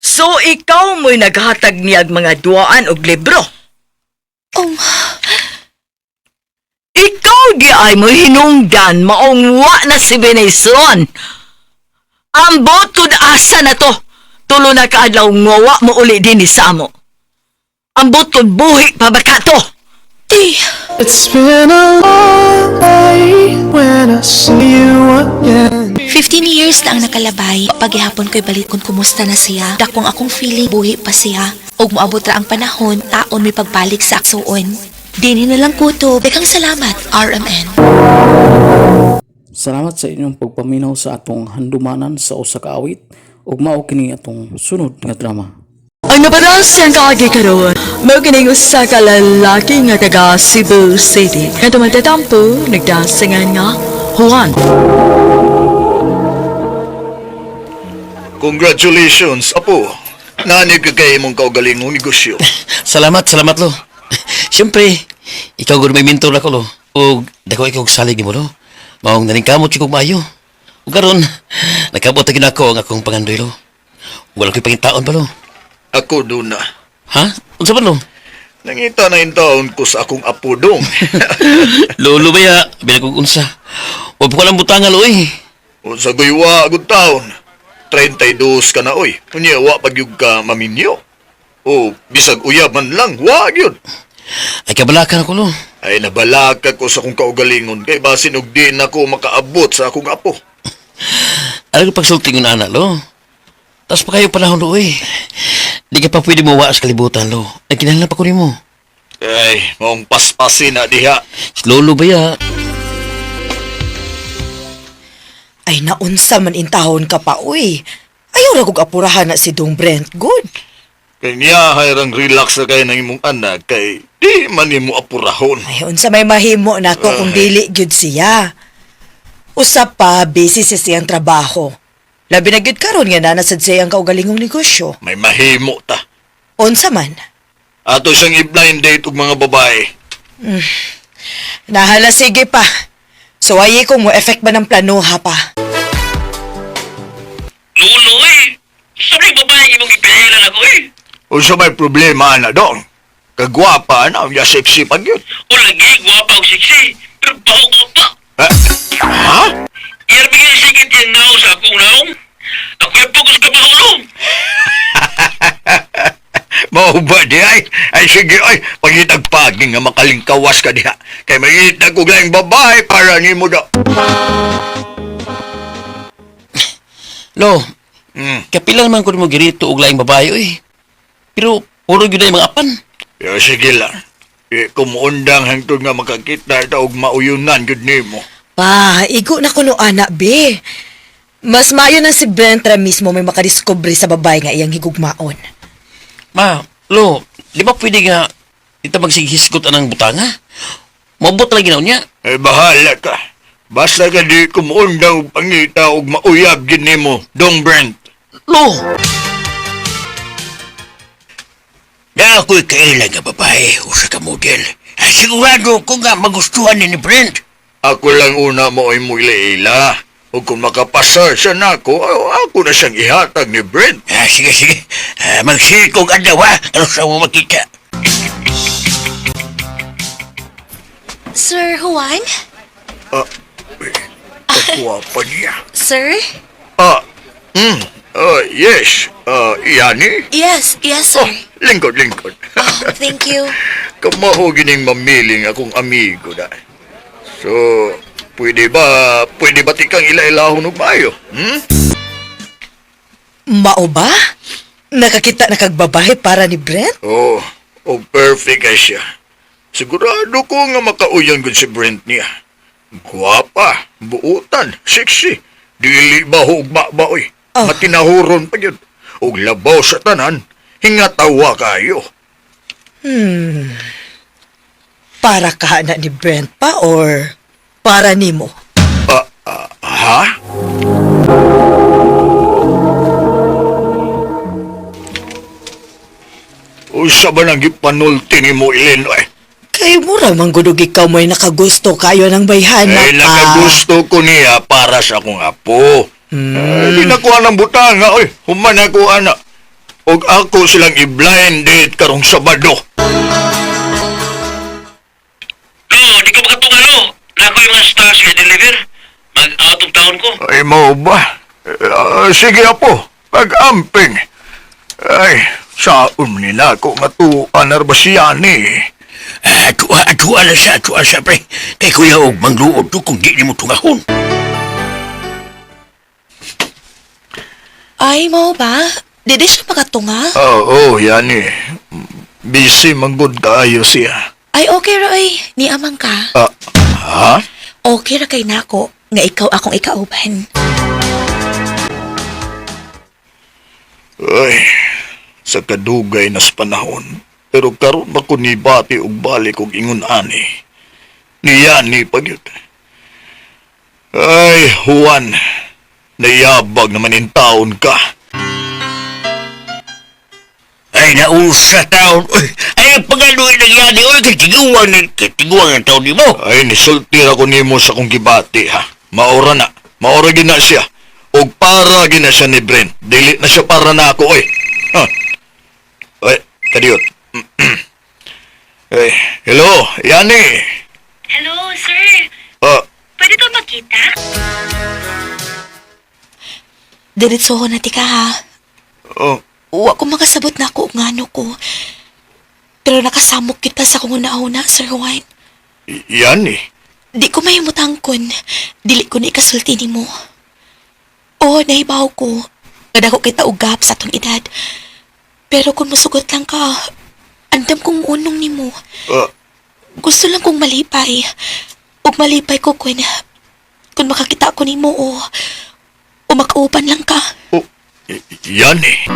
Speaker 14: So ikaw mo'y naghatag niyag mga duaan og libro.
Speaker 5: Oh,
Speaker 14: Ikaw di ay mo hinungdan maong wa na si Venezuelan. Ambot kud asa na to. Tulo na kaadlaw nga wa mo uli din ni sa amo. Ambot kud buhi pa ba ka to?
Speaker 5: te.
Speaker 11: It's been a long day when I see you again.
Speaker 5: 15 years na ang nakalabay. Paghihapon ko'y balik kung kumusta na siya. Dakong akong feeling, buhi pa siya. Ug moabot ra ang panahon, taon may pagbalik sa aksuon. Dinhi na lang kutob. Daghang salamat, RMN.
Speaker 2: Salamat sa inyong pagpaminaw sa atong handumanan sa usa ka awit ug mao kini atong sunod nga drama.
Speaker 3: Ang napadas siyang kaagi karon, mao kining usa ka lalaki nga taga Cebu City. Nga tumatatampo, nagdasingan nga Juan.
Speaker 9: Congratulations, apo. Nanig ka kay imong kaugalingong negosyo.
Speaker 8: Salamat, salamat lo. Siyempre, ikaw gud may mentor ako lo. Ug dako ikaw og salig nimo lo. Maong naningkamot jud kog maayo. Ug karon, nakabot na gyud nako ang akong pangandoy lo. Wala ko'y pangitaon pa lo.
Speaker 9: Ako doon na.
Speaker 8: Ha? Unsa man lo?
Speaker 9: Nangita na yung taon ko sa akong apo dong.
Speaker 8: Lolo ba ya? Bilang kog unsa. Wa pa ko lang butanga lo eh.
Speaker 9: O sa guywa, good taon. 32 ka na oy. Unya, wa pag yun ka maminyo. O, bisag uyab man lang, wa yun.
Speaker 8: Ay kabalakan ako lo.
Speaker 9: Ay, nabalaka ko sa akong kaugalingon kay basin og di na ko makaabot sa akong apo.
Speaker 8: Alam ko pagsulti ng anak lo. Tapos pa kayo panahon lo eh. Di ka pa pwede mo sa kalibutan lo. Ay kinahanglan pa ko nimo.
Speaker 9: Ay, maong paspasin na diha.
Speaker 8: Si Lolo ba ya?
Speaker 14: Ay, naunsa man intahon ka pa, uy. Ayaw ra kog apurahan na si Dong Brent. Good.
Speaker 9: Kay niya hayrang relax na kayo ng imong anak kay di man nimo apurahon.
Speaker 14: Ay, unsa may mahimo nako kung dili gyud siya. Usa pa, busy si siyang trabaho. Labi na gyud karon nga naa sad siya ang kaugalingong negosyo.
Speaker 9: May mahimo ta.
Speaker 14: Unsa man?
Speaker 9: Ato siyang i-blind date og mga babae.
Speaker 14: Nahala sige pa. So ay kung mo effect ba ng planoha pa.
Speaker 8: Lolo eh. Sabi babae imong ipilihan ako eh.
Speaker 9: Unsa may problema na dong? Kagwapa na, unya sexy pag yun.
Speaker 8: O lagi, gwapa og sexy. Pero baho ko pa.
Speaker 9: Ha? Ha?
Speaker 8: Iyarbigay sikit yung nao sa akong naong. Ako yung pugos ka lo.
Speaker 9: Mao ba di ay? Ay sige ay, pagitagpaging nga makalingkawas ka diha. Kay mangitag og laing babae para nimo da.
Speaker 8: Lo, kapila naman ko mo girito og laing babae oy. Pero puro gyud ay mga apan.
Speaker 9: Ya, sige lang. Eh, kumuundang hangtod nga makakita ta og mauyunan gyud nimo.
Speaker 14: Pa, igo na kuno ana be. Mas maayo na si Brent ra mismo may makadiskubre sa babae nga iyang higugmaon.
Speaker 8: Ma, lo, di ba pwede nga ita magsighisgot anang butanga? Mabot lagi na niya.
Speaker 9: Eh, bahala ka. Basta ka di kumuundang og pangita og mauyab gyud nimo, Dong Brent.
Speaker 8: Lo! Na ako'y kaila nga babae, usa ka model. Ay, sigurado ko nga magustuhan ni Brent.
Speaker 9: Ako lang una mo ay ila. O kung makapasar siya nako, ako na siyang ihatag ni Brent.
Speaker 8: Ah, sige, sige. Ah, magsikog adlaw ha, aron sa mo makita.
Speaker 5: Sir Juan?
Speaker 9: Ah, Kagwapa niya.
Speaker 5: Sir?
Speaker 9: Ah, yes. Ah, Yani?
Speaker 5: Yes, yes, sir.
Speaker 9: Oh, lingkod, lingkod.
Speaker 5: Oh, thank you.
Speaker 9: Kamaho gining mamiling akong amigo da. So, pwede ba tikang ila-ilahon og maayo? Hmm?
Speaker 14: Mao ba? Nakakita na kag babae para ni Brent?
Speaker 9: Oh, oh perfect kay siya. Sigurado ko nga makauyan gud si Brent niya. Guwapa, buutan, sexy. Dili ba hugma ba oy?
Speaker 14: Oh.
Speaker 9: Matinahuron pa yun. Og labaw sa tanan, hingatawa kayo.
Speaker 14: Para ka na ni Brent pa or para nimo?
Speaker 9: Ah, ah, ha? Usa ba nang gipanulti ni mo, Ilin, eh?
Speaker 14: Kay mura man gud og ikaw mo'y nakagusto kayo ng bayhana
Speaker 9: Eh,
Speaker 14: pa.
Speaker 9: nakagusto ko niya para sa akong apo. Eh, di nakuha ng butanga, oy. Human ako, ana. Og ako silang i-blind date karong Sabado.
Speaker 8: Lo, di ko makatunga lo. Nako yung mga stars nga deliver. Mag out of town ko.
Speaker 9: Ay, mao ba? Eh, sige, apo. Pag-amping. Ay, saon nila ako nga tuan ba siya ni?
Speaker 8: Ah, tuwa, tuwa na siya, tuwa siya, pre. Kay kuya og mangluod to kung di nimo tungahon.
Speaker 5: Ay, mo ba? Di di siya makatunga?
Speaker 9: Oo, oh, yani. Busy manggod kaayo siya.
Speaker 5: Ay, okay ra ay. Niamang ka.
Speaker 9: Ah, ha?
Speaker 5: Okay ra kay nako nga ikaw akong ikauban.
Speaker 9: Ay, Sa kadugay nas panahon, pero karon ba ko nibati og balik og ingon ani. Niya ni pagyud. Ay, Juan, nayabag naman in taon ka.
Speaker 8: Ay, nausa taon. Uy, ay, pagaluin ng yani. Uy, katiguan ng katiguan ang taon nimo.
Speaker 9: Ay, nisulti ra ko nimo sa kong gibati, ha. Maura na. Maura gina siya. Og para gina siya ni Brent. Dili na siya para na ako, oy. Ha. Ay, kadiyot. Ay, hello, Yani.
Speaker 5: Hello, sir.
Speaker 9: Ah,
Speaker 5: Pwede ba magkita? Diretso na tika ha.
Speaker 9: oh,
Speaker 5: Wa ko makasabot na ako og ngano ko. Pero nakasamok kita sa kung una-una, Sir Juan.
Speaker 9: Yani.
Speaker 5: Di ko mahimutang kun. Dili ko na ikasulti nimo. Oo, nahibaw ko. Kadako kita ugap sa atong edad. Pero kung musugot lang ka, andam kong unong nimo.
Speaker 9: Ah,
Speaker 5: Gusto lang kong malipay. Ug malipay ko kun makakita ko nimo o makaupan lang ka.
Speaker 9: Oh, Yani.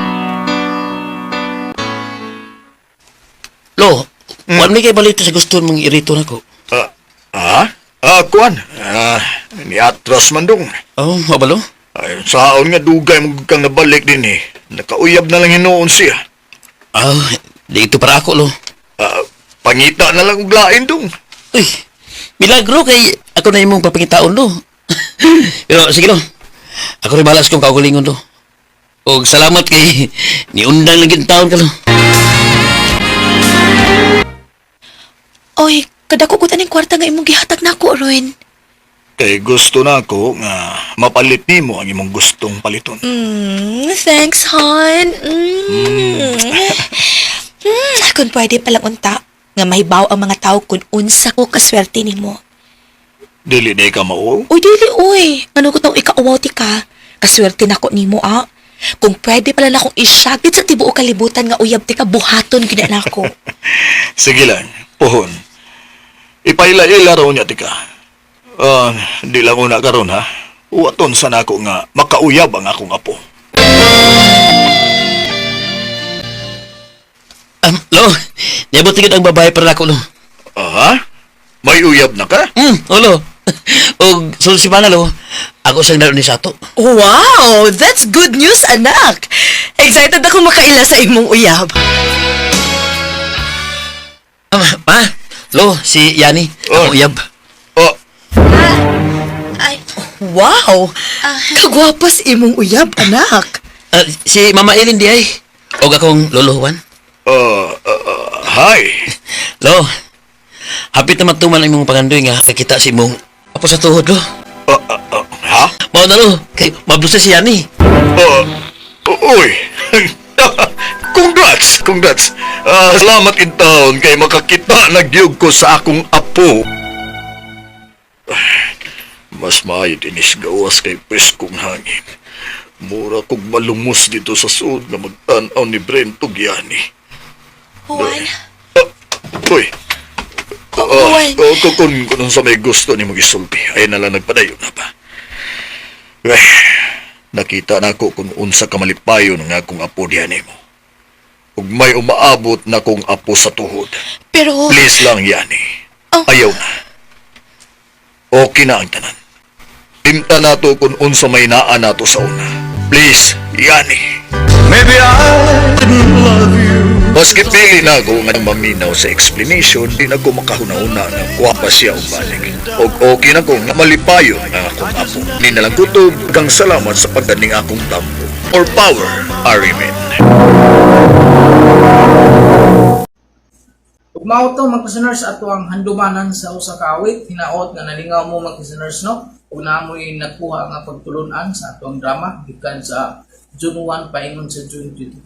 Speaker 8: Lo, wala may kay balita sa gusto mong irito na ko.
Speaker 9: Ah, ah? Ah, kuan. Ah, niatras man dong.
Speaker 8: Oh, mabalo?
Speaker 9: Ay, saon nga dugay mo kang nabalik din eh. Nakauyab na lang hinuon siya.
Speaker 8: Ah, dito para ako, lo.
Speaker 9: Ah, pangita na lang og lain dong.
Speaker 8: Uy, milagro kay ako na imong papangitaon, lo. Pero sige, lo. Ako rin balas kong kaugalingon, lo. Og salamat kay niundang lang taon ka, lo.
Speaker 5: Oy, kadako ko taning kwarta nga imong gihatag nako, Ruin.
Speaker 9: Kay gusto na ako nga mapalit nimo ang imong gustong paliton.
Speaker 5: Thanks, hon. Kung pwede palang unta, nga mahibaw ang mga tao kung unsa ko kaswerte nimo.
Speaker 9: Dili na ka mao.
Speaker 5: Uy, dili, uy. Ano ko tong ikauwaw ti ka? Kaswerte nako nimo, ah. Kung pwede pala na akong isyagit sa tibuok kalibutan nga uyab ti ka, buhaton gina nako.
Speaker 9: Sige lang, pohon. Ipaila-ila raw niya tika. Ah, di lang una karon ha. Uwaton sa nako nga makauyab ang akong apo.
Speaker 8: Lo, niabot tigid ang babae para nako, lo.
Speaker 9: Aha? May uyab na ka?
Speaker 8: Lo. Og sulod si Mana, lo. Ako siyang naroon ni Sato.
Speaker 14: Wow! That's good news, anak! Excited ako makaila sa imong uyab.
Speaker 8: Pa, lo, si Yani,
Speaker 9: Oh.
Speaker 8: ako uyab.
Speaker 9: Oh,
Speaker 5: Ay,
Speaker 14: Wow! Kagwapas imong uyab, anak.
Speaker 8: Ah, si Mama Elin di ay. Og akong lolo Juan.
Speaker 9: Hi.
Speaker 8: Lo, hapit na matuman ang imong pangandoy nga kakita si imong apo sa tuhod, lo.
Speaker 9: Ah, ah, ah, ha?
Speaker 8: Mao na, lo, kay mablusa si Yani.
Speaker 9: Oh, uy. Congrats, congrats. Ah, salamat in town kay makakita na gyud ko sa akong apo. Mas maayo dinis gawas kay preskong hangin. Mura kog malumos dito sa suod nga magtan-aw ni Brent ug Yani.
Speaker 5: Juan.
Speaker 9: Uy.
Speaker 5: Oh, Juan.
Speaker 9: Oh, kung sa may gusto ni magisulti, ay na lang nagpadayon na pa. Eh, nakita na ako kung unsa ka malipayon ang akong apo diha nimo. Ug may umaabot na kong apo sa tuhod.
Speaker 5: Pero,
Speaker 9: Please lang, Yani.
Speaker 5: Oh.
Speaker 9: Ayaw na. Okay na ang tanan. Timta nato kung unsa may naa nato sa una. Please, Yani.
Speaker 16: Maybe I didn't love you.
Speaker 9: Maski pili na ako nga maminaw sa explanation, di na ko makahuna-huna nga kwapa siya og balik. Og okay na ko nga malipayon ang akong apo. Ni nalang kutob, kang salamat sa pagdaning akong tampo. Or power, Arimen.
Speaker 2: Ug mao to mga listeners ato ang handumanan sa usa ka awit hinaot nga nalingaw mo mga listeners no ug naamoy nakuha nga pagtulunan sa ato ang drama gikan sa June 1 paingon sa June 25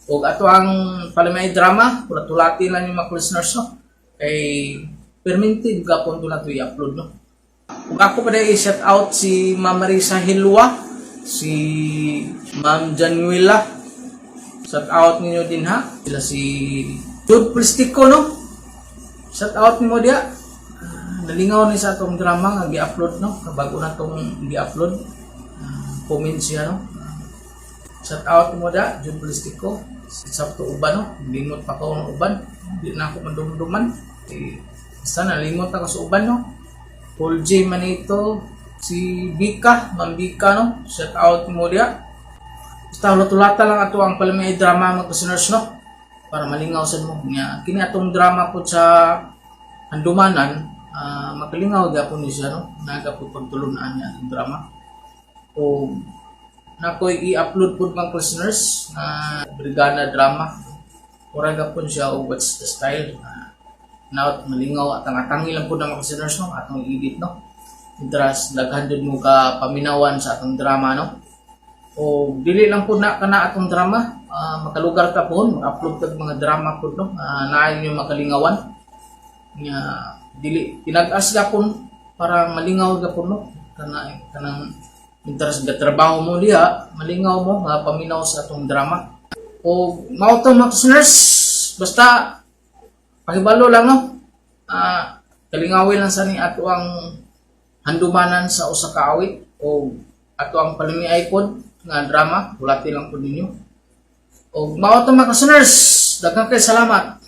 Speaker 2: ug ato ang palamay drama kulatulati lang yung mga listeners no kay perminti gapon to nato i-upload no. Ug ako pa i-shout out si Ma'am Marisa Hilwa, si Ma'am Januela. Shout out ninyo din ha. Sila si Jude Pristico no. Shout out nimo dia. Ah, nalingaw ni sa atong drama nga gi-upload no. Kabago na tong gi-upload. Ah, comment siya no. Shout out mo da, Jun Polistico. Sa to uban no, limot pa ko ang uban. Di na ako mandumduman. Eh, basta nalimot ako sa uban no. Paul J. Manito, si Bika, Ma'am Bika no. Shout out mo dia. Basta hulat-hulata lang ato ang palami drama mga listeners no. Para malingaw sad mo. Nya kini atong drama po sa handumanan, makalingaw gyapon ni siya no. Naga po pagtulunan niya atong drama. O nakoy i-upload po mga listeners na Brigada drama. Mura gapon siya og what's the style. Now malingaw at ang atangi lang po na mga listeners no atong edit no. Interest daghan jud mo ka paminawan sa atong drama no. O dili lang po na kana atong drama, makalugar ta po mag-upload tag mga drama po no, naay niyo makalingawan. Nga dili tinag-as gapon para malingaw gapon no kana kanang interest ga trabaho mo diha, malingaw mo nga paminaw sa atong drama. O mao to mga listeners, basta pakibalo lang no. Kalingawin lang sa ni ato ang handumanan sa usa ka awit o ato ang palamiay pod nga drama, hulati lang pod ninyo. O mao to mga listeners, daghang kay salamat.